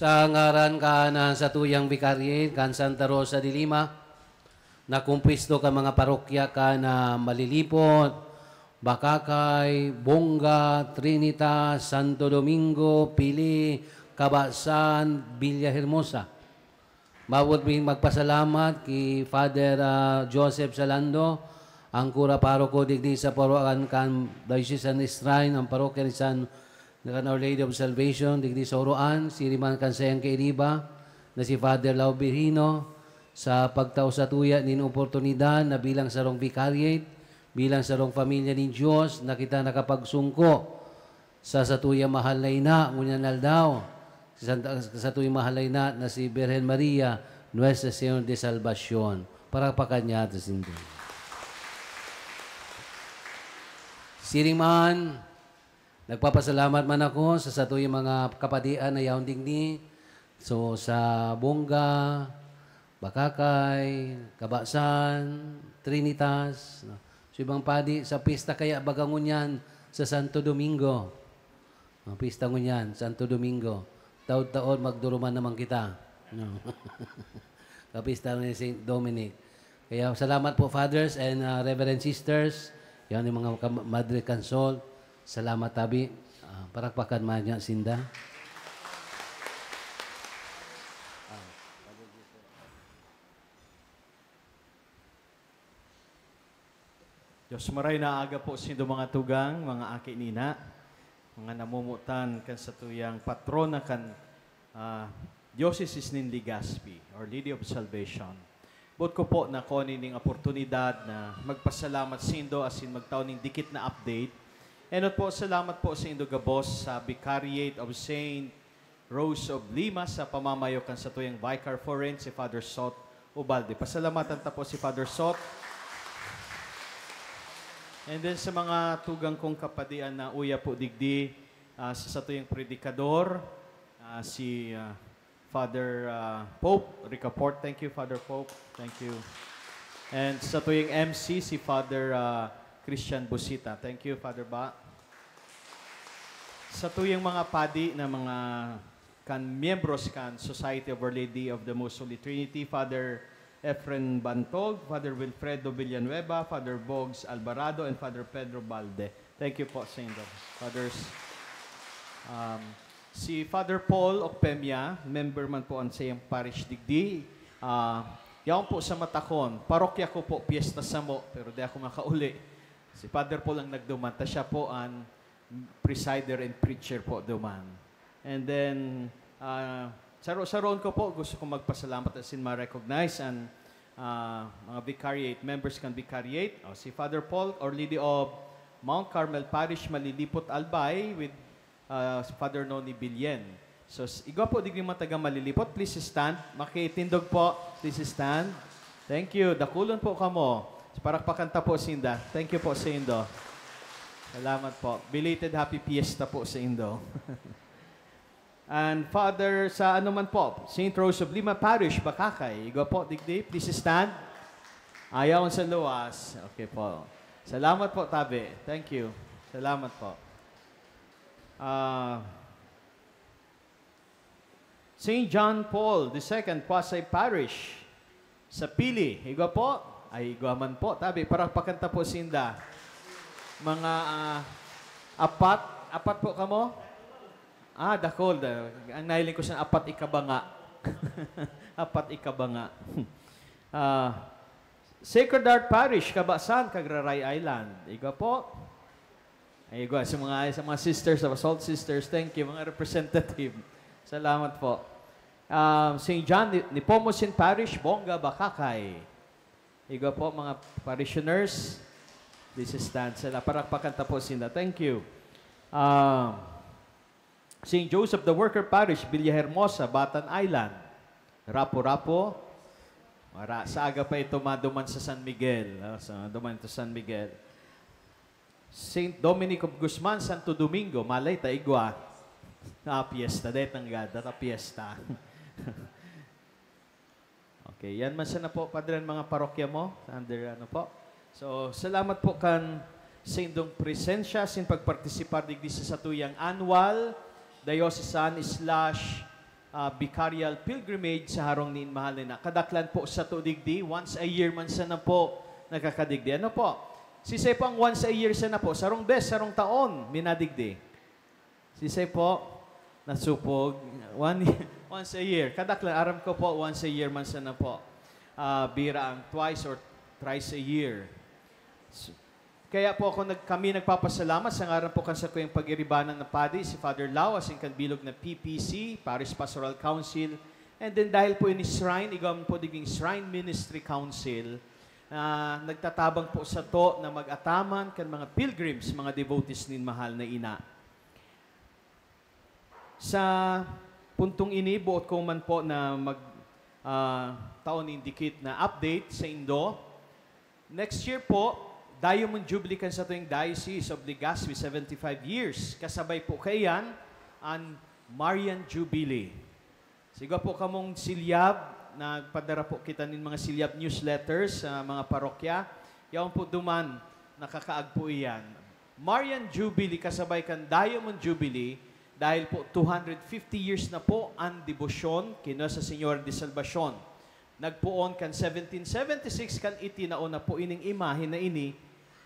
Sa ngaran kan satuyang Vicariate kan Santa Rosa de Lima, na kumpuesto kan mga parokya kan Malilipot, Bacacay, Bonga, Trinitas, Santo Domingo, Pili, Cabasan, Villahermosa. Mawot mi magpasalamat ki Father, ah, Joseph Salando, ang kura paroko digdi sa Poroan kan Diocesan Shrine, ang parokya ni San, kan Our Lady of Salvation, digdi sa Oroan, siring man kan saiyang kairiba na si Father Lau Birhino, sa pagtao satuya nin oportunidad na bilang sarong vicariate, bilang sarong pamilya nin Dios, na kita nakapagsungko sa satuyang mahal na ina, ngunyan aldaw, sa santa-, sa satuyang mahal na ina na si Birhen Maria, Nuestra Señora de Salvacion. Palakpakan niya ato sindo. Siring man, nagpapasalamat man ako sa satuyang mga kapadian na yaon digdi. So, sa Bonga, Bacacay, Cabasan, Trinitas, no? So, ibang padi, sa pista kaya baga ngunyan sa Santo Domingo. Ang pista ngunyan, Santo Domingo. Taod-taod, magduruman naman kita. No? Kapista ni Saint Dominic. Kaya salamat po, Fathers and, ah, Reverend Sisters. Yan yung mga kam-, Madre Consult. Salamat, tabi. Ah, parakpakan man niya sinda. Dios maray na aga po sindo, mga tugang, mga aki nina, mga namomotan kan satuyang patrona kan, ah, Diocese nin Legazpi, Our Lady of Salvation. Boot ko po na kuha nin oportunidad na magpasalamat sindo asin magtao nin dikit na update. Enot po, salamat po saindo gabos sa Vicariate of Saint Rose of Lima sa pamamayo kan satuyang Vicar Foreign, si Father Sot Ubalde. Pasalamatan ta po si Father Sot. And then sa mga tugang kong kapadian na uya po digdi, ah, sa satuyang predikador, ah, si, ah, Father, ah, Pope Ricaport. Thank you, Father Pope. Thank you. And sa tuyang M C, si Father, ah, Christian Busita. Thank you, Father Ba. Sa tuyang mga padi na mga kan miyembros kan Society of Our Lady of the Most Holy Trinity, Father Efren Bantog, Father Wilfredo Villanueva, Father Bogs Alvarado, and Father Pedro Balde. Thank you po saindo, Fathers. Um, si Father Paul Ocpemia, member man po an saiyang parish digdi. Ah, yaon po sa Matacon. Parokya ko po, piyesta samo, pero di ako makauli. Si Father Paul ang nagduman, ta siya po an presider and preacher po duman. And then, ah, saro-saroon ko po, gusto kong magpasalamat asin ma-recognize an, ah, mga vicariate, members kan vicariate. O, si Father Paul, Our Lady of Mount Carmel Parish, Malilipot, Albay, with, ah, Father Noni Billen. So, s-, igwa po digdi mga taga Malilipot, please stand. Makitindog po, please stand. Thank you. Dakulon po kamo. Parakpakan ta po sinda. Thank you po saindo. Salamat po. Belated Happy Fiesta po saindo. And Father, sa ano man po, Saint Rose of Lima Parish, Bacacay. Igwa po digdi, please stand. Ayaw sa luwas. Okay po. Salamat po, tabi. Thank you. Salamat po. Ah, Saint John Paul the Second Quasi Parish sa Pili. Igwa po? Ay, igwa man po. Tabi, parakpakan ta po sinda. Mga, ah, apat, apat po kamo? Ah, dakul. Da-, ang nahiling ko sa apat ikabanga. Apat ikabanga. Ah, Sacred Heart Parish, Cabasan, Cagraray Island. Igwa po. Ay, igwa, sa mga, sa mga sisters, sa Salt Sisters, thank you, mga representative. Salamat po. Um, Saint John, Ni-, Nepomucen Parish, Bonga, Bacacay. Igwa po, mga parishioners. This is stand. Sila, parakpakan ta po sila. Thank you. Um, Saint Joseph the Worker Parish, Villahermosa, Batan Island. Rapu-Rapu. Mara, sa aga pa ito maduman sa San Miguel, no? Sa, duman ito sa San Miguel. Saint Dominic of Guzman, Santo Domingo, malay ta igwa. Ah, piyesta, dahil tanggad, data piyesta. Okay, yan man sana po, Padre, ang mga parokya mo, under ano po. So, salamat po kan saindong presensya, sin pagpartisipar digdi sa satuyang annual diocesan slash ah, vicarial pilgrimage sa harong nin mahal na ina. Kadaklan po sato digdi, once a year man sana po nakakadigdi. Ano po? Sisay po ang once a year sana po? Sarong bes, sarong taon, minadigdi. Sisay po? Nasupog. One, once a year. Kadaklan, aram ko po, once a year man sana po. Ah, bira ang twice or thrice a year. So, kaya po ako nag-, kami nagpapasalamat sa ngaran po kan sakuyang pagiribanan na padi, si Father Lau, asin kan bilog na P P C, Parish Pastoral Council, and then dahil po ini shrine, igwa man po diging Shrine Ministry Council, na nagtatabang po sato na mag-ataman kan mga pilgrims, mga devotees nin mahal na ina. Sa puntong ini, boot ko man po na mag, ah, tao nin dikit na update saindo. Next year po, Diamond Jubilee kan satuyang Diocese of Legazpi, seventy-five years. Kasabay po kaiyan, an Marian Jubilee. Sigwa po kamong silyab, nagpadara po kita nin mga silyab newsletters sa mga parokya. Yaon po duman, nakakaagpo iyan. Marian Jubilee kasabay kan Diamond Jubilee, dahil po two hundred fifty years na po an debosyon ki Nuestra Señora de Salvacion. Nagpoon kan seventeen seventy-six, kan itinao na po ining imahe na ini,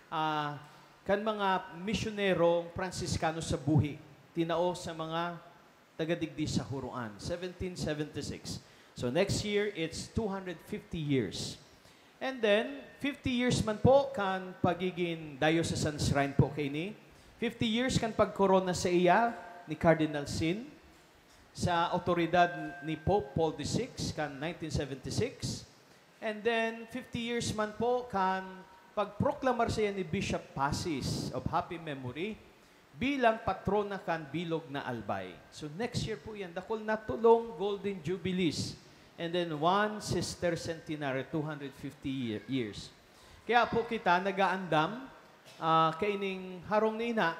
ah, kan mga misyonero Fransiskano sa buhi, tinao sa mga taga digdi sa Huroan, seventeen seventy-six. So next year, it's two hundred fifty years. And then, fifty years man po kan pagiging diocesan shrine po kaini. Fifty years kan pagkorona sa iya ni Cardinal Sin sa awtoridad ni Pope Paul the Sixth kan nineteen seventy-six. And then, fifty years man po kan pagproklamar saiya ni Bishop Pacis of happy memory bilang patrona kan bilog na Albay. So, next year po yan, dakul na tolong Golden Jubilees. And then, one Sister Centenary, two hundred fifty year, years. Kaya po kita nag-aandam, ah, kaining harong ni ina.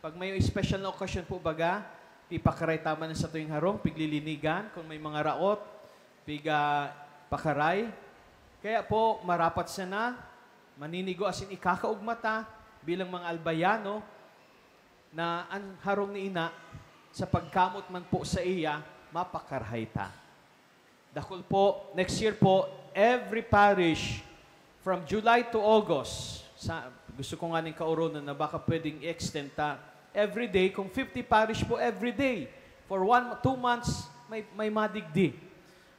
Pag may special na okasyon po baga, pipakaray ta man sa tuwing harong, piglilinigan, kung may mga raot, piga pakaray. Kaya po, marapat sana, maninigo asin ikakaugma ta bilang mga Albayano na an harong ni ina, sa pagkamot man po saiya, mapakarahay ta. Dakul po, next year po, every parish from July to August, sa, gusto ko nga ning kaoronon na baka pwedeng i-extend ta every day, kung fifty parish po every day, for one, two months, may, may madigdi.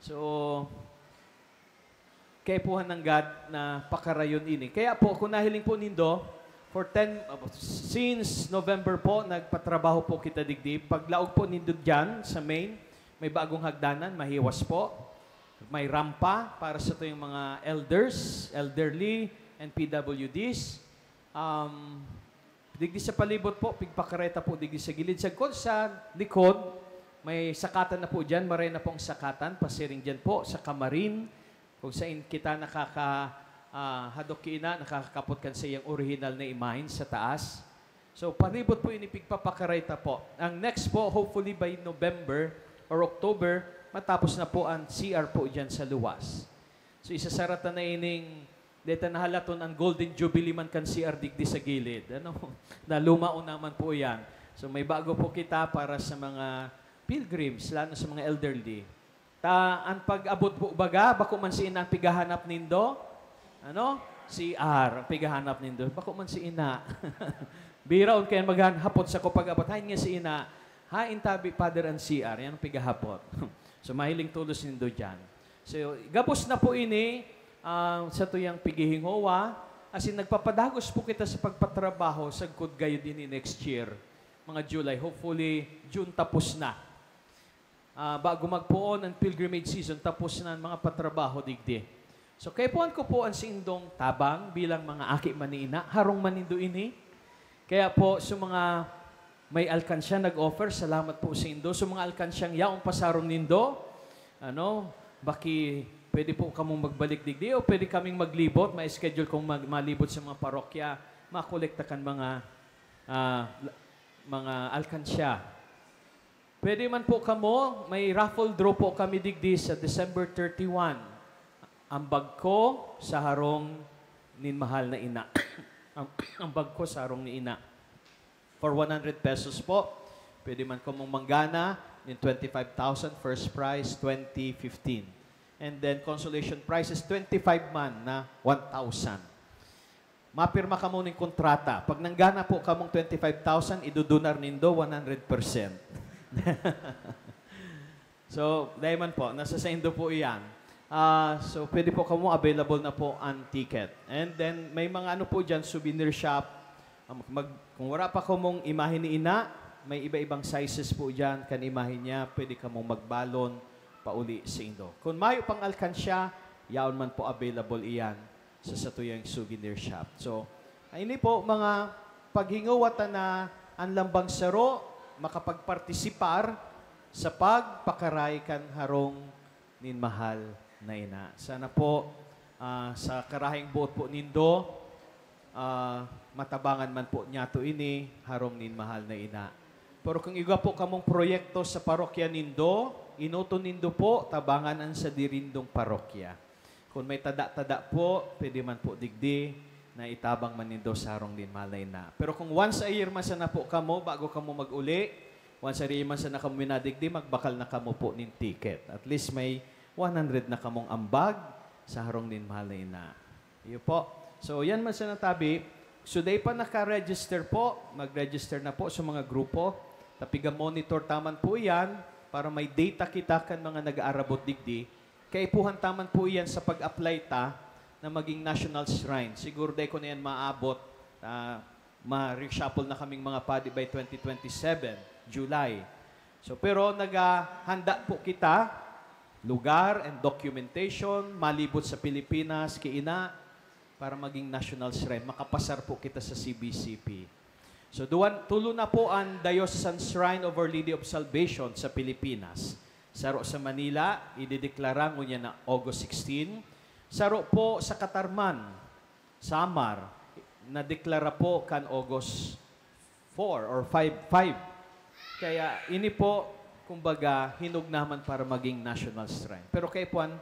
So, kaipuhan nanggad na pakarayon ini. Kaya po, kung nahiling po nindo, for ten, since November po, nagpatrabaho po kita digdi. Paglaog po nindo diyan sa main, may bagong hagdanan, mahiwas po. May rampa para satuyang mga elders, elderly, and P W Ds. Um, digdi sa palibot po, pigpakaray ta po digdi sa gilid. Sagkod sa likod, may sakatan na po diyan, maray na pong sakatan, pasiring diyan po sa kamarin, kung saan kita nakaka-, ah, hadok ki ina, nakakakapot kan saiyang orihinal na imahen sa taas. So, palibot po ini, pigpapakaray ta po. Ang next po, hopefully by November or October, matapos na po ang C R po diyan sa luwas. So, isasara ta na ining, deta nahalaton ang Golden Jubilee man kan C R digdi sa gilid. Ano? Na lumaon naman po yan. So, may bago po kita para sa mga pilgrims, lalo sa mga elderly. Ta, an pag-abot po baga, bako man si ina an pigahanap nindo? Ano? C R an pigahanap nindo. Bako man si ina. Biraon kayan maghapot sa ko pag-abot. Hain nga si ina. Hain tabi, Father, an C R. Yan an pigahapot. So, mahiling tolos nindo diyan. So, gabos na po ini, ah, satuyang pighihingowa. Asin nagpapadagos po kita sa pagpatrabaho sagkod gayod ini next year, mga July. Hopefully, June tapos na. Ah, bago magpoon an pilgrimage season, tapos na an mga patrabaho digdi. So, kaipuhan ko po an saindong tabang bilang mga aki man ni ina, harong man nindo ini. Kaya po, sa mga may alkansya nag-offer, salamat po saindo. Sa mga alkansyang yaon pa sa harong nindo, ano, baki pwede po kamong magbalik digdi o pwede kaming maglibot, ma-schedule kong mag-, malibot sa mga parokya, makolekta kan mga, ah, la-, mga alkansya. Pwede man po kamo, may raffle draw po kami digdi sa December thirty-one. Ambag ko sa harong nin mahal na ina. Am-, ambag ko sa harong ni ina. For one hundred pesos po. Pwede man kamong manggana. Yung twenty-five thousand, first prize, twenty fifteen. And then, consolation prize is twenty-five man na one thousand. Mapirma kamo ning kontrata. Pag nanggana po kamong twenty-five thousand, idudunar nindo one hundred percent. So, dai man po, nasa saindo po iyan. Ah, so, pwede po kamo, available na po ang ticket. And then, may mga ano po dyan, souvenir shop. Ah, mag, kung wala pa kamong imahe ni ina, may iba-ibang sizes po dyan. Kan imahe niya, pwede kamong magbalon pauli saindo. Kung mayo pang alkansya, yaon man po available iyan sa satuyang souvenir shop. So, ini po, mga paghingowa ta na an lambang saro makapagpartisipar sa pagpakaray kan harong nin mahal na ina. Sana po, ah, sa karahing boot po nindo, ah, matabangan man po niyato ini, harong nin mahal na ina. Pero kung igwa po kamong proyekto sa parokya nindo, enoton nindo po, tabangan an sadiri nindong parokya. Kun may tada-tada po, pwede man po digdi na itabang man nindo sa harong nin mahal na ina. Pero kung once a year man sana po kamo, bago kamo mag-uli, once a year man sana kamo minadigdi, magbakal na kamo po nin ticket. At least may one hundred na kamong ambag sa harong nin mahal na ina. Iyo po. So, yan man sana tabi. So, dai pa naka-register po, mag-register na po sa mga grupo. Tapiga-monitor ta man po iyan para may data kita kan mga nag-aarabot digdi. Kaipuhan ta man po iyan sa pag-apply ta na maging national shrine. Siguro dai ko na yan maabot, ah, ma-reshuffle na kaming mga padi by twenty twenty-seven, July. So, pero naghahanda po kita, lugar and documentation, malibot sa Pilipinas, ki ina, para maging national shrine. Makapasar po kita sa C B C P. So, duwan, tulo na po an Diocesan Shrine of Our Lady of Salvation sa Pilipinas. Saro sa Manila, idedeklara ngunyan na August sixteen. Saro po sa Catarman, Samar, nadeklara po kan August four or five, five. Kaya ini po, kumbaga, hinugnaman para maging national shrine. Pero kaipuhan,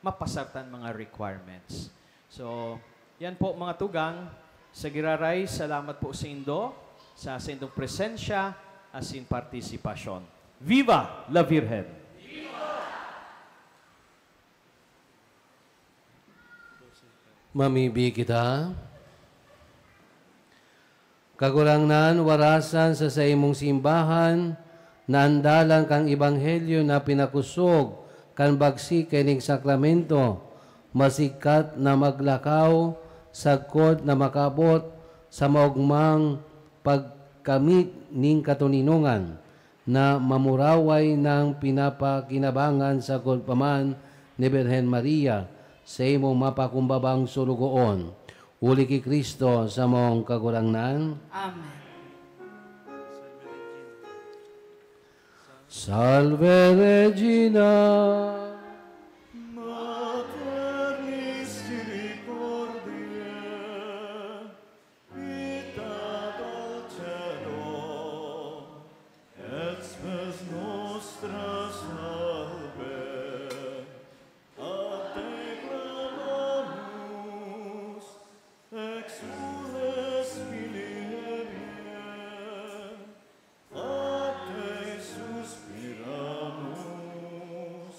mapasar ta an mga requirements. So, yan po, mga tugang. Sa giraray, salamat po saindo, sa saindong presensya asin partisipasyon. Viva la Virgen! Mamibi kita. Kagurangnan, warasan sa saimong simbahan na an dalan kan ebanghelyo na pinakosog kan bagsik kaining sakramento, masigkat na maglakaw, sagkod na makaabot sa maogmang pagkamit nin katoninongan na mamuraway nang pinapakinabangan sagkod pa man ni Birhen Maria, saimong mapakumbabang sorogoon. Huli ki Cristo samong Kagurangnan. Amen. Salve Regina, Mater Misericordiae, Vita Dulcedo, et Spes Nostra Salve, a Te clamamus, exsules filii Evae, a Te suspiramus,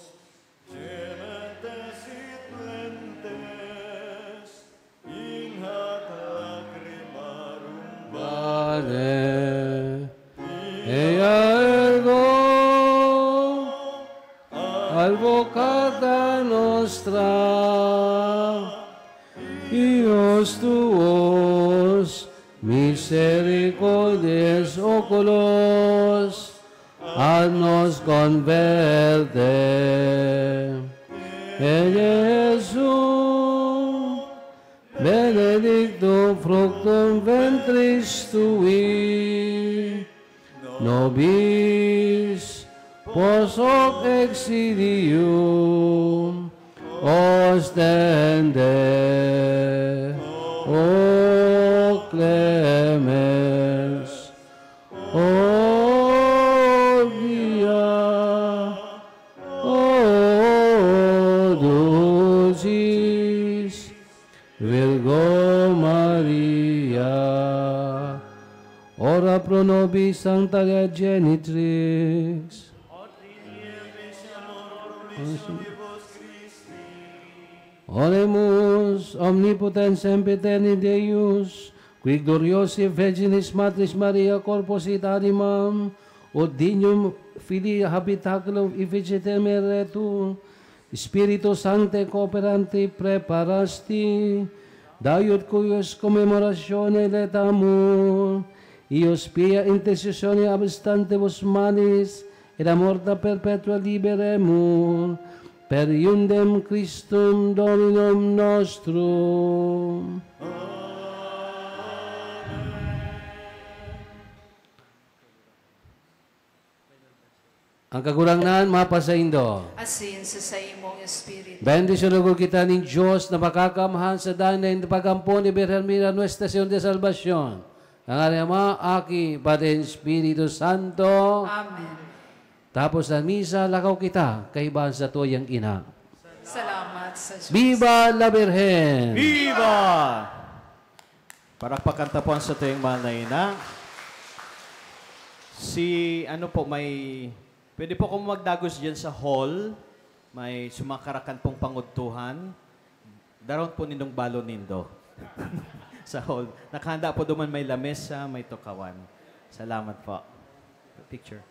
Gementes et laentes, in hac lacrimarum vale. Ea ergo advocata nostra, ius tuus, misericordiae oculos, ad nos converte. Ecce Iesus, benedictum fructum ventris tui, nobis post hoc exilium ostende. O clemens, O Dia, O dulcis Virgo Maria, ora pro nobis Sancta Dei Genitrix. Oremus, Omnipotens Sempiterni Deus, qui gloriosi Virginis Matris Maria corpus et animam, ut dignum filii habitaculum efficit meretur, Spiritu Sancte cooperanti preparasti, dayot cuius commemoratione laetamur, eius pia intercessione ab stantibus malis, et a morta perpetua liberemur, per iundem Christum Dominum nostrum. Ang Kagurangnan mapasaindo. Asin sa saimong espiritu. Bendisyonan kita nin Diyos na makakaamhan sa dangog na pag-ampon ni Birhen Maria, Nuestra Señora de Salvacion. Ang ngaran ni Ama, Aki, Pati, Espiritu Santo. Amen. Tapos na misa, lakaw kita kaiba sa tuyang ina. Salamat sa Diyos. Viva la Virgen! Viva! Palakpakan ta po ang satuyang mahal na ina. Si, ano po, may, pwede po kamo magdagos dyan sa hall. May sumakarakan pong pangudtuhan. Daron po nindong balon nindo. Sa hall. Nakahanda po duman may lamesa, may tukawan. Salamat po. Picture.